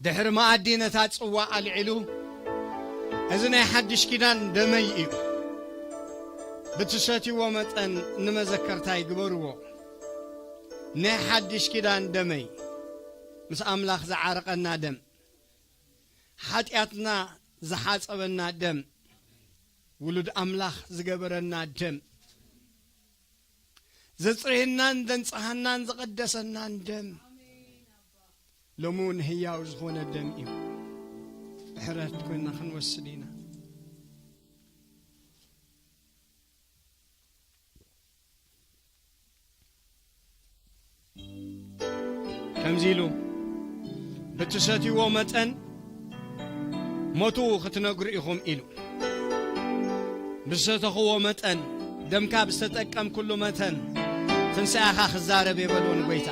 ድሕሪ መኣዲ ነታ ጽዋ ኣልዒሉ፣ "እዚ ናይ ሓድሽ ኪዳን ደመይ እዩ፣ ብትሰትይዎ መጠን ንመዘከርታይ ግበርዎ። ናይ ሓድሽ ኪዳን ደመይ፣ ምስ ኣምላኽ ዝዓረቐና ደም፣ ሓጢኣትና ዝሓጸበና ደም፣ ውሉድ ኣምላኽ ዝገበረና ደም፣ ዘጽሬናን ዘንጽሃናን ዘቐደሰናን ደም፣ ሎሚ እውን ህያው ዝኾነ ደም እዩ። ብሕብረት ኮይንና ክንወስድ ኢና። ከምዚ ኢሉ፣ "ብትሰትይዎ መጠን ሞቱ ክትነግሩ ኢኹም" ኢሉ። "ብዝሰተኽዎ መጠን፣ ደምካ ብዝተጠቀምኩሉ መጠን፣ ትንሳኤኻ ክዛረብ እየ" በልዎ ንጎይታ።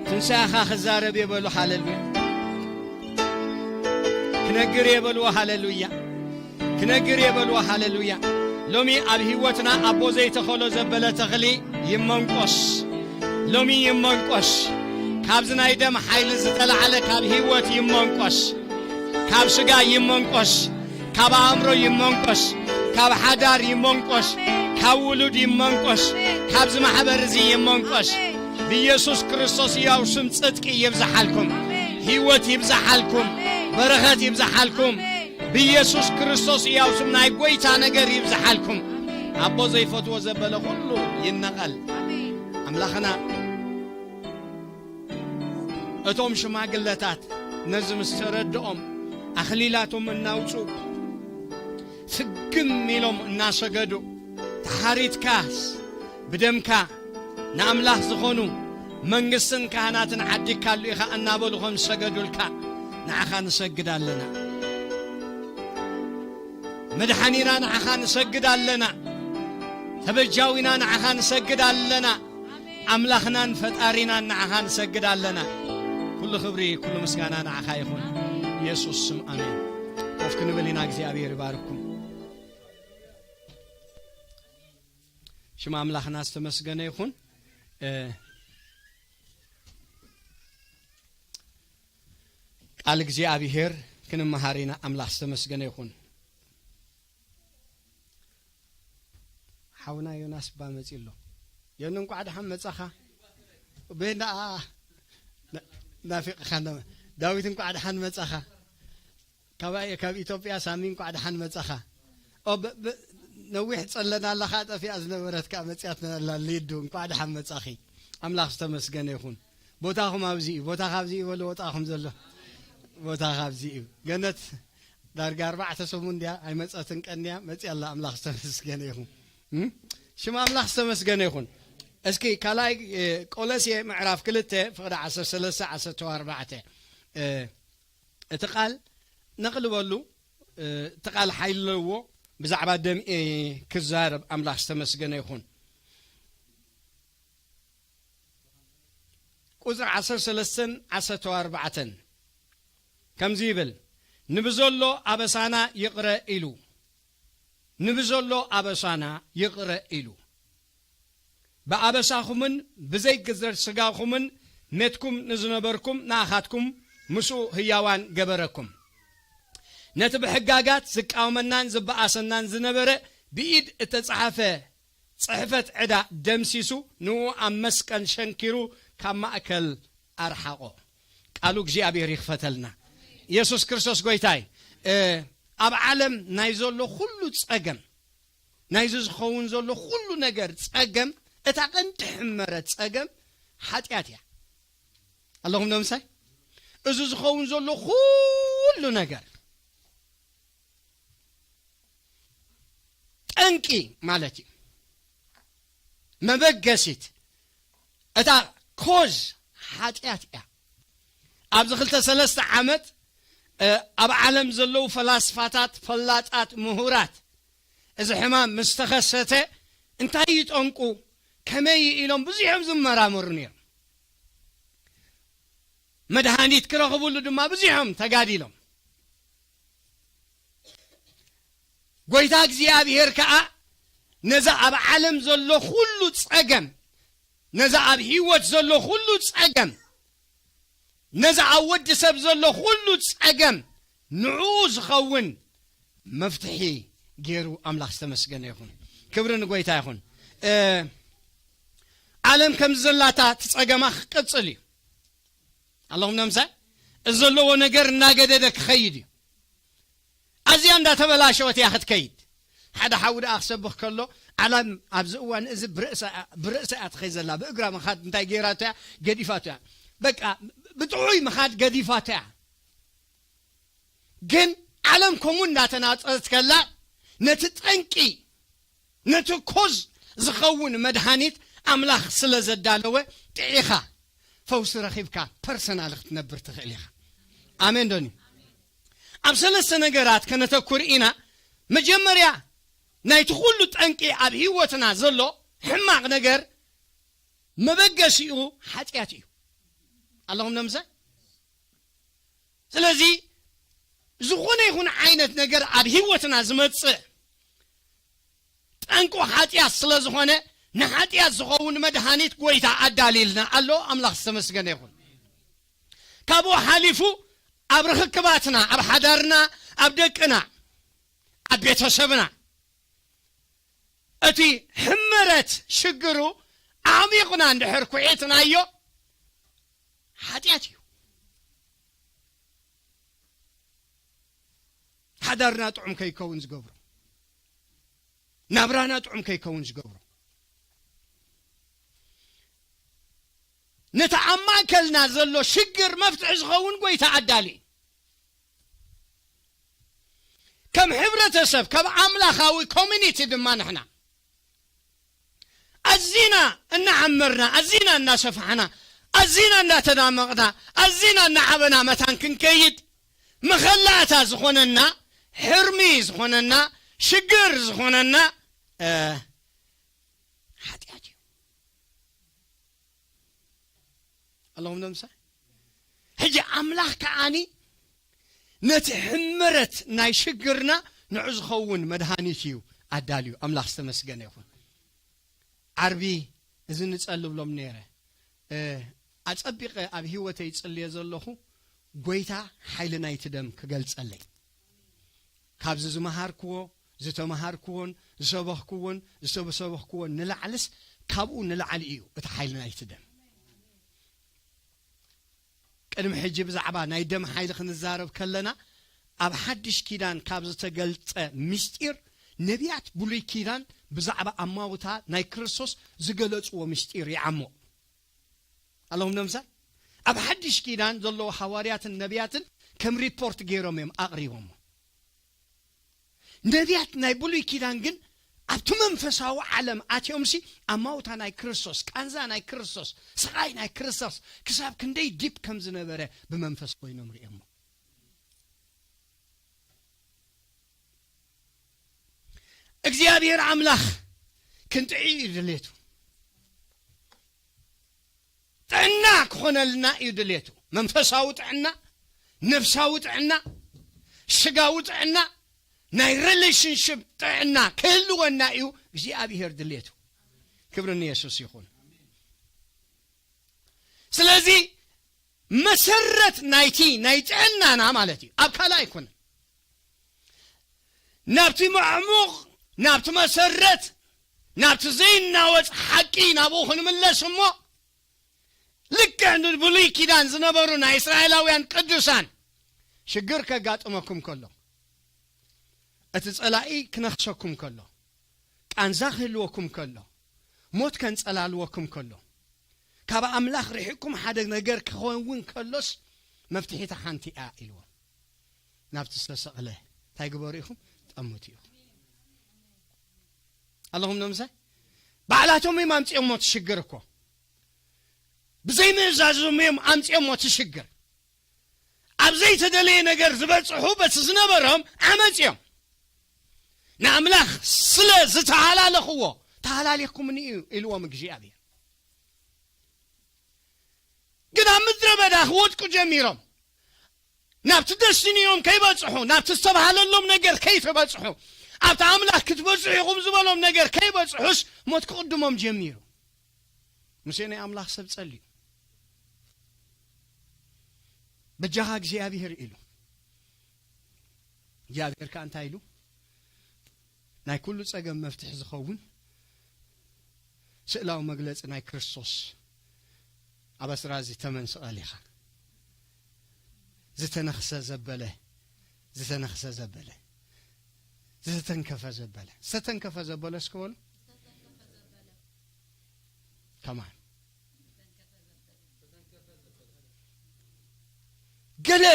"ትንሳኤኻ ክዛረብ እየ" በሉ። ሃሌሉያ። "ክነግር እየ" በልዎ። ሃሌሉያ። "ክነግር እየ" በልዎ። ሃሌሉያ። ሎሚ ኣብ ህይወትና ኣቦ ዘይተኸሎ ዘበለ ተኽሊ ይመንቆስ። ሎሚ ይመንቆስ። ካብዚ ናይ ደም ሓይሊ ዝተላዕለ ካብ ህይወት ይመንቆስ። ካብ ስጋ ይመንቆስ። ካብ ኣእምሮ ይመንቆስ። ካብ ሓዳር ይመንቆስ። ካብ ውሉድ ይመንቆስ። ካብዚ ማሕበር እዚ ይመንቆስ። ብኢየሱስ ክርስቶስ ሕያው ስም ጽድቂ ይብዝሓልኩም። ህይወት ይብዝሓልኩም። በረኸት ይብዝሓልኩም። ብኢየሱስ ክርስቶስ ሕያው ስም ናይ ጎይታ ነገር ይብዝሓልኩም። ኣቦ ዘይፈትዎ ዘበለ ኩሉ ይነቐል። ኣምላኽና እቶም ሽማግለታት ነዚ ምስ ተረድኦም ኣኽሊላቶም እናውጹ ፍግም ኢሎም እናሰገዱ፣ "ተሓሪድካስ ብደምካ ንኣምላኽ ዝኾኑ መንግስትን ካህናትን ዓዲግካሉ ኢኻ" እናበሉ ከም ዝሰገዱልካ ንዓኻ ንሰግድ ኣለና። መድሓኒና ንዓኻ ንሰግድ ኣለና። ተበጃዊና ንዓኻ ንሰግድ ኣለና። ኣምላኽናን ፈጣሪናን ንዓኻ ንሰግድ ኣለና። ኩሉ ክብሪ፣ ኩሉ ምስጋና ንዓኻ ይኹን። ኢየሱስ ስም ኣሜን። ኮፍ ክንብል ኢና፣ እግዚኣብሔር ይባርኩም። ሽም ኣምላኽና ዝተመስገነ ይኹን። እ፣ ቃል እግዚኣብሔር ክንመሃር ኢና። ኣምላኽ ዝተመስገነ ይኹን። ሓውና ዮናስ እባ መጺኡ ኣሎ። ዮኒ እንቋዕ ደሓን መጻኻ። ቤና ና-፣ ናፊቕኻ ነ-፣ ዳዊት እንቋዕ ደሓን መጻኻ። ካብ ካብ ኢትዮጵያ ሳሚ፣ እንኳዕ ደሓን መጻኻ። ኦ፣ ብ- ብ- ነዊሕ ጸለና ኣለኻ፣ ጠፊኣ ዝነበረት ከኣ መጽያትና ኣላ። ሊዱ፣ እንኳዕ ደሓን መጻኺ። ኣምላኽ ዝተመስገነ ይኹን። ቦታኹም ኣብዚ እዩ። ቦታኻ ኣብዚ እዩ በሉ፣ ወጣኹም ዘሎ። ቦታኻ ኣብዚ እዩ። ገነት ዳርጋ ኣርባዕተ ሰሙን ድያ ኣይመጸትን፣ ቀንያ መጽያ ኣላ። ኣምላኽ ዝተመስገነ ይኹን። እም? ሽም ኣምላኽ ዝተመስገነ ይኹን። እስኪ ካልኣይ፣ እ፣ ቆሎሴ ምዕራፍ ክልተ ፍቕዲ ዓሰርተ ሰለስተ፣ ዓሰርተ ኣርባዕተ፣ እ፣ እቲ ቃል ነቕልበሉ፣ እ፣ እቲ ቃል ሓይሊ ኣለዎ። ብዛዕባ ደም፣ እ፣ ክዛረብ ኣምላኽ ዝተመስገነ ይኹን። ቁጽሪ ዓሰርተ ሰለስተን ዓሰርተ ኣርባዕተን ከምዚ ይብል፣ "ንብዘሎ ኣበሳና ይቕረ ኢሉ፣ ንብዘሎ ኣበሳና ይቕረ ኢሉ፣ ብኣበሳኹምን ብዘይግዘር ስጋኹምን ሜትኩም ንዝነበርኩም ንኣኻትኩም ምስኡ ህያዋን ገበረኩም። ነቲ ብሕጋጋት ዝቃወመናን ዝበኣሰናን ዝነበረ ብኢድ እተጻሕፈ ጽሕፈት ዕዳ ደምሲሱ ንኡ ኣብ መስቀል ሸንኪሩ ካብ ማእከል ኣርሓቖ።" ቃሉ እግዚኣብሔር ይኽፈተልና። ኢየሱስ ክርስቶስ ጎይታይ። እ፣ ኣብ ዓለም ናይ ዘሎ ኩሉ ጸገም፣ ናይዚ ዝኸውን ዘሎ ኩሉ ነገር ጸገም፣ እታ ቀንዲ ሕመረት ጸገም ሓጢኣት እያ። ኣለኹም ዶ ምሳይ? እዚ ዝኸውን ዘሎ ኩሉ ነገር ጠንቂ ማለት እዩ። መበገሲት፣ እታ ኮዝ ሓጢኣት እያ። ኣብዚ ክልተ ሰለስተ ዓመት፣ እ፣ ኣብ ዓለም ዘለዉ ፈላስፋታት፣ ፈላጣት፣ ምሁራት፣ እዚ ሕማም ምስ ተኸሰተ እንታይ እዩ ጠንቁ፣ ከመይ እዩ ኢሎም ብዙሖም ዝመራመሩ ነይሮም። መድሃኒት ክረኽብሉ ድማ ብዙሖም ተጋዲሎም። ጎይታ እግዚኣብሔር ከኣ ነዛ ኣብ ዓለም ዘሎ ኩሉ ጸገም፣ ነዛ ኣብ ህይወት ዘሎ ኩሉ ጸገም፣ ነዛ ኣብ ወዲ ሰብ ዘሎ ኩሉ ጸገም ንዕኡ ዝኸውን መፍትሒ ገይሩ ኣምላኽ ዝተመስገነ ይኹን። ክብሪ ንጎይታ ይኹን። እ፣ ዓለም ከም ዘላታ እቲ ጸገማ ክቅጽል እዩ። ኣለኹም ነምሳ? እዚ ዘለዎ ነገር እናገደደ ክኸይድ እዩ። ኣዝያ እንዳተበላሸወት እያ ክትከይድ። ሓደ ሓዊ ደኣ ክሰብኽ ከሎ፣ ዓለም ኣብዚ እዋን እዚ ብርእሳ፣ ብርእሳ እያ ትኸይድ ዘላ። ብእግራ ምኻድ እንታይ ገይራቶ እያ? ገዲፋቶ እያ። በቃ ብጥዑይ ምኻድ ገዲፋቶ እያ። ግን ዓለም ከምኡ እንዳተናጸረት ከላ፣ ነቲ ጠንቂ፣ ነቲ ኮዝ ዝኸውን መድሃኒት ኣምላኽ ስለ ዘዳለወ፣ ጥዒኻ ፈውሲ ረኺብካ ፐርሰናል ክትነብር ትኽእል ኢኻ። ኣሜን ዶኒ? ኣብ ሰለስተ ነገራት ከነተኩር ኢና። መጀመርያ፣ ናይቲ ኩሉ ጠንቂ ኣብ ህይወትና ዘሎ ሕማቕ ነገር መበገሲኡ ሓጢኣት እዩ። ኣለኹም ነምሳ? ስለዚ፣ ዝኾነ ይኹን ዓይነት ነገር ኣብ ህይወትና ዝመጽእ ጠንቁ ሓጢኣት ስለ ዝኾነ፣ ንሓጢኣት ዝኸውን መድሃኒት ጎይታ ኣዳልይልና ኣሎ። ኣምላኽ ዝተመስገነ ይኹን። ካብኡ ሓሊፉ ኣብ ርኽክባትና፣ ኣብ ሓዳርና፣ ኣብ ደቅና፣ ኣብ ቤተሰብና፣ እቲ ሕመረት ሽግሩ ዓሚቑና እንድሕር ኩዒትናዮ፣ ሓጢኣት እዩ። ሓዳርና ጥዑም ከይከውን ዝገብሮ፣ ናብራና ጥዑም ከይከውን ዝገብሮ፣ ነቲ ኣብ ማእከልና ዘሎ ሽግር መፍትሒ ዝኸውን ጎይታ ኣዳሊ። ከም ሕብረተሰብ፣ ከም ኣምላኻዊ ኮሚኒቲ ድማ ንሕና ኣዚና እናዓመርና፣ ኣዚና እናሰፋሕና፣ ኣዚና እናተዳመቕና፣ ኣዚና እናዓበና መታን ክንከይድ፣ መኸላእታ ዝኾነና፣ ሕርሚ ዝኾነና፣ ሽግር ዝኾነና፣ እ፣ ሓጢኣት እዩ። ኣለኹም ዶ ምሳይ? ሕጂ ኣምላኽ ከዓኒ ነቲ ሕመረት ናይ ሽግርና ንዑ ዝኸውን መድሃኒት እዩ ኣዳልዩ። ኣምላኽ ዝተመስገነ ይኹን። ዓርቢ እዚ ንጸሊ ብሎም ነይረ። እ፣ ኣጸቢቐ ኣብ ህይወተይ ይጽልየ ዘለኹ፣ ጎይታ ሓይሊ ናይቲ ደም ክገልጸለይ። ካብዚ ዝመሃርክዎ፣ ዝተመሃርክዎን፣ ዝሰበኽክዎን፣ ዝተሰበኽክዎን ንላዕልስ፣ ካብኡ ንላዕሊ እዩ እቲ ሓይሊ ናይቲ ደም። ቅድሚ ሕጂ ብዛዕባ ናይ ደም ሓይሊ ክንዛረብ ከለና፣ ኣብ ሓድሽ ኪዳን ካብ ዝተገልጸ ምስጢር፣ ነቢያት ብሉይ ኪዳን ብዛዕባ ኣማውታ ናይ ክርስቶስ ዝገለጽዎ ምስጢር ይዓሞ። ኣለኹም ነምሳ? ኣብ ሓድሽ ኪዳን ዘለዉ ሃዋርያትን ነቢያትን ከም ሪፖርት ገይሮም እዮም ኣቕሪቦሞ። ነቢያት ናይ ብሉይ ኪዳን ግን ኣብቲ መንፈሳዊ ዓለም ኣትዮምሲ፣ ኣማውታ ናይ ክርስቶስ፣ ቃንዛ ናይ ክርስቶስ፣ ስቓይ ናይ ክርስቶስ ክሳብ ክንደይ ዲፕ ከም ዝነበረ ብመንፈስ ኮይኖም ርእዮሞ። እግዚኣብሔር ኣምላኽ ክንጥዒ እዩ ድሌቱ። ጥዕና ክኾነልና እዩ ድሌቱ። መንፈሳዊ ጥዕና፣ ነፍሳዊ ጥዕና፣ ስጋዊ ጥዕና፣ ናይ ሪሌሽንሽፕ ጥዕና ክህልወና እዩ እግዚኣብሔር ድሌቱ። ክብሪ ንየሱስ ይኹን። ስለዚ መሰረት ናይቲ ናይ ጥዕናና ማለት እዩ፣ ኣብ ካልእ ኣይኮነን። ናብቲ መዕሙቕ፣ ናብቲ መሰረት፣ ናብቲ ዘይናወጽ ሓቂ ናብኡ ክንምለስ እሞ፣ ልክዕ ንብሉይ ኪዳን ዝነበሩ ናይ እስራኤላውያን ቅዱሳን፣ ሽግር ከጋጥመኩም ከሎ፣ እቲ ጸላኢ ክነኽሰኩም ከሎ፣ ቃንዛ ክህልወኩም ከሎ፣ ሞት ከንጸላልወኩም ከሎ፣ ካብ ኣምላኽ ርሒቕኩም ሓደ ነገር ክኸውን ከሎስ፣ መፍትሒታ ሓንቲ እያ ኢልዎም። ናብቲ ዝተሰቕለ እንታይ ግበሩ ኢኹም? ጠምቱ ኢኹም። ኣለኹም ዶ ምሳይ? ባዕላቶም እዮም ኣምጺኦሞ እቲ ሽግር እኮ። ብዘይምእዛዞም እዮም ኣምጺኦሞ እቲ ሽግር። ኣብ ዘይተደለየ ነገር ዝበጽሑ በቲ ዝነበሮም ዓመጽ እዮም። ንኣምላኽ ስለ ዝተሃላለኽዎ፣ "ተሃላሊኽኩምኒ እዩ" ኢልዎም እግዚኣብሔር። ግን ኣብ ምድረ በዳ ክወድቁ ጀሚሮም። ናብቲ ደስቲኒኦም ከይበጽሑ፣ ናብቲ ዝተባህለሎም ነገር ከይተበጽሑ፣ ኣብቲ ኣምላኽ ክትበጽሑ ኢኹም ዝበሎም ነገር ከይበጽሑስ፣ ሞት ክቕድሞም ጀሚሩ። ሙሴ ናይ ኣምላኽ ሰብ ጸልዩ፣ "በጃኻ እግዚኣብሔር" ኢሉ። እግዚኣብሔር ከኣ እንታይ ኢሉ? ናይ ኩሉ ጸገም መፍትሒ ዝኸውን ስእላዊ መግለጺ ናይ ክርስቶስ ኣብ ኣስራዚ ተመን ስቐል ኢኻ። ዝተነኽሰ ዘበለ፣ ዝተነኽሰ ዘበለ፣ ዝተተንከፈ ዘበለ፣ ዝተተንከፈ ዘበለ እስኪ በሉ። ከማን ገለ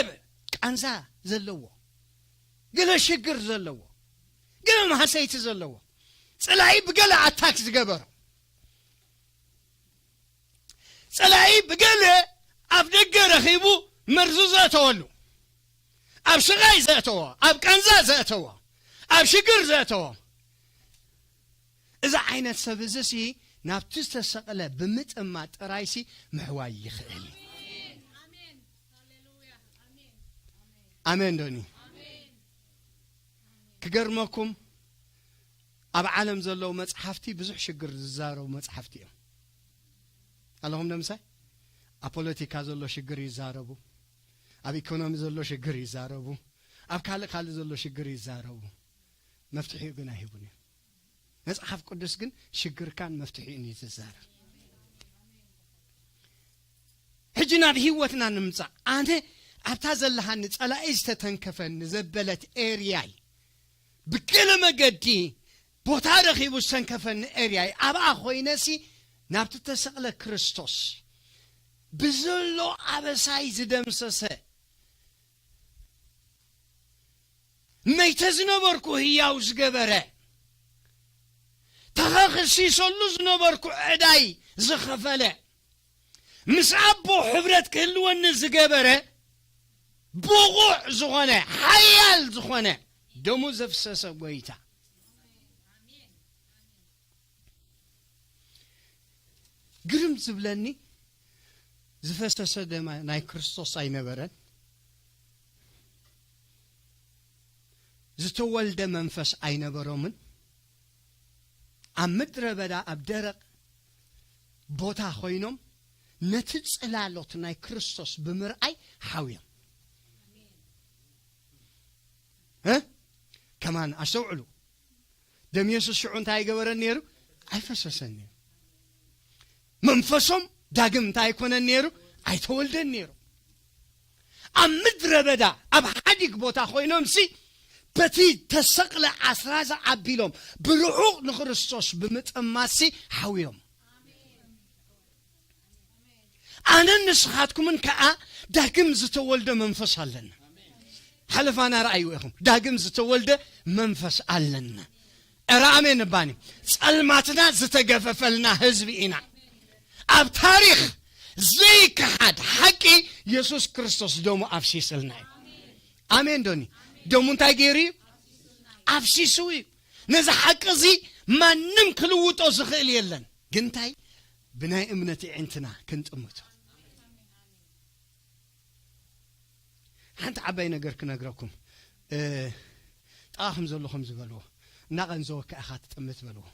ቃንዛ ዘለዎ፣ ገለ ሽግር ዘለዎ፣ ገለ ማህሰይቲ ዘለዎ፣ ጸላኢ ብገለ ኣታክ ዝገበሮ፣ ጸላኢ ብገለ ኣብ ደገ ረኺቡ መርዙ ዘእተወሉ፣ ኣብ ስቓይ ዘእተዎ፣ ኣብ ቃንዛ ዘእተዎ፣ ኣብ ሽግር ዘእተዎ፣ እዚ ዓይነት ሰብ እዚ ሲ ናብቲ ዝተሰቕለ ብምጥማት ጥራይ ሲ ምሕዋይ ይኽእል እዩ። ኣሜን ዶኒ? ክገርመኩም፣ ኣብ ዓለም ዘለዉ መጽሓፍቲ ብዙሕ ሽግር ዝዛረቡ መጽሓፍቲ እዮም። ኣለኹም ዶ ምሳይ? ኣብ ፖለቲካ ዘሎ ሽግር ይዛረቡ፣ ኣብ ኢኮኖሚ ዘሎ ሽግር ይዛረቡ፣ ኣብ ካልእ ካልእ ዘሎ ሽግር ይዛረቡ። መፍትሒኡ ግን ኣይህቡን እዮም። መጽሓፍ ቅዱስ ግን ሽግርካን መፍትሒኡን እዩ ዝዛረብ። ሕጂ ናብ ህይወትና ንምጻእ። ኣነ ኣብታ ዘለሃኒ ጸላኢ ዝተተንከፈኒ ዘበለት ኤርያይ፣ ብገለ መገዲ ቦታ ረኺቡ ዝተንከፈኒ ኤርያይ፣ ኣብኣ ኮይነሲ ናብቲ ተሰቕለ ክርስቶስ ብዘሎ ኣበሳይ ዝደምሰሰ፣ መይተ ዝነበርኩ ህያው ዝገበረ፣ ተኸኽሲሰሉ ዝነበርኩ ዕዳይ ዝኸፈለ፣ ምስ ኣቦ ሕብረት ክህልወኒ ዝገበረ፣ ብቑዕ ዝኾነ፣ ሓያል ዝኾነ፣ ደሙ ዘፍሰሰ ጎይታ። ግርም ዝብለኒ፣ ዝፈሰሰ ደም ናይ ክርስቶስ ኣይነበረን። ዝተወልደ መንፈስ ኣይነበሮምን። ኣብ ምድረ በዳ ኣብ ደረቕ ቦታ ኮይኖም ነቲ ጽላሎት ናይ ክርስቶስ ብምርኣይ ሓውዮም። እ? ከማን ኣስተውዕሉ። ደም የሱስ ሽዑ እንታይ ኣይገበረን ነይሩ? ኣይፈሰሰን ነይሩ። መንፈሶም ዳግም እንታይ ኣይኮነን ነይሩ? ኣይተወልደን ነይሩ። ኣብ ምድረ በዳ፣ ኣብ ሓደ ስትራቴጂክ ቦታ ኮይኖምሲ በቲ ተሰቕለ ኣስራዚ ኣቢሎም ብርሑቕ ንክርስቶስ ብምጥማሲ ሓውዮም። ኣነን ንስኻትኩምን ከኣ ዳግም ዝተወልደ መንፈስ ኣለና። ሓለፋና ረኣይዎ ኢኹም። ዳግም ዝተወልደ መንፈስ ኣለና። እረ ኣሜን እባኒ። ጸልማትና ዝተገፈፈልና ህዝቢ ኢና። ኣብ ታሪኽ ዘይከሓድ ሓቂ የሱስ ክርስቶስ ደሙ ኣፍሲስልና እዩ። ኣሜን ዶኒ? ደሙ እንታይ ገይሩ እዩ? ኣፍሲሱ እዩ። ነዚ ሓቂ እዚ ማንም ክልውጦ ዝኽእል የለን። ግን እንታይ? ብናይ እምነት ኣዒንትና ክንጥምቶ። ሓንቲ ዓባይ ነገር ክነግረኩም። እ፣ ጣባ ከም ዘሎ ከም ዝበልዎ፣ እናቐንዘወካ ኢኻ ትጥምት በልዎ።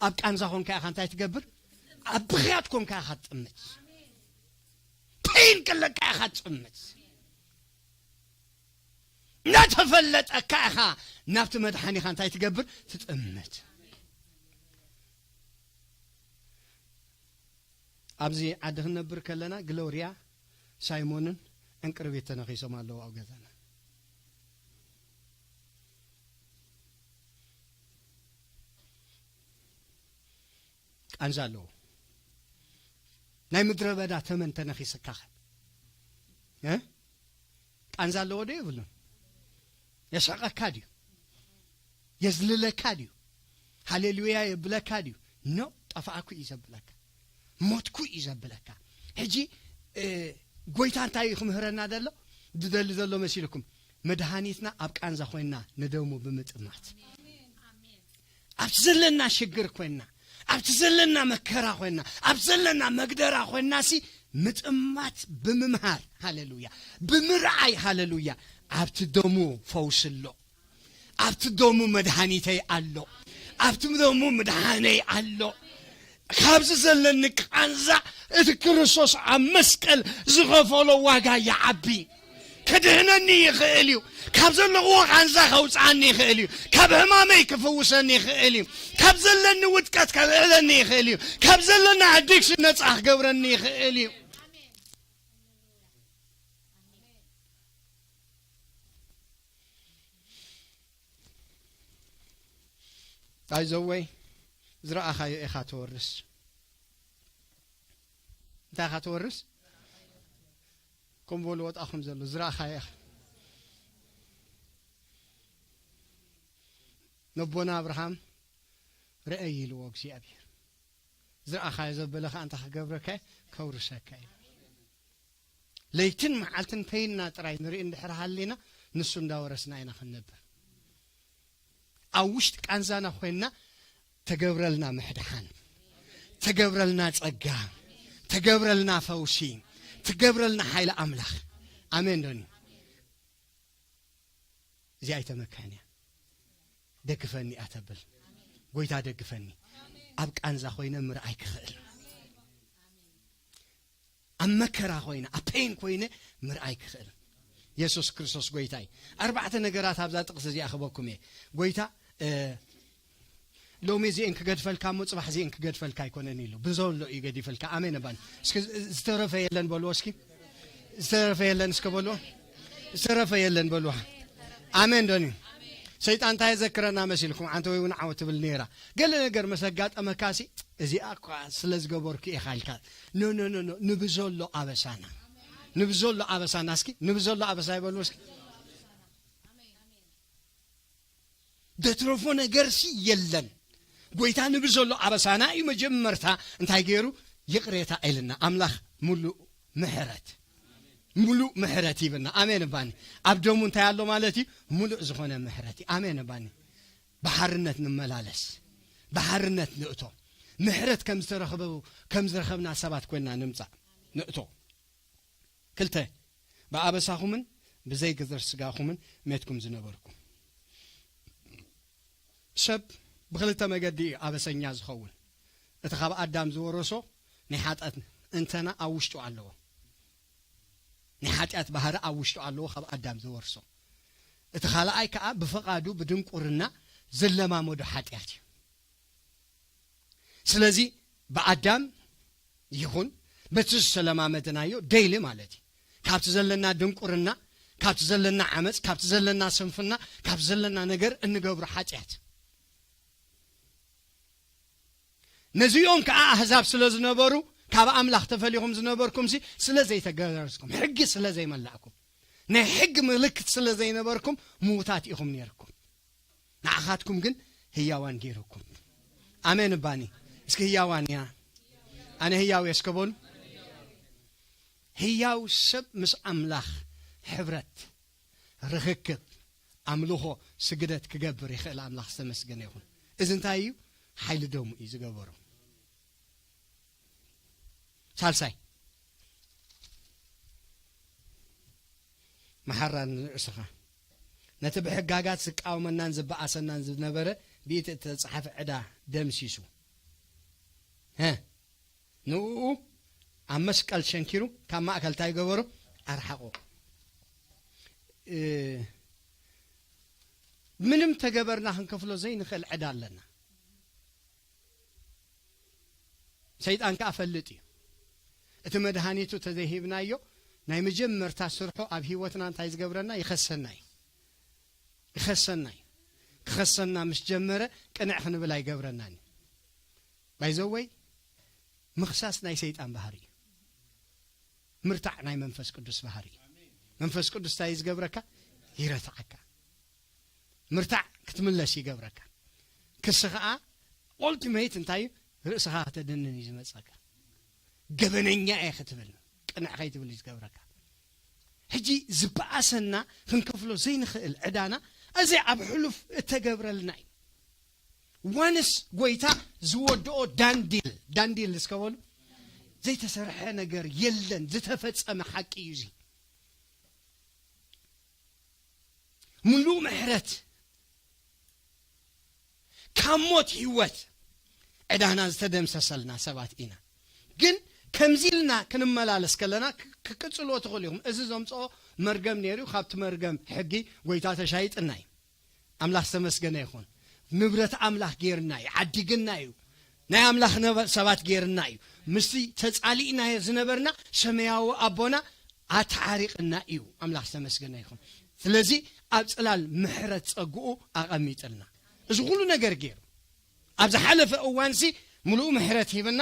ኣብ ቃንዛ ኮንካ ኢኻ እንታይ ትገብር? ኣብ ብኽያት ኮንካ ኢኻ ትጥምት። ፔን ከለካ ኢኻ ትጥምት። እናተፈለጠካ ኢኻ ናብቲ መድሓኒኻ እንታይ ትገብር? ትጥምት። ኣብዚ ዓዲ ክንነብር ከለና ግሎርያ ሳይሞንን ዕንቅርቢት ተነኺሶም ኣለዉ ኣብ ገዛና። ቃንዛ ኣለዎ። ናይ ምድረ በዳ ተመን ተነኺስካ ኸ? እ? ቃንዛ ኣለዎ ዶ የብሉን? የስሕቐካ ድዩ? የዝልለካ ድዩ? ሃሌሉያ የብለካ ድዩ? ኖ፣ ጠፋእኩ እዩ ዘብለካ። ሞትኩ እዩ ዘብለካ። ሕጂ፣ እ፣ ጎይታ እንታይ እዩ ክምህረና ዘሎ? ዝደሊ ዘሎ መሲልኩም? መድሃኒትና ኣብ ቃንዛ ኮይና ንደሙ ብምጥማት። ኣብቲ ዘለና ሽግር ኮይና፣ ኣብቲ ዘለና መከራ ኮይና፣ ኣብቲ ዘለና መግደራ ኮይናሲ ምጥማት ብምምሃር፣ ሃሌሉያ፣ ብምርኣይ፣ ሃሌሉያ፣ ኣብቲ ደሙ ፈውሲ ኣሎ። ኣብቲ ደሙ መድሃኒተይ ኣሎ። ኣብቲ ደሙ ምድሓነይ ኣሎ። ካብዚ ዘለኒ ቃንዛ እቲ ክርስቶስ ኣብ መስቀል ዝኸፈሎ ዋጋ ይዓቢ። ክድህነኒ ይኽእል እዩ። ካብ ዘለኽዎ ቃንዛ ከውፅኣኒ ይኽእል እዩ። ካብ ህማመይ ክፍውሰኒ ይኽእል እዩ። ካብ ዘለኒ ውድቀት ከልዕለኒ ይኽእል እዩ። ካብ ዘለኒ ኣዲክሽን ነፃ ክገብረኒ ይኽእል እዩ። ኣይዘወይ፣ ዝረኣኻዮ ኢኻ ትወርስ። እንታይ ኢኻ ትወርስ? ከም በሉ ወጣኹም ዘሎ ዝረኣኻዮ ኢኻ። ነቦና ኣብርሃም ርአይ ኢልዎ እግዚኣብሔር። ዝረኣኻዮ ዘበለ ኸኣ እንታይ ክገብረካ? ከውርሰካ እዩ። ለይትን መዓልትን ፔንና ጥራይ ንርኢ እንድሕር ሃሊና፣ ንሱ እንዳወረስና ኢና ክንነብር። ኣብ ውሽጢ ቃንዛና ኮይንና ተገብረልና ምሕድሓን፣ ተገብረልና ጸጋ፣ ተገብረልና ፈውሲ፣ ተገብረልና ሓይሊ ኣምላኽ። ኣሜን ዶኒ? እዚኣ ኣይተመካን እያ። ደግፈኒ እያ ተብል። ጎይታ ደግፈኒ። ኣብ ቃንዛ ኮይነ ምርኣይ ክኽእል። ኣብ መከራ ኮይነ፣ ኣብ ፔን ኮይነ ምርኣይ ክኽእል። የሱስ ክርስቶስ ጎይታ እዩ። ኣርባዕተ ነገራት ኣብዛ ጥቕሲ እዚኣ ክበኩም እየ። ጎይታ፣ እ፣ ሎሚ እዚኤን ክገድፈልካ እሞ ጽባሕ እዚኤን ክገድፈልካ ኣይኮነን ኢሉ። ብዘሎ እዩ ገዲፈልካ። ኣሜን እባን። እስኪ ዝተረፈ የለን በልዎ እስኪ። ዝተረፈ የለን እስከ በልዎ። ዝተረፈ የለን በልዋ። ኣሜን ዶኒ? ሰይጣን እንታይ የዘክረና መሲልኩም? ኣንተ ወይ እውን ዓወት ትብል ነይራ። ገለ ነገር መስ ኣጋጠመካሲ፣ እዚኣ እኳ ስለ ዝገበርኩ ኢኻ ኢልካ። ኖ፣ ኖ፣ ኖ፣ ኖ። ንብዘሎ ኣበሳና። ንብዘሎ ኣበሳና እስኪ። ንብዘሎ ኣበሳ ይበልዎ እስኪ። ደትረፎ ነገርሲ የለን። ጎይታ ንብዘሎ ኣበሳና እዩ መጀመርታ እንታይ ገይሩ? ይቕሬታ ኢልና። ኣምላኽ ሙሉእ ምሕረት፣ ሙሉእ ምሕረት ይብና። ኣሜን እባኒ። ኣብ ደሙ እንታይ ኣሎ ማለት እዩ? ሙሉእ ዝኾነ ምሕረት እዩ። ኣሜን እባኒ። ብሓርነት ንመላለስ፣ ብሓርነት ንእቶ። ምሕረት ከም ዝተረኽበ፣ ከም ዝረኸብና ሰባት ኮይንና ንምጻእ፣ ንእቶ። ክልተ፣ ብኣበሳኹምን ብዘይግዝር ስጋኹምን ሜትኩም ዝነበርኩም። ሰብ ብኽልተ መገዲ እዩ ኣበሰኛ ዝኸውን። እቲ ካብ ኣዳም ዝወረሶ ናይ ሓጢኣት እንተና ኣብ ውሽጡ ኣለዎ። ናይ ሓጢኣት ባህሪ ኣብ ውሽጡ ኣለዎ፣ ካብ ኣዳም ዝወርሶ። እቲ ካልኣይ ከኣ ብፍቓዱ ብድንቁርና ዝለማመዶ ሓጢኣት እዩ። ስለዚ ብኣዳም ይኹን በቲ ዝሰለማመድናዮ ደይሊ ማለት እዩ። ካብቲ ዘለና ድንቁርና፣ ካብቲ ዘለና ዓመፅ፣ ካብቲ ዘለና ስንፍና፣ ካብቲ ዘለና ነገር እንገብሮ ሓጢኣት። ነዚኦም ከዓ ኣህዛብ ስለ ዝነበሩ፣ ካብ ኣምላኽ ተፈሊኹም ዝነበርኩም ሲ ስለ ዘይተገረዝኩም፣ ሕጊ ስለ ዘይመላእኩም፣ ናይ ሕጊ ምልክት ስለ ዘይነበርኩም ምዉታት ኢኹም ነይርኩም። ንዓኻትኩም ግን ህያዋን ገይርኩም። ኣሜን እባኒ። እስኪ ህያዋን እያ። ኣነ ህያው እየ እስከ በሉ። ህያው ሰብ ምስ ኣምላኽ ሕብረት፣ ርኽክብ፣ ኣምልኾ፣ ስግደት ክገብር ይኽእል። ኣምላኽ ዝተመስገነ ይኹን። እዚ እንታይ እዩ? ሓይሊ ደሙ እዩ ዝገበሮ። ሳልሳይ፣ መሓራ ንርእስኻ። ነቲ ብሕጋጋት ዝቃወመናን ዝበኣሰናን ዝነበረ ብኢቲ እተጻሕፈ ዕዳ ደምሲሱ። ሀ፣ ንእኡ ኣብ መስቀል ሸንኪሩ ካብ ማእከል እንታይ ገበሮ? ኣርሓቆ። እ፣ ምንም ተገበርና ክንከፍሎ ዘይንኽእል ዕዳ ኣለና። ሰይጣን ከኣ ፈልጥ እዩ። እቲ መድሃኒቱ ተዘይሂብናዮ፣ ናይ መጀመርታ ስርሑ ኣብ ህይወትና እንታይ ዝገብረና? ይኸሰና እዩ። ይኸሰና እዩ። ክኸሰና ምስ ጀመረ ቅንዕ ክንብል ኣይገብረናን እዩ። ባይዘወይ፣ ምኽሳስ ናይ ሰይጣን ባህሪ እዩ። ምርታዕ ናይ መንፈስ ቅዱስ ባህሪ እዩ። መንፈስ ቅዱስ እንታይ እዩ ዝገብረካ? ይረትዓካ። ምርታዕ ክትምለስ ይገብረካ። ክሲ ኸዓ ኦልቲሜት እንታይ እዩ? ርእስኻ ከተድንን እዩ ዝመጸካ። ገበነኛ እየ ክትብል፣ ቅንዕ ከይትብል እዩ ዝገብረካ። ሕጂ ዝበኣሰና ክንከፍሎ ዘይንኽእል ዕዳና፣ እዚ ኣብ ሕሉፍ እተገብረልና እዩ። ዋንስ ጎይታ ዝወድኦ ዳንዲል፣ ዳንዲል እስከ በሉ። ዘይተሰርሐ ነገር የለን፣ ዝተፈጸመ ሓቂ እዩ እዚ። ምሉእ ምሕረት፣ ካብ ሞት ህይወት ዕዳና ዝተደምሰሰልና ሰባት ኢና። ግን ከምዚ ኢልና ክንመላለስ ከለና ክ-፣ ክቅጽልዎ ትኽእሉ ኢኹም። እዚ ዘምጽኦ መርገም ነይሩ፣ ካብቲ መርገም ሕጊ ጎይታ ተሻይጥና እዩ። ኣምላኽ ዝተመስገነ ይኹን። ንብረት ኣምላኽ ጌርና እዩ፣ ዓዲግና እዩ። ናይ ኣምላኽ ነበ-፣ ሰባት ጌርና እዩ። ምስቲ ተጻሊእናዮ ዝነበርና ሰማያዊ ኣቦና ኣተዓሪቕና እዩ። ኣምላኽ ዝተመስገነ ይኹን። ስለዚ ኣብ ጽላል ምሕረት ጸግኡ ኣቐሚጥልና። እዚ ኩሉ ነገር ገይሩ። ኣብ ዝሓለፈ እዋንሲ ምሉእ ምሕረት ሂብና፣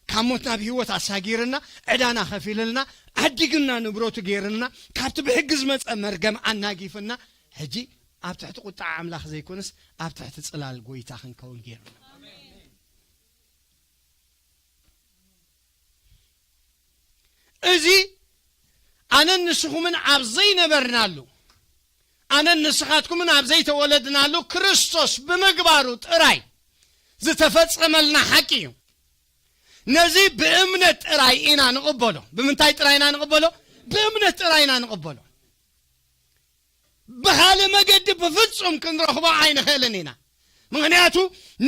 ካብ ሞት ናብ ህይወት ኣሳጊርና፣ ዕዳና ከፊልልና፣ ዓዲግና ንብረቱ ገይርልና፣ ካብቲ ብሕጊ ዝመጸ መርገም ኣናጊፍና፣ ሕጂ ኣብ ትሕቲ ቁጣ ኣምላኽ ዘይኮነስ ኣብ ትሕቲ ጽላል ጎይታ ክንከውን ገይርና። እዚ ኣነን ንስኹምን ኣብ ዘይነበርናሉ፣ ኣነን ንስኻትኩምን ኣብ ዘይተወለድናሉ ክርስቶስ ብምግባሩ ጥራይ ዝተፈጸመልና ሓቂ እዩ። ነዚ ብእምነት ጥራይ ኢና ንቕበሎ። ብምንታይ ጥራይ ኢና ንቕበሎ? ብእምነት ጥራይ ኢና ንቕበሎ። ብኻልእ መገዲ ብፍጹም ክንረኽቦ ኣይንኽእልን ኢና። ምኽንያቱ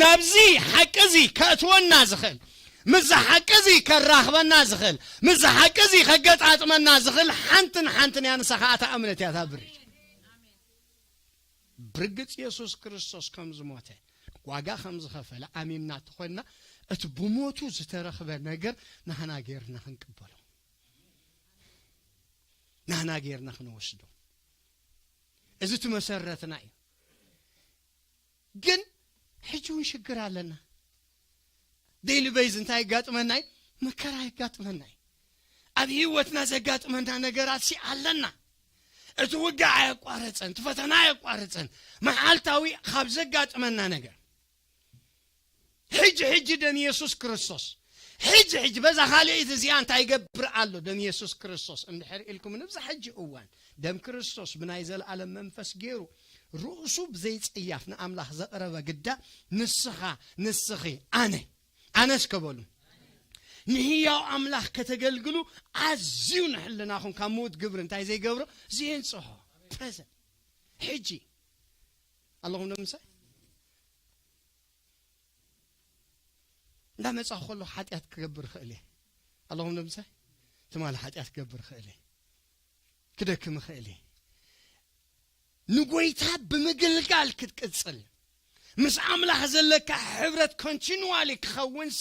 ናብዚ ሓቂ እዚ ከእትወና ዝኽእል፣ ምስዚ ሓቂ እዚ ከራኽበና ዝኽእል፣ ምስዚ ሓቂ እዚ ከገጣጥመና ዝኽእል ሓንትን ሓንትን እያ፣ ንሳ ኸኣ እታ እምነት እያ፣ እታ ብሪጅ። ብርግጽ የሱስ ክርስቶስ ከም ዝሞተ፣ ዋጋ ከም ዝኸፈለ ኣሚንና እንተኾንና፣ እቲ ብሞቱ ዝተረኽበ ነገር ናህና ጌርና ክንቅበሎ፣ ናህና ጌርና ክንወስዶ። እዚ እቲ መሰረትና እዩ። ግን ሕጂ እውን ሽግር ኣለና። ዴይሊ ቤዝ እንታይ የጋጥመና እዩ? መከራ የጋጥመና እዩ። ኣብ ህይወትና ዘጋጥመና ነገራት ሲ ኣለና። እቲ ውግእ ኣየቋረጸን፣ እቲ ፈተና ኣየቋረጸን። መዓልታዊ ካብ ዘጋጥመና ነገር ሕጂ ሕጂ ደም የሱስ ክርስቶስ፣ ሕጂ ሕጂ በዛ ካልኣይቲ እዚኣ እንታይ ይገብር ኣሎ ደም የሱስ ክርስቶስ እንድሕር ኢልኩም፣ ንብዛ ሕጂ እዋን ደም ክርስቶስ ብናይ ዘለኣለም መንፈስ ገይሩ ርእሱ ብዘይጽያፍ ንኣምላኽ ዘቕረበ ግዳ፣ ንስኻ፣ ንስኺ፣ ኣነ፣ ኣነ እስከ በሉ፣ ንህያው ኣምላኽ ከተገልግሉ ኣዝዩ ንሕልናኹም ካብ ምዉት ግብሪ እንታይ ዘይገብሮ? ዘየንጽሖ። ፕረዘንት። ሕጂ ኣለኹም ዶ ምሳይ? እንዳመጻኹ ከለኹ ሓጢኣት ክገብር እኽእል እየ። ኣለኹም ዶ ምሳይ? ትማሊ ሓጢኣት ክገብር እኽእል እየ። ክደክም እኽእል እየ። ንጎይታ ብምግልጋል ክትቅጽል፣ ምስ ኣምላኽ ዘለካ ሕብረት ኮንቲኑዋሊ ክኸውንሲ፣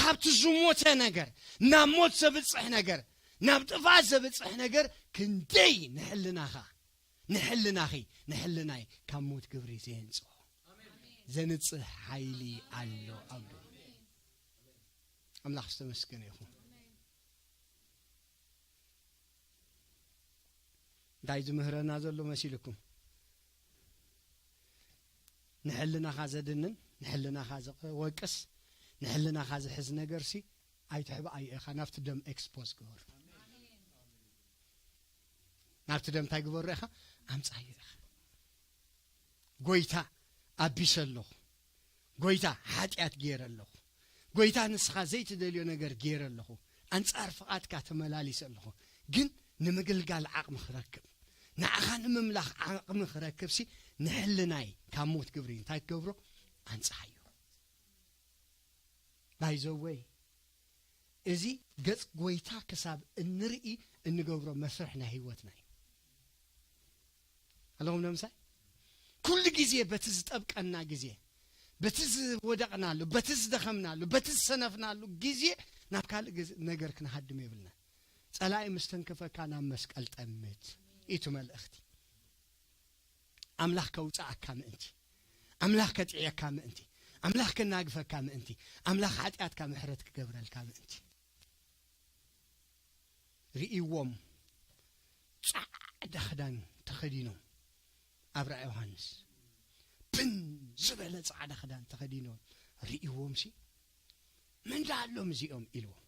ካብቲ ዝሞተ ነገር፣ ናብ ሞት ዘብጽሕ ነገር፣ ናብ ጥፋት ዘብጽሕ ነገር ክንደይ ንሕልናኻ፣ ንሕልናኺ፣ ንሕልናይ ካብ ሞት ግብሪ ዘየንጽሆ ዘንጽህ ሓይሊ ኣሎ ኣብ ልቡ። ኣምላኽ ዝተመስገነ ይኹን። እንታይ ዝምህረና ዘሎ መሲልኩም? ንሕልናኻ ዘድንን፣ ንሕልናኻ ዘወቅስ፣ ንሕልናኻ ዝሕዝ ነገርሲ ኣይትሕብኣዮ ኢኻ፣ ናብቲ ደም ኤክስፖዝ ግበሩ። ናብቲ ደም እንታይ ግበሩ ኢኻ? ኣምጻዮ ኢኻ። ጎይታ፣ ኣቢሰ ኣለኹ። ጎይታ፣ ሓጢኣት ገይረ ኣለኹ። ጎይታ፣ ንስኻ ዘይትደልዮ ነገር ገይረ ኣለኹ። ኣንጻር ፍቓድካ ተመላሊሰ ኣለኹ። ግን ንምግልጋል ዓቕሚ ክረክብ፣ ንዓኻ ንምምላኽ ዓቕሚ ክረክብሲ፣ ንሕልናይ ካብ ሞት ግብሪ እንታይ ትገብሮ? ኣንጽሃዮ። ባይዘወይ፣ እዚ ገጽ ጎይታ ክሳብ እንርኢ እንገብሮ መስርሕ ናይ ህይወትና እዩ። ኣለኹም ነምሳይ? ኩሉ ግዜ በቲ ዝጠብቀና ግዜ፣ በቲ ዝወደቕናሉ፣ በቲ ዝደኸምናሉ፣ በቲ ዝሰነፍናሉ ግዜ ናብ ካልእ ግዜ ነገር ክንሃድም የብልና። ጸላኢ ምስ ተንከፈካ ናብ መስቀል ጠምት። ኢቱ መልእኽቲ። ኣምላኽ ከውጽኣካ ምእንቲ፣ ኣምላኽ ከጥዕየካ ምእንቲ፣ ኣምላኽ ከናግፈካ ምእንቲ፣ ኣምላኽ ሓጢኣትካ ምሕረት ክገብረልካ ምእንቲ። ርእይዎም ጻዕዳ ክዳን ተኸዲኖም፣ ኣብ ራእይ ዮሃንስ ብን ዝበለ ጻዕዳ ክዳን ተኸዲኖም ርእይዎም ሲ፣ "ምን ዳሎም እዚኦም?" ኢልዎም።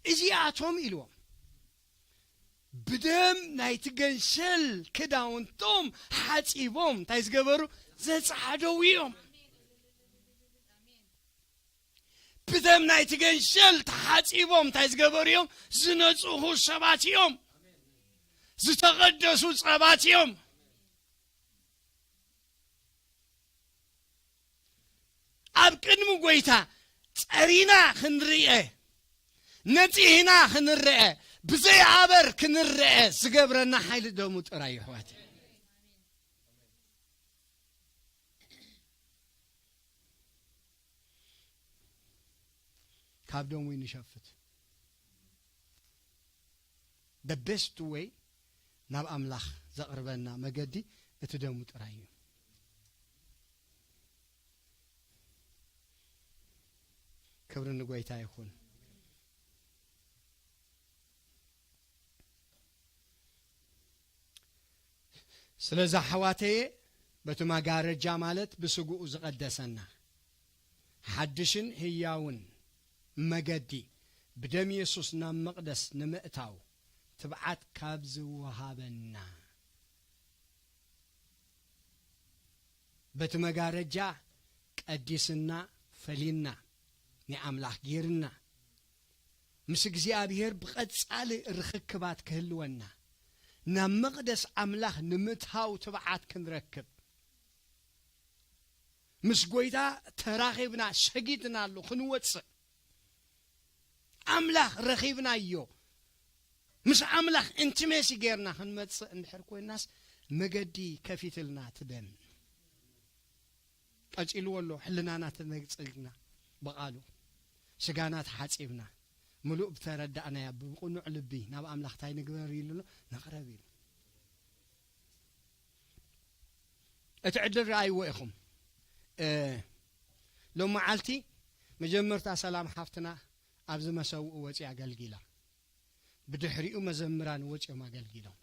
"እዚኣቶም" ኢልዎም፣ "ብደም ናይቲ ገንሸል ክዳውንቶም ሓጺቦም እንታይ ዝገበሩ? ዘጻዕደው እዮም። ብደም ናይቲ ገንሸል ተሓጺቦም እንታይ ዝገበሩ እዮም? ዝነጽሁ ሰባት እዮም። ዝተቐደሱ ሰባት እዮም። ኣብ ቅድሚ ጎይታ ጸሪና ክንርኤ፣ ነጺህና ክንርኤ፣ ብዘይ ኣበር ክንርኤ ዝገብረና ሓይሊ ደሙ ጥራይ እዩ፣ ኣሕዋተይ። ካብ ደሙ ንሸፍት። The best way ናብ ኣምላኽ ዘቕርበና መገዲ እቲ ደሙ ጥራይ እዩ። ክብሪ ንጎይታ ይኹን። ስለዚ ኣሕዋተየ፣ በቲ መጋረጃ ማለት ብስግኡ ዝቐደሰና ሓድሽን ህያውን መገዲ ብደም የሱስ ናብ መቕደስ ንምእታው ትብዓት ካብ ዝወሃበና፣ በቲ መጋረጃ ቀዲስና፣ ፈሊና፣ ናይ ኣምላኽ ጌርና፣ ምስ እግዚኣብሔር ብቐጻሊ ርኽክባት ክህልወና፣ ናብ መቕደስ ኣምላኽ ንምእታው ትብዓት ክንረክብ፣ ምስ ጐይታ ተራኺብና፣ ሰጊድናሉ ክንወጽእ፣ ኣምላኽ ረኺብናዮ፣ ምስ ኣምላኽ ኢንቲሜሲ ጌርና ክንመጽእ እንድሕር ኮይንናስ፣ መገዲ ከፊትልና ትደም። ቀጺልዎ ኣሎ፣ ሕልናና ተነጽግና ብቓሉ፣ ስጋና ተሓጺብና፣ ምሉእ ብተረዳእናያ፣ ብቕኑዕ ልቢ ናብ ኣምላኽ እንታይ ንግበር ኢሉ ኣሎ? ንቕረብ ኢሉ። እቲ ዕድል ረኣይዎ ኢኹም። እ፣ ሎም መዓልቲ መጀመርታ ሰላም ሓፍትና ኣብዚ መሰውኡ ወፂኣ ኣገልጊላ። ብድሕሪኡ መዘምራን ወፂኦም ኣገልጊሎም።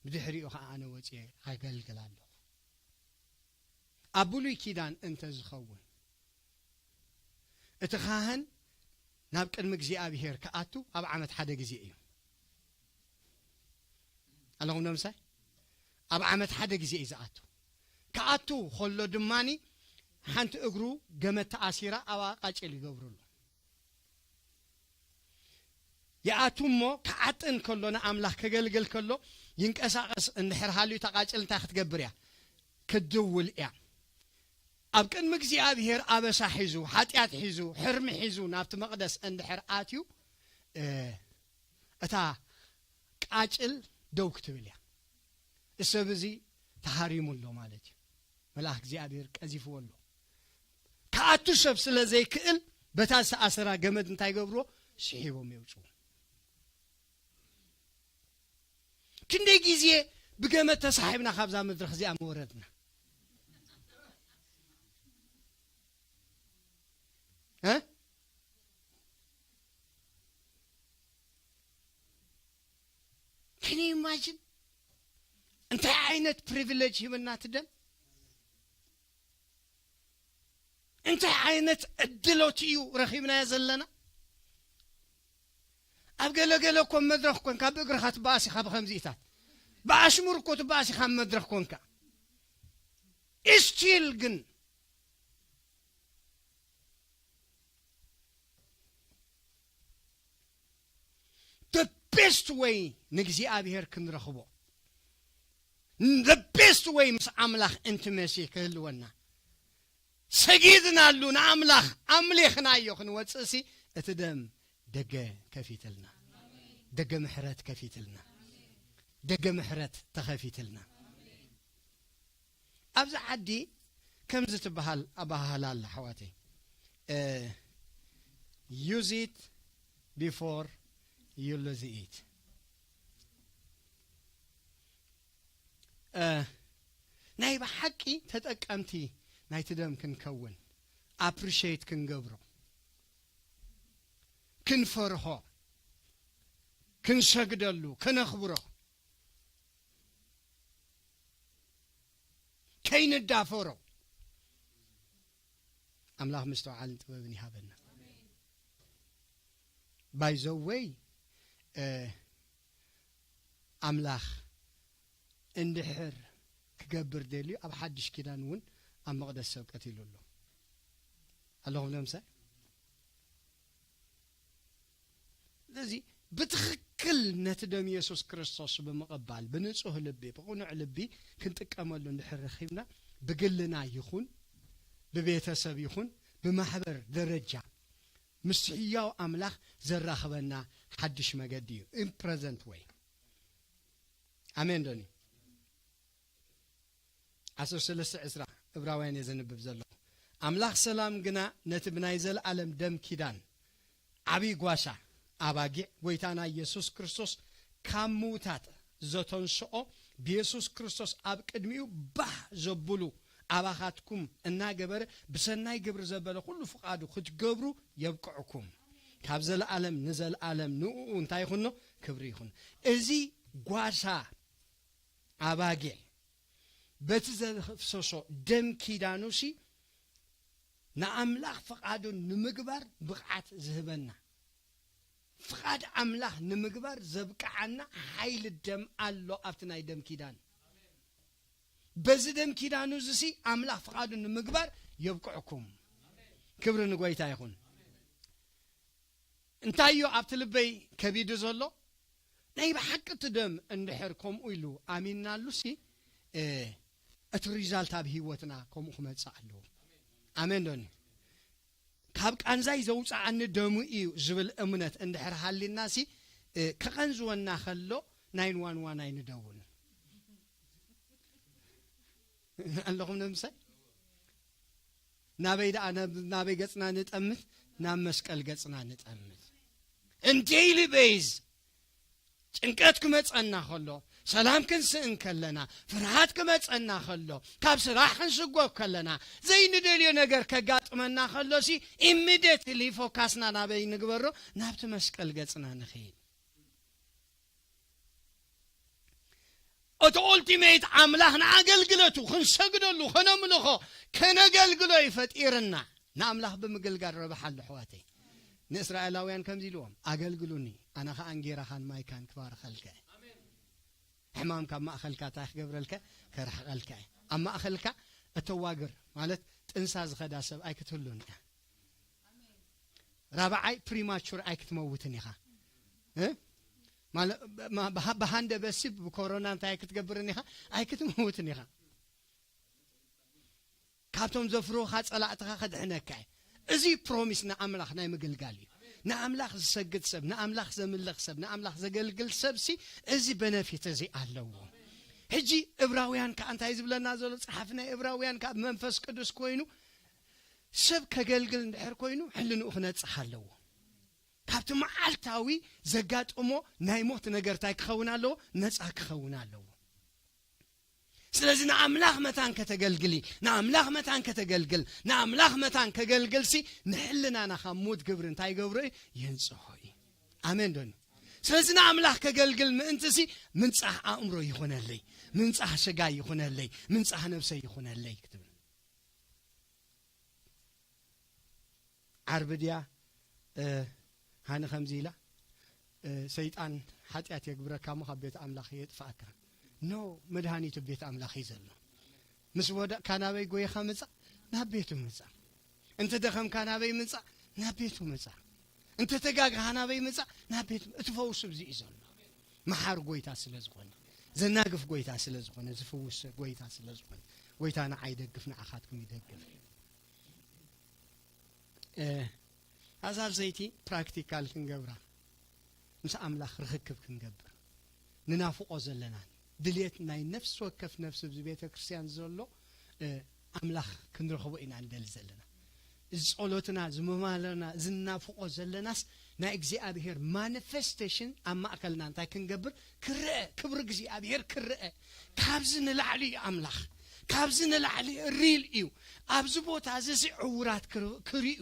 ብድሕሪኡ ከዓ ኣነ ወፂአ ኣገልግል ኣለኹ። ኣብ ብሉይ ኪዳን እንተ ዝኸውን፣ እቲ ካህን ናብ ቅድሚ እግዚኣብሔር ክኣቱ ኣብ ዓመት ሓደ ግዜ እዩ። ኣለኹም ዶ ምሳይ? ኣብ ዓመት ሓደ ግዜ እዩ ዝኣቱ። ክኣቱ ከሎ ድማኒ ሓንቲ እግሩ ገመድ ተኣሲራ ኣብኣ ቃጭል ይገብርሉ። ይኣቱ እሞ ክዓጥን ከሎ፣ ንኣምላኽ ከገልግል ከሎ፣ ይንቀሳቐስ እንድሕር ሃልዩ፣ እታ ቃጭል እንታይ ክትገብር እያ? ክትድውል እያ። ኣብ ቅድሚ እግዚኣብሔር ኣበሳ ሒዙ፣ ሓጢኣት ሒዙ፣ ሕርሚ ሒዙ ናብቲ መቕደስ እንድሕር ኣትዩ፣ እ፣ እታ ቃጭል ደው ክትብል እያ። እሰብ እዚ ተሃሪሙ ኣሎ ማለት እዩ። መልኣኽ እግዚኣብሔር ቀዚፍዎ ኣሎ። ክኣቱ ሰብ ስለ ዘይክእል፣ በታ ዝተኣሰራ ገመድ እንታይ ገብርዎ? ስሒቦም የውፅዎ። ክንደይ ግዜ ብገመድ ተሳሒብና ካብዛ መድረኽ እዚኣ መወረድና? እ? Can you imagine? እንታይ ዓይነት ፕሪቪሌጅ ሂብና ትደም? እንታይ ዓይነት ዕድሎት እዩ ረኺብናዮ ዘለና? ኣብ ገለገለ እኮ መድረኽ ኮንካ ብእግርኻ ትበኣስ ኢኻ፣ ብኸምዚኢታት ብኣሽሙር እኮ ትበኣስ ኢኻ ኣብ መድረኽ ኮንካ። ስቲል ግን the best way ንእግዚኣብሔር ክንረኽቦ፣ the best way ምስ ኣምላኽ ኢንቲመሲ ክህልወና፣ ሰጊድናሉ ንኣምላኽ ኣምሊኽናዮ ክንወፅእሲ፣ እቲ ደም ደገ ከፊትልና፣ ደገ ምሕረት ከፊትልና፣ ደገ ምሕረት ተኸፊትልና። ኣብዚ ዓዲ ከምዚ ትበሃል ኣበሃህላ ኣላ፣ ኣሕዋተይ። Use it before you lose it። ናይ ብሓቂ ተጠቀምቲ ናይቲ ደም ክንከውን፣ ኣፕሪሼት ክንገብሮ፣ ክንፈርሆ፣ ክንሰግደሉ፣ ከነኽብሮ፣ ከይንዳፈሮ ኣምላኽ ምስትውዓልን ጥበብን ይሃበና። By the way፣ ኣምላኽ እንድሕር ክገብር ደልዩ፣ ኣብ ሓድሽ ኪዳን እውን ኣብ መቕደስ ሰብ ቀቲሉ ኣሎ። ኣለኹም ነምሳይ? ስለዚ ብትኽክል ነቲ ደም የሱስ ክርስቶስ ብምቕባል፣ ብንጹህ ልቢ፣ ብቕኑዕ ልቢ ክንጥቀመሉ እንድሕር ረኺብና፣ ብግልና ይኹን ብቤተሰብ ይኹን ብማሕበር ደረጃ ምስ ሕያው ኣምላኽ ዘራኽበና ሓድሽ መገዲ እዩ። In present way። ኣሜን ዶኒ? ዓሰርተ ሰለስተ ዕስራ እብራውያን እየ ዘንብብ ዘለኹ። ኣምላኽ ሰላም ግና ነቲ ብናይ ዘለኣለም ደም ኪዳን ዓብዪ ጓሳ ኣባጊዕ ጐይታና ኢየሱስ ክርስቶስ ካብ ምዉታት ዘተንስኦ፣ ብየሱስ ክርስቶስ ኣብ ቅድሚኡ ባህ ዘብሉ ኣባኻትኩም እናገበረ፣ ብሰናይ ግብሪ ዘበለ ኩሉ ፍቓዱ ክትገብሩ የብቅዕኩም። ካብ ዘለኣለም ንዘለኣለም ንእኡ እንታይ ይኹኖ? ክብሪ ይኹን። እዚ ጓሳ ኣባጊዕ በቲ ዘፍሰሶ ደም ኪዳኑሲ ንኣምላኽ ፍቓዱ ንምግባር ብቕዓት ዝህበና፣ ፍቓድ ኣምላኽ ንምግባር ዘብቅዓና ሓይሊ ደም ኣሎ ኣብቲ ናይ ደም ኪዳን። በዚ ደም ኪዳኑ እዚሲ ኣምላኽ ፍቓዱ ንምግባር የብቅዕኩም። ክብሪ ንጎይታ ይኹን። እንታይ እዩ ኣብቲ ልበይ ከቢዱ ዘሎ? ናይ ብሓቂ እቲ ደም እንድሕር ከምኡ ኢሉ ኣሚንናሉሲ፣ እ፣ እቲ ሪዛልት ኣብ ህይወትና ከምኡ ክመጽእ ኣለዎ። ኣሜን ዶኒ? ካብ ቃንዛይ ዘውፅኣኒ ደሙ እዩ ዝብል እምነት እንድሕር ሃሊናሲ፣ እ፣ ክቐንዝወና ከሎ ናይን ዋን ዋን ኣይንደውልን። ኣለኹም ነምሳይ? ናበይ ደኣ፣ ናብ-፣ ናበይ ገጽና ንጠምት? ናብ መስቀል ገጽና ንጠምት። On daily base ጭንቀት ክመጸና ከሎ፣ ሰላም ክንስእን ከለና፣ ፍርሃት ክመጸና ከሎ፣ ካብ ስራሕ ክንስጎግ ከለና፣ ዘይንደልዮ ነገር ከጋጥመና ከሎሲ፣ ኢሚድየትሊ ፎካስና ናበይ ንግበሮ? ናብቲ መስቀል ገጽና ንኽይድ። እቲ ኦልቲሜት ኣምላኽ ንኣገልግለቱ ክንሰግደሉ፣ ከነምልኾ፣ ከነገልግሎ እዩ ፈጢርና። ንኣምላኽ ብምግልጋል ረብሓ ኣሎ፣ ኣሕዋተይ። ንእስራኤላውያን ከምዚ ኢልዎም፣ "ኣገልግሉኒ፣ ኣነ ኸኣ እንጌራኻን ማይካን ክባርኸልካ እየ። ሕማም ካብ ማእኸልካ እንታይ ክገብረልካ? ከርሕቐልካ እየ። ኣብ ማእኸልካ እተዋግር፣ ማለት ጥንሳ ዝኸዳ ሰብኣይ ክትህሉን እያ። ራብዓይ፣ ፕሪማቹር ኣይክትመውትን ኢኻ። እ? ማለ-፣ ማ-፣ ብሃ-፣ ብሃንደበሲ ብኮሮና እንታይ ኣይክትገብርን ኢኻ? ኣይክትመውትን ኢኻ። ካብቶም ዘፍርሁኻ ጸላእትኻ ከድሕነካ እዩ። እዚ ፕሮሚስ ንኣምላኽ ናይ ምግልጋል እዩ። ንኣምላኽ ዝሰግድ ሰብ፣ ንኣምላኽ ዘምልኽ ሰብ፣ ንኣምላኽ ዘገልግል ሰብሲ እዚ በነፊት እዚ ኣለዎ። ሕጂ እብራውያን ከኣ እንታይ ዝብለና ዘሎ? ጸሓፊ ናይ እብራውያን ከኣ ብመንፈስ ቅዱስ ኮይኑ ሰብ ከገልግል እንድሕር ኮይኑ ሕልንኡ ክነጽህ ኣለዎ። ካብቲ መዓልታዊ ዘጋጥሞ ናይ ሞት ነገር እንታይ ክኸውን ኣለዎ? ነጻ ክኸውን ኣለዎ። ስለዚ ንኣምላኽ መታን ከተገልግሊ፣ ንኣምላኽ መታን ከተገልግል፣ ንኣምላኽ መታን ከገልግልሲ ንሕልናና ካብ ሞት ግብሪ እንታይ ይገብሮ እዩ? የንጽሆ እዩ። ኣሜን ዶኒ? ስለዚ ንኣምላኽ ከገልግል ምእንትሲ ምንጻህ ኣእምሮ ይኹነለይ፣ ምንጻህ ስጋ ይኹነለይ፣ ምንጻህ ነብሰ ይኹነለይ ክትብል። ዓርቢ ድያ ሃኒ ከምዚ ኢላ፣ ሰይጣን ሓጢኣት የግብረካ እሞ ካብ ቤት ኣምላኽ የጥፍኣካ። ኖ፣ መድሃኒቱ ቤት ኣምላኽ እዩ ዘሎ። ምስ ወደቕካ ናበይ ጎይኻ ምጻእ? ናብ ቤቱ ምጻእ። እንተ ደኸምካ ናበይ ምጻእ? ናብ ቤቱ ምጻእ። እንተ ተጋግኻ ናበይ ምጻእ? ናብ ቤት። እቲ ፈውስ ኣብዚ እዩ ዘሎ። መሓር ጎይታ ስለ ዝኾነ፣ ዘናግፍ ጎይታ ስለ ዝኾነ፣ ዝፍውስ ጎይታ ስለ ዝኾነ፣ ጎይታ ንዓይ ይደግፍ፣ ንዓኻትኩም ይደግፍ። ኣዛብ ዘይቲ ፕራክቲካል ክንገብራ፣ ምስ ኣምላኽ ርኽክብ ክንገብር፣ ንናፍቆ ዘለናን ድልየት ናይ ነፍሲ ወከፍ ነፍሲ ኣብዚ ቤተ ክርስቲያን ዘሎ ኣምላኽ ክንረኽቦ ኢና ንደሊ ዘለና። እዚ ጸሎትና፣ ዝመማለና፣ ዝናፍቆ ዘለናስ ናይ እግዚኣብሔር ማኒፌስቴሽን ኣብ ማእከልና እንታይ ክንገብር? ክረአ፣ ክብሪ እግዚኣብሔር ክረአ። ካብዚ ንላዕሊ እዩ ኣምላኽ፣ ካብዚ ንላዕሊ ሪል እዩ። ኣብዚ ቦታ እዚ እዚ ዕውራት ክር-፣ ክርእዩ፣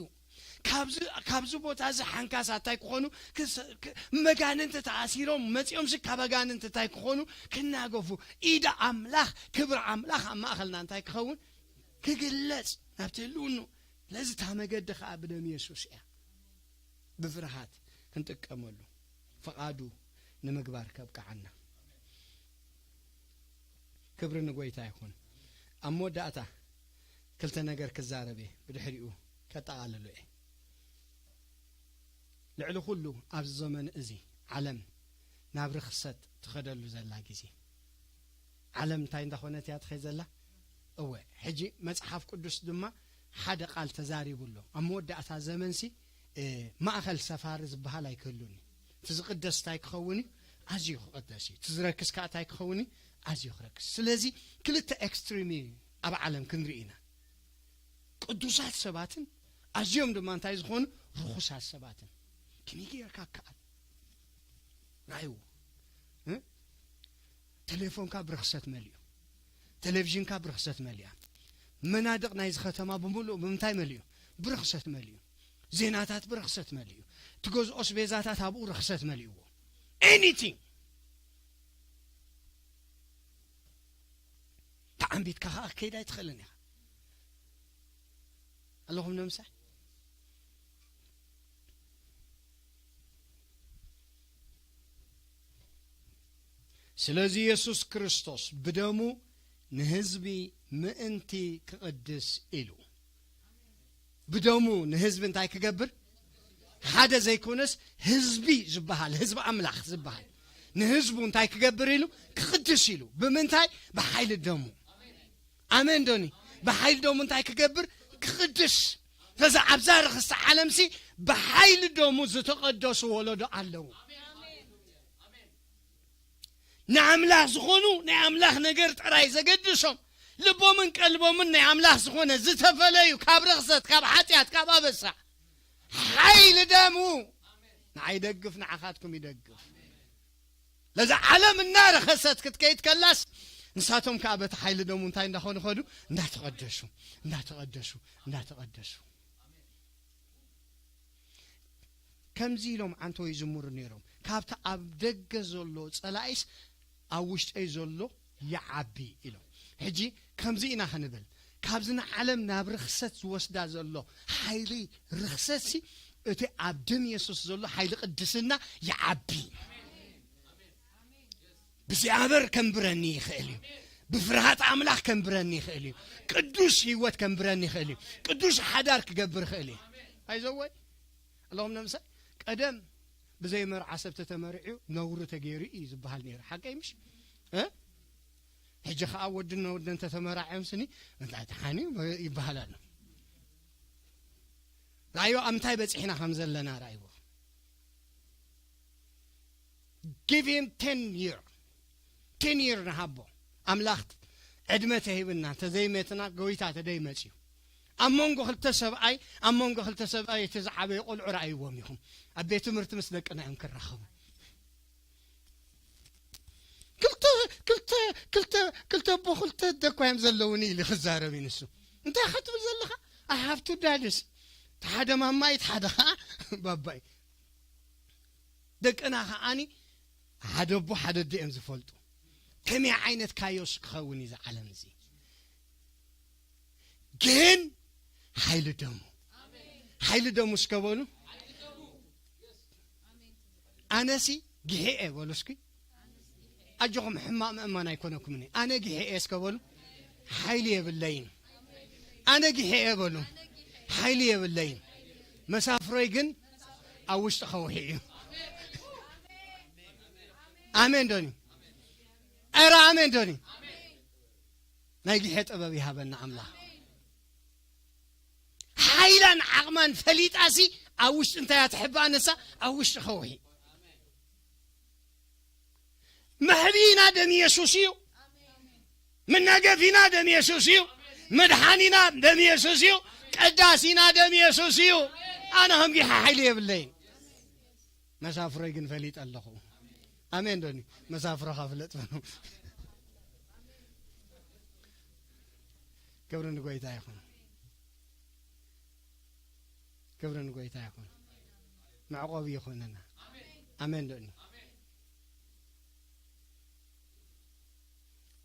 ካብዚ፣ ካብዚ ቦታ እዚ ሓንካሳ እንታይ ክኾኑ? ክስ-፣ ክ-፣ መጋንንቲ ተኣሲሮም መጺኦም ሲ ካብ ኣጋንንቲ እንታይ ክኾኑ? ክናገፉ። ኢደ ኣምላኽ፣ ክብሪ ኣምላኽ ኣብ ማእኸልና እንታይ ክኸውን? ክግለጽ ናብቲ ህልውኑ። ስለዚ እታ መገዲ ኸኣ ብደም የሱስ እያ። ብፍርሃት ክንጥቀመሉ፣ ፍቓዱ ንምግባር ከብቅዓና። ክብሪ ንጎይታ ይኹን። ኣብ መወዳእታ ክልተ ነገር ክዛረብ እየ፣ ብድሕሪኡ ከጠቓልሎ እየ። ልዕሊ ኩሉ ኣብዚ ዘመን እዚ ዓለም ናብ ርኽሰት ትኸደሉ ዘላ ግዜ፣ ዓለም እንታይ እንዳኾነት እያ ትኸይ ዘላ? እወ፣ ሕጂ መጽሓፍ ቅዱስ ድማ ሓደ ቃል ተዛሪቡ ኣሎ። ኣብ መወዳእታ ዘመንሲ፣ እ፣ ማእኸል ሰፋሪ ዝበሃል ኣይክህሉን እዩ። እቲ ዝቕደስ እንታይ ክኸውን እዩ? ኣዝዩ ክቕደስ እዩ። እቲ ዝረክስ ከኣ እንታይ ክኸውን እዩ? ኣዝዩ ክረክስ። ስለዚ ክልተ ኤክስትሪም እዩ ኣብ ዓለም ክንርኢ ኢና። ቅዱሳት ሰባትን ኣዝዮም ድማ እንታይ ዝኾኑ? ርኹሳት ሰባትን። ከመይ ጌርካ ከኣል? ራእይዎ። እ? ቴሌፎንካ ብርኽሰት መሊኡ። ቴሌቪዥንካ ብርኽሰት መሊኣ። መናድቕ ናይዚ ከተማ ብምሉእ ብምንታይ መሊኡ? ብርኽሰት መሊኡ። ዜናታት ብርኽሰት መሊኡ። ትገዝኦ ኣስቤዛታት ኣብኡ ርኽሰት መሊእዎ። ኤኒቲንግ። ተዓንቢትካ ኸኣ ክትከይድ ኣይትኽእልን ኢኻ። ኣለኹም ነምሳይ? ስለዚ የሱስ ክርስቶስ ብደሙ ንህዝቢ ምእንቲ ክቕድስ ኢሉ፣ ብደሙ ንህዝቢ እንታይ ክገብር? ሓደ ዘይኮነስ ህዝቢ ዝበሃል፣ ህዝቢ ኣምላኽ ዝበሃል ንህዝቡ እንታይ ክገብር ኢሉ? ክቕድስ ኢሉ። ብምንታይ? ብሓይሊ ደሙ። ኣሜን ዶኒ? ብሓይሊ ደሙ እንታይ ክገብር? ክቕድስ። ስለዚ ኣብዛ ርኽስቲ ዓለምሲ ብሓይሊ ደሙ ዝተቐደሱ ወለዶ ኣለዉ። ንኣምላኽ ዝኾኑ፣ ናይ ኣምላኽ ነገር ጥራይ ዘገድሶም፣ ልቦምን ቀልቦምን ናይ ኣምላኽ ዝኾነ ዝተፈለዩ፣ ካብ ርኽሰት፣ ካብ ሓጢኣት፣ ካብ ኣበሳ፣ ሓይሊ ደሙ ንዓይ ይደግፍ፣ ንዓኻትኩም ይደግፍ። ለዛ ዓለም እናረኸሰት ክትከይድ ከላስ፣ ንሳቶም ከኣ በቲ ሓይሊ ደሙ እንታይ እንዳኾኑ ኸዱ? እንዳተቐደሱ፣ እንዳተቐደሱ፣ እንዳተቐደሱ። ከምዚ ኢሎም ዓንቶ ይዝምሩ ነይሮም፣ "ካብቲ ኣብ ደገ ዘሎ ጸላኢስ ኣብ ውሽጠይ ዘሎ ይዓቢ" ኢሎም። ሕጂ ከምዚ ኢና ክንብል፣ ካብዚ ንዓለም ናብ ርኽሰት ዝወስዳ ዘሎ ሓይሊ ርኽሰትሲ፣ እቲ ኣብ ደም የሱስ ዘሎ ሓይሊ ቅድስና ይዓቢ። ብዚኣበር ከንብረኒ ይኽእል እዩ። ብፍርሃት ኣምላኽ ከንብረኒ ይኽእል እዩ። ቅዱስ ህይወት ከንብረኒ ይኽእል እዩ። ቅዱስ ሓዳር ክገብር ይኽእል እዩ። ኣይዘወይ ኣለኹም ነምሳይ፣ ቀደም ብዘይ መርዓ ሰብ ተተመሪዑ ነውሪ ተገይሩ እዩ ዝበሃል ነይሩ። ሓቀይ ምሽ? እ? ሕጂ ኸኣ ወድን ወደን ተተመራዕዮም ስኒ እንታይ ተሓንዩ ይበሃል ኣሎ። ራእዮ ኣብ ምንታይ በጺሕና ከም ዘለና ራእይዎ። Give him ten year። Ten year ንሃቦ። ኣምላኽ ዕድመ ተሂብና፣ ተዘይመትና፣ ጎይታ ተደይመጽዩ። ኣብ መንጎ ክልተ ሰብኣይ ኣብ መንጎ ክልተ ሰብኣይ እቲ ዝዓበየ ቆልዑ ረኣይዎም ኢኹም። ኣብ ቤት ትምህርቲ ምስ ደቅና እዮም ክራኸቡ። ክልተ ክልተ ክልተ ክልተ ኣቦ ክልተ ኣደ እኳ እዮም ዘለውኒ ኢሉ ክዛረብ እዩ ንሱ። እንታይ ኢኻ ትብል ዘለኻ? ኣይ ሃብ ቱ ዳድስ፣ ሓደ ማማይ ሓደ ኸዓ ባባይ። ደቅና ከዓኒ ሓደ ኣቦ ሓደ ኣደ እዮም ዝፈልጡ። ከመይ ዓይነት ካዮስ ክኸውን እዩ እዚ ዓለም እዚ? ግን ሓይሊ ደሙ፣ ሓይሊ ደሙ እስከ በሉ። ኣነሲ ግሒኤ በሉ እስኪ። ኣጆኹም፣ ሕማቕ ምእማን ኣይኮነኩምን። ኣነ ግሒኤ እስከ በሉ። ሓይሊ የብለይን። ኣነ ግሒኤ በሉ። ሓይሊ የብለይን። መሳፍሮይ ግን ኣብ ውሽጢ ከውሒ እዩ። ኣሜን ዶኒ? ኧረ ኣሜን ዶኒ? ናይ ግሔ ጥበብ ይሃበና ኣምላኽ። ሓይላን ዓቕማን ፈሊጣሲ ኣብ ውሽጢ እንታይ እያ ትሕባእ ንሳ? ኣብ ውሽጢ ከውሒ። መሕቢና ደም የሱስ እዩ። መናገፊና ደም የሱስ እዩ። መድሓኒና ደም የሱስ እዩ። ቀዳሲና ደም የሱስ እዩ። ኣነ ከም ጊሓ ሓይሊ የብለይን። መሳፍሮይ ግን ፈሊጠ ኣለኹ። ኣሜን ዶኒ? መሳፍሮኻ ፍለጥ። ክብሪ ንጎይታ ይኹን። ክብሪ ንጎይታ ይኹን። መዕቆቢ ይኹንና። ኣሜን ዶኒ?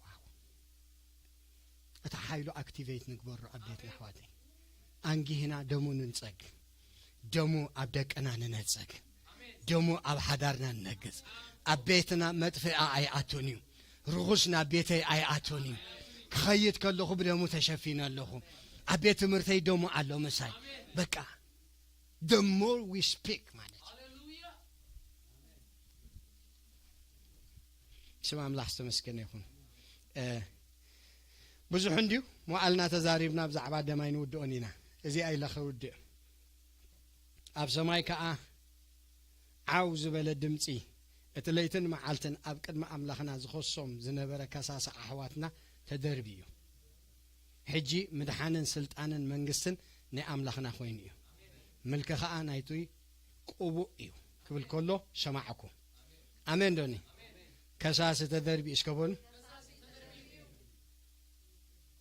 ዋው። እቲ ሓይሉ ኣክቲቬት ንግበሮ ኣብ ቤትና ኣሕዋተይ። ኣንጊህና ደሙ ንንጸግ። ደሙ ኣብ ደቅና ንነጸግ። ደሙ ኣብ ሓዳርና ንነግጽ። ኣብ ቤትና መጥፍኣ ኣይኣቱን እዩ። ርኹስ ናብ ቤተይ ኣይኣቱን እዩ። ክኸይድ ከለኹ ብደሙ ተሸፊነ ኣለኹ። ኣብ ቤት ትምህርተይ ደሙ ኣሎ ምሳይ። በቃ፣ the more we speak ማለት እዩ። ስም ኣምላኽ ዝተመስገነ ይኹን። እ፣ ብዙሕ እንድዩ መዋእልና ተዛሪብና ብዛዕባ ደም ኣይንውድኦን ኢና። እዚኣ ኢለ ከውድእ። ኣብ ሰማይ ከኣ ዓው ዝበለ ድምጺ፣ እቲ ለይትን መዓልትን ኣብ ቅድሚ ኣምላኽና ዝኸሶም ዝነበረ ከሳሲ ኣሕዋትና ተደርብዩ። ሕጂ ምድሓንን ስልጣንን መንግስትን ናይ ኣምላኽና ኮይኑ እዩ። ምልኪ ኸኣ ናይቱይ ቅቡእ እዩ ክብል ከሎ ሰማዕኩ። ኣሜን ዶኒ? ከሳሲ ተደርቢ እስከ በሉ።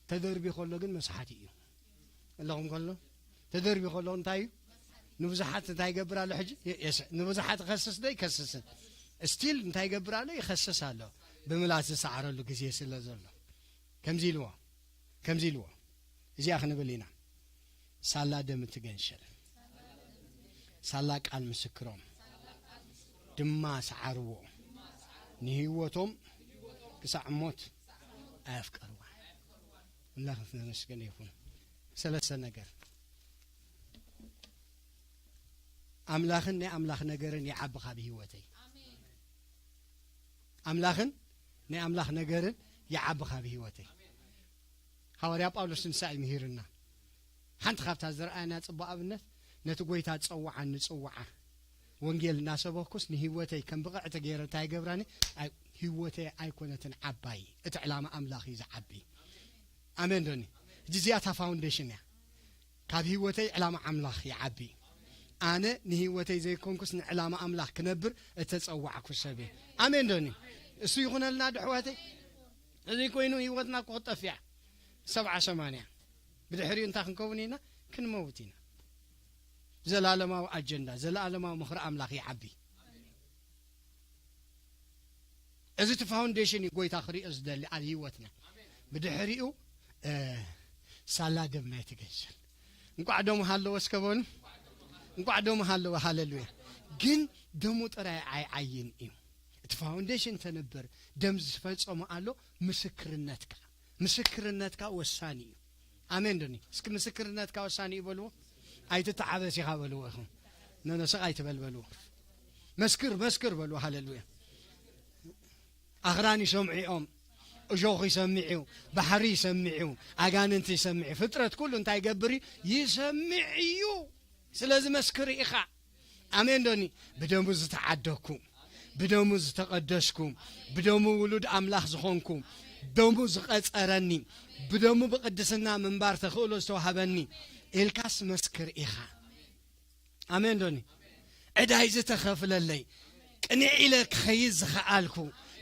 ተደርቢ ከሎ ግን መስሓቲ እዩ። ኣለኹም ከሎ? ተደርቢ ከሎ እንታይ እዩ? ንብዙሓት እንታይ ይገብር ኣሎ ሕጂ? የ-፣ የስ-፣ ንብዙሓት ይኸስስ ዶ ይከስስን? ስቲል እንታይ ይገብር ኣሎ? ይኸስስ ኣሎ። ብምላስ ዝሰዓረሉ ግዜ ስለ ዘሎ። ከምዚ ኢልዎ፣ ከምዚ ኢልዎ። እዚኣ ክንብል ኢና። ሳላ ደም እቲ ገንሸል፣ ሳላ ቃል ምስክሮም ድማ ሰዓርዎ። ንህይወቶም ክሳዕ ሞት ኣየፍቀርዋ። ኣምላኽ ዝተመስገነ ይኹን። ሰለስተ ነገር። ኣምላኽን ናይ ኣምላኽ ነገርን ይዓቢ ካብ ህይወተይ። ኣምላኽን ናይ ኣምላኽ ነገርን ይዓቢ ካብ ህይወተይ። ሃዋርያ ጳውሎስ ንሳ እዩ ምሂርና። ሓንቲ ካብታ ዝረኣየና ጽቡቕ ኣብነት፣ ነቲ ጎይታ ጸውዓኒ ጽውዓ። ወንጌል እናሰበኩስ ንህይወተይ ከም ብቕዕቲ ገይረ እንታይ ይገብራኒ? ኣይ-፣ ህይወተይ ኣይኮነትን ዓባይ። እቲ ዕላማ ኣምላኽ እዩ ዝዓቢ። ኣሜን ዶኒ? ሕጂ እዚኣ እታ ፋውንዴሽን እያ። ካብ ህይወተይ ዕላማ ኣምላኽ ይዓቢ። ኣነ ንህይወተይ ዘይኮንኩስ ንዕላማ ኣምላኽ ክነብር እተጸዋዕኩ ሰብ እየ። ኣሜን ዶኒ? እሱ ይኹነልና ዶ ኣሕዋተይ? እዚ ኮይኑ ህይወትና እኮ ክጠፍያ። ሰብዓ ሰማንያ። ብድሕሪኡ እንታይ ክንከውን ኢና? ክንመውት ኢና። ዘላለማዊ ኣጀንዳ፣ ዘላለማዊ ምኽሪ ኣምላኽ ይዓቢ። እዚ እቲ ፋውንዴሽን እዩ ጎይታ ክሪኦ ዝደሊ ኣብ ህይወትና። ብድሕሪኡ፣ እ፣ ሳላ ደም ናይቲ ገንዘል። እንቋዕ ደሙ ሃለወ እስከ በሉ። እንቋዕ ደሙ ሃለወ፣ ሃሌሉያ። ግን ደሙ ጥራይ ኣይዓይን እዩ። እቲ ፋውንዴሽን ተነበር ደም ዝፈጸሙ ኣሎ፣ ምስክርነትካ። ምስክርነትካ ወሳኒ እዩ። ኣሜን ዶኒ? እስኪ ምስክርነትካ ወሳኒ እዩ በልዎ። ኣይትተዓበስ ኢኻ በልዎ ኢኹም። ኖ፣ ኖ፣ ስቕ ኣይትበል በልዎ። መስክር፣ መስክር በልዎ። ሃሌሉያ። ኣኽራን ይሰምዑ እዮም። እሾኽ ይሰምዕ እዩ። ባሕሪ ይሰምዕ እዩ። ኣጋንንቲ ይሰምዕ እዩ። ፍጥረት ኩሉ እንታይ ይገብር እዩ? ይሰምዕ እዩ። ስለዚ መስክር ኢኻ። ኣሜን ዶኒ? ብደሙ ዝተዓደግኩ፣ ብደሙ ዝተቐደስኩ፣ ብደሙ ውሉድ ኣምላኽ ዝኾንኩ፣ ደሙ ዝቐጸረኒ፣ ብደሙ ብቕድስና ምንባር ተኽእሎ ዝተዋህበኒ ኢልካስ መስክር ኢኻ። ኣሜን ዶኒ? ዕዳይ ዝተኸፍለለይ፣ ቅንዕ ኢለ ክኸይድ ዝኸኣልኩ፣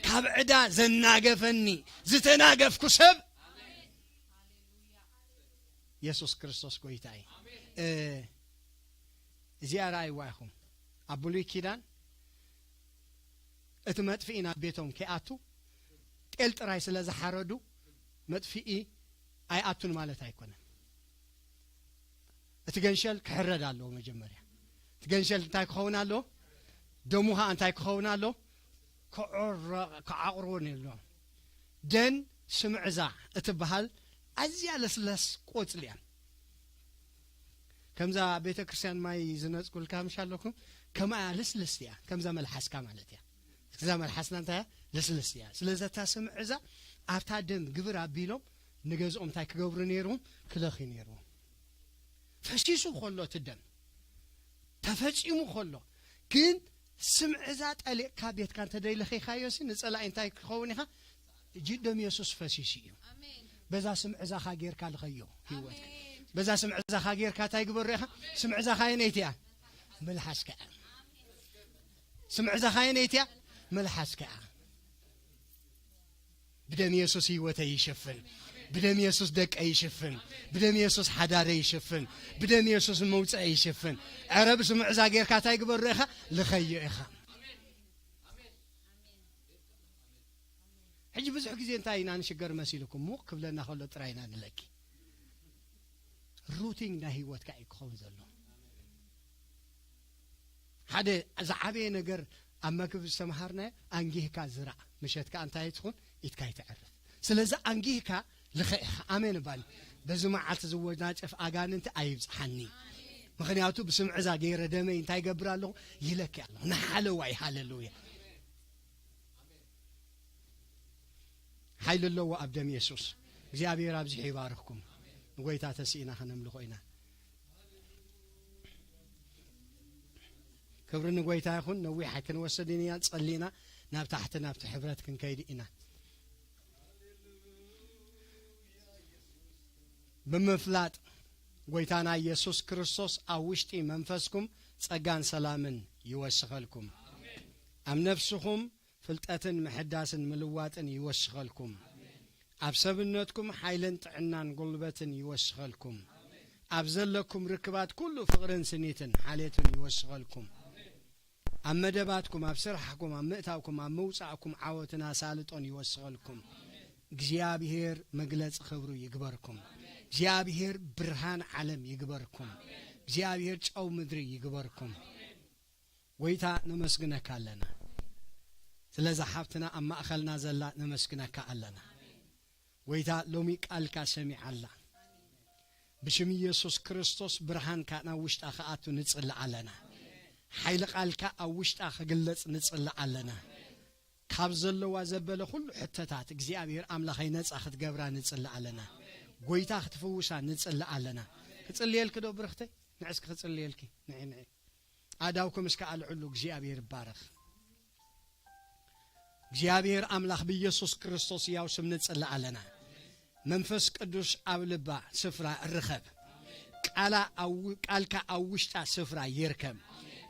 ካብ ዕዳ ዘናገፈኒ ዝተናገፍኩ ሰብ የሱስ ክርስቶስ ጎይታ እዩ። እ፣ እዚኣ ረኣይዋ ኢኹም። ኣብ ብሉይ ኪዳን እቲ መጥፍኢ ናብ ቤቶም ከይኣቱ ጤል ጥራይ ስለ ዝሓረዱ መጥፍኢ ኣይኣቱን ማለት ኣይኮነን። እቲ ገንሸል ክሕረድ ኣለዎ መጀመርያ። እቲ ገንሸል እንታይ ክኸውን ኣለዎ? ደሙ ኸዓ እንታይ ክኸውን ኣለዎ? ክዕረ-፣ ክዓቕርቦ ነይርዎ። ደን ስምዕዛ እትበሃል ኣዝያ ለስለስ ቆጽሊ እያ። ከምዛ ቤተ ክርስቲያን ማይ ዝነጽጉልካ ምሽ ኣለኩም፣ ከምኣ ልስልስቲ እያ። ከምዛ መልሓስካ ማለት እያ። እዛ መልሓስና እንታይ እያ? ልስልስቲ እያ። ስለዚ እታ ስምዕዛ ኣብታ ደም ግብር ኣቢሎም ንገዝኦም እንታይ ክገብሩ ነይርዎም? ክለኽዩ ነይርዎም። ፈሲሱ ከሎ እቲ ደም ተፈጺሙ ከሎ ግን ስምዕዛ ጠሊቕካ ቤትካ እንተደይለኺኻዮ ሲ ንጸላኢ እንታይ ክኸውን ኢኻ? እጂ ደም የሱስ ፈሲሱ እዩ። ኣሜን። በዛ ስምዕዛኻ ጌርካ ልኸዮ ህይወትካ። ኣሜን። በዛ ስምዕዛኻ ጌርካ እንታይ ግበሮ ኢኻ? ስምዕዛኻ የነይቲ እያ? መልሓስካ እያ። ስምዕዛኻ የነይቲ እያ? መልሓስካ እያ። ብደም የሱስ ህይወተይ ይሽፍን። ብደም የሱስ ደቀይ ይሽፍን። ብደም የሱስ ሓዳረይ ይሽፍን። ብደም የሱስ መውፅአ ይሽፍን። ዕረ ብስምዕዛ ጌርካ እንታይ ግበሮ ኢኻ? ልኸዮ ኢኻ። ሕጂ ብዙሕ ግዜ እንታይ ኢና ንሽገር መሲልኩም? ሙቕ ክብለና ከሎ ጥራይ ኢና ንለኪ። ሩቲን ናይ ህይወትካ እዩ ክኸውን ዘሎ። ሓደ ዝዓበየ ነገር ኣብ መግቢ ዝተምሃርናዮ፣ ኣንጊህካ ዝራእ፣ ምሸት ከኣ እንታይ ትኹን? ኢድካ ይትዕርፍ። ስለዚ ኣንጊህካ ልኸ ኢኻ። ኣሜን እባል። በዚ መዓልቲ ዝወናጨፍ ኣጋንንቲ ኣይብጽሓኒ። ምኽንያቱ ብስምዕዛ ገይረ ደመይ እንታይ ይገብር ኣለኹ? ይለኪ ኣለኹ። ንሓለዋይ። ሃሌሉያ። ሓይሊ ኣለዎ ኣብ ደም የሱስ። እግዚኣብሔር ኣብዚሑ ይባርኽኩም። ንጎይታ ተስኢና ከነምልኾ ኢና። ክብሪ ንጎይታ ይኹን። ነዊሕ ኣይክንወስድን ኢና፣ ጸሊና ናብ ታሕቲ ናብቲ ሕብረት ክንከይድ ኢና። ብምፍላጥ ጎይታና ኢየሱስ ክርስቶስ ኣብ ውሽጢ መንፈስኩም ጸጋን ሰላምን ይወስኸልኩም። ኣብ ነፍስኹም ፍልጠትን ምሕዳስን ምልዋጥን ይወስኸልኩም። ኣብ ሰብነትኩም ሓይልን ጥዕናን ጉልበትን ይወስኸልኩም። ኣብ ዘለኩም ርክባት ኩሉ ፍቕርን ስኒትን ሓልየትን ይወስኸልኩም። ኣብ መደባትኩም፣ ኣብ ስራሕኩም፣ ኣብ ምእታውኩም፣ ኣብ ምውጻእኩም ዓወትን ኣሳልጦን ይወስኸልኩም። እግዚኣብሔር መግለጺ ክብሩ ይግበርኩም። እግዚኣብሔር ብርሃን ዓለም ይግበርኩም። እግዚኣብሔር ጨው ምድሪ ይግበርኩም። ጎይታ ነመስግነካ ኣለና። ስለዛ ሓብትና ኣብ ማእኸልና ዘላ ነመስግነካ ኣለና። ጎይታ ሎሚ ቃልካ ሰሚዓ ኣላ። ብሽም ኢየሱስ ክርስቶስ ብርሃንካ ናብ ውሽጣ ክኣቱ ንጽሊ ኣለና። ሓይሊ ቃልካ ኣብ ውሽጣ ክግለጽ ንጽሊ ኣለና። ካብ ዘለዋ ዘበለ ኩሉ ሕቶታት እግዚኣብሔር ኣምላኸይ ነጻ ክትገብራ ንጽሊ ኣለና። ጎይታ ክትፍውሳ ንጽሊ ኣለና። ክጽልየልኪ ዶ ብርኽተይ? ንዕስኪ ክጽልየልኪ። ንዒ፣ ንዒ። ኣእዳውኩም እስከ ኣልዕሉ። እግዚኣብሔር ይባረኽ። እግዚኣብሔር ኣምላኽ ብኢየሱስ ክርስቶስ ያው ስም ንጽሊ ኣለና። መንፈስ ቅዱስ ኣብ ልባ ስፍራ ርኸብ። ቃላ ኣብ፣ ቃልካ ኣብ ውሽጣ ስፍራ ይርከብ።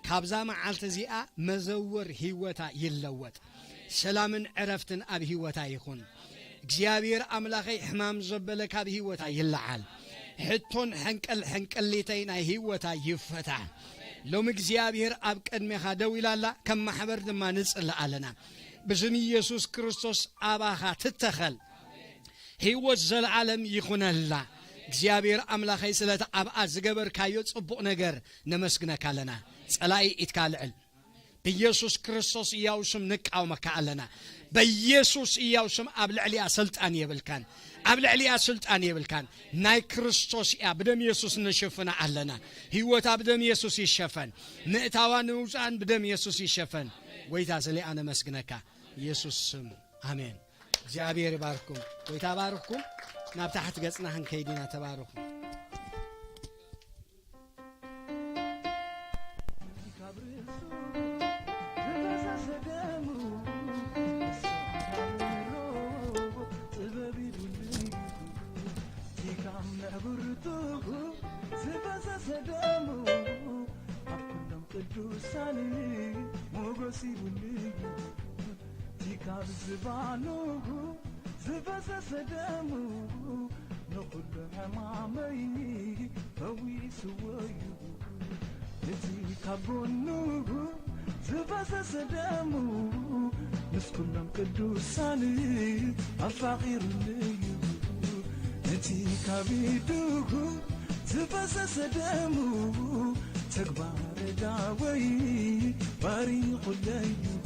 ካብዛ መዓልቲ እዚኣ መዘወር ህይወታ ይለወጥ። ሰላምን ዕረፍትን ኣብ ህይወታ ይኹን። እግዚኣብሔር ኣምላኸይ ሕማም ዘበለ ካብ ህይወታ ይለዓል። ሕቶን ሕንቅል ሕንቅሊተይ ናይ ህይወታ ይፈታ። ሎሚ እግዚኣብሔር ኣብ ቅድሜኻ ደው ኢላ ኣላ፣ ከም ማሕበር ድማ ንጽሊ ኣለና። ብስም ኢየሱስ ክርስቶስ ኣባኻ ትተኸል። ህይወት ዘለዓለም ይኹነላ። እግዚኣብሔር ኣምላኸይ ስለቲ ኣብኣ ዝገበርካዮ ጽቡቕ ነገር ነመስግነካ ኣለና። ጸላኢ ኢድካ ልዕል። ብኢየሱስ ክርስቶስ እያው ስም ንቃወመካ ኣለና። በኢየሱስ እያው ስም ኣብ ልዕሊኣ ስልጣን የብልካን። ኣብ ልዕሊኣ ስልጣን የብልካን። ናይ ክርስቶስ እያ። ብደም ኢየሱስ ንሽፍና ኣለና። ህይወታ ብደም ኢየሱስ ይሸፈን። ምእታዋ ንውፃን ብደም ኢየሱስ ይሸፈን። ጎይታ ስለ ኣነመስግነካ ኢየሱስ ስም ኣሜን። እግዚኣብሔር ይባርኩም። ጎይታ ባርኩም። ናብ ታሕቲ ገጽና ክንከይድ ኢና። ተባረኹ። ዝፈሰሰ ደሙ ኣብ ኩሎም ቅዱሳን ሞገስ ይብሉ እዩ። እቲ ካብ ዝባኑ ዝፈሰሰ ደሙ ንኹሉ ሕማመይ ፈዊስዎ እዩ። እቲ ካብ ጎኑ ዝፈሰሰ ደሙ ምስ ኩሎም ቅዱሳን ኣፋቒሩኒ እዩ። እቲ ካብ ኢዱ ዝፈሰሰ ደሙ ተግባረ ዳወይ ባሪኹለይ እዩ።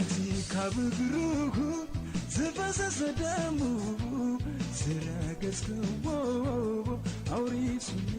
እቲ ካብ እግሩ ዝፈሰሰ ደሙ ዝረገጽክዎ ኣውሪሱኒ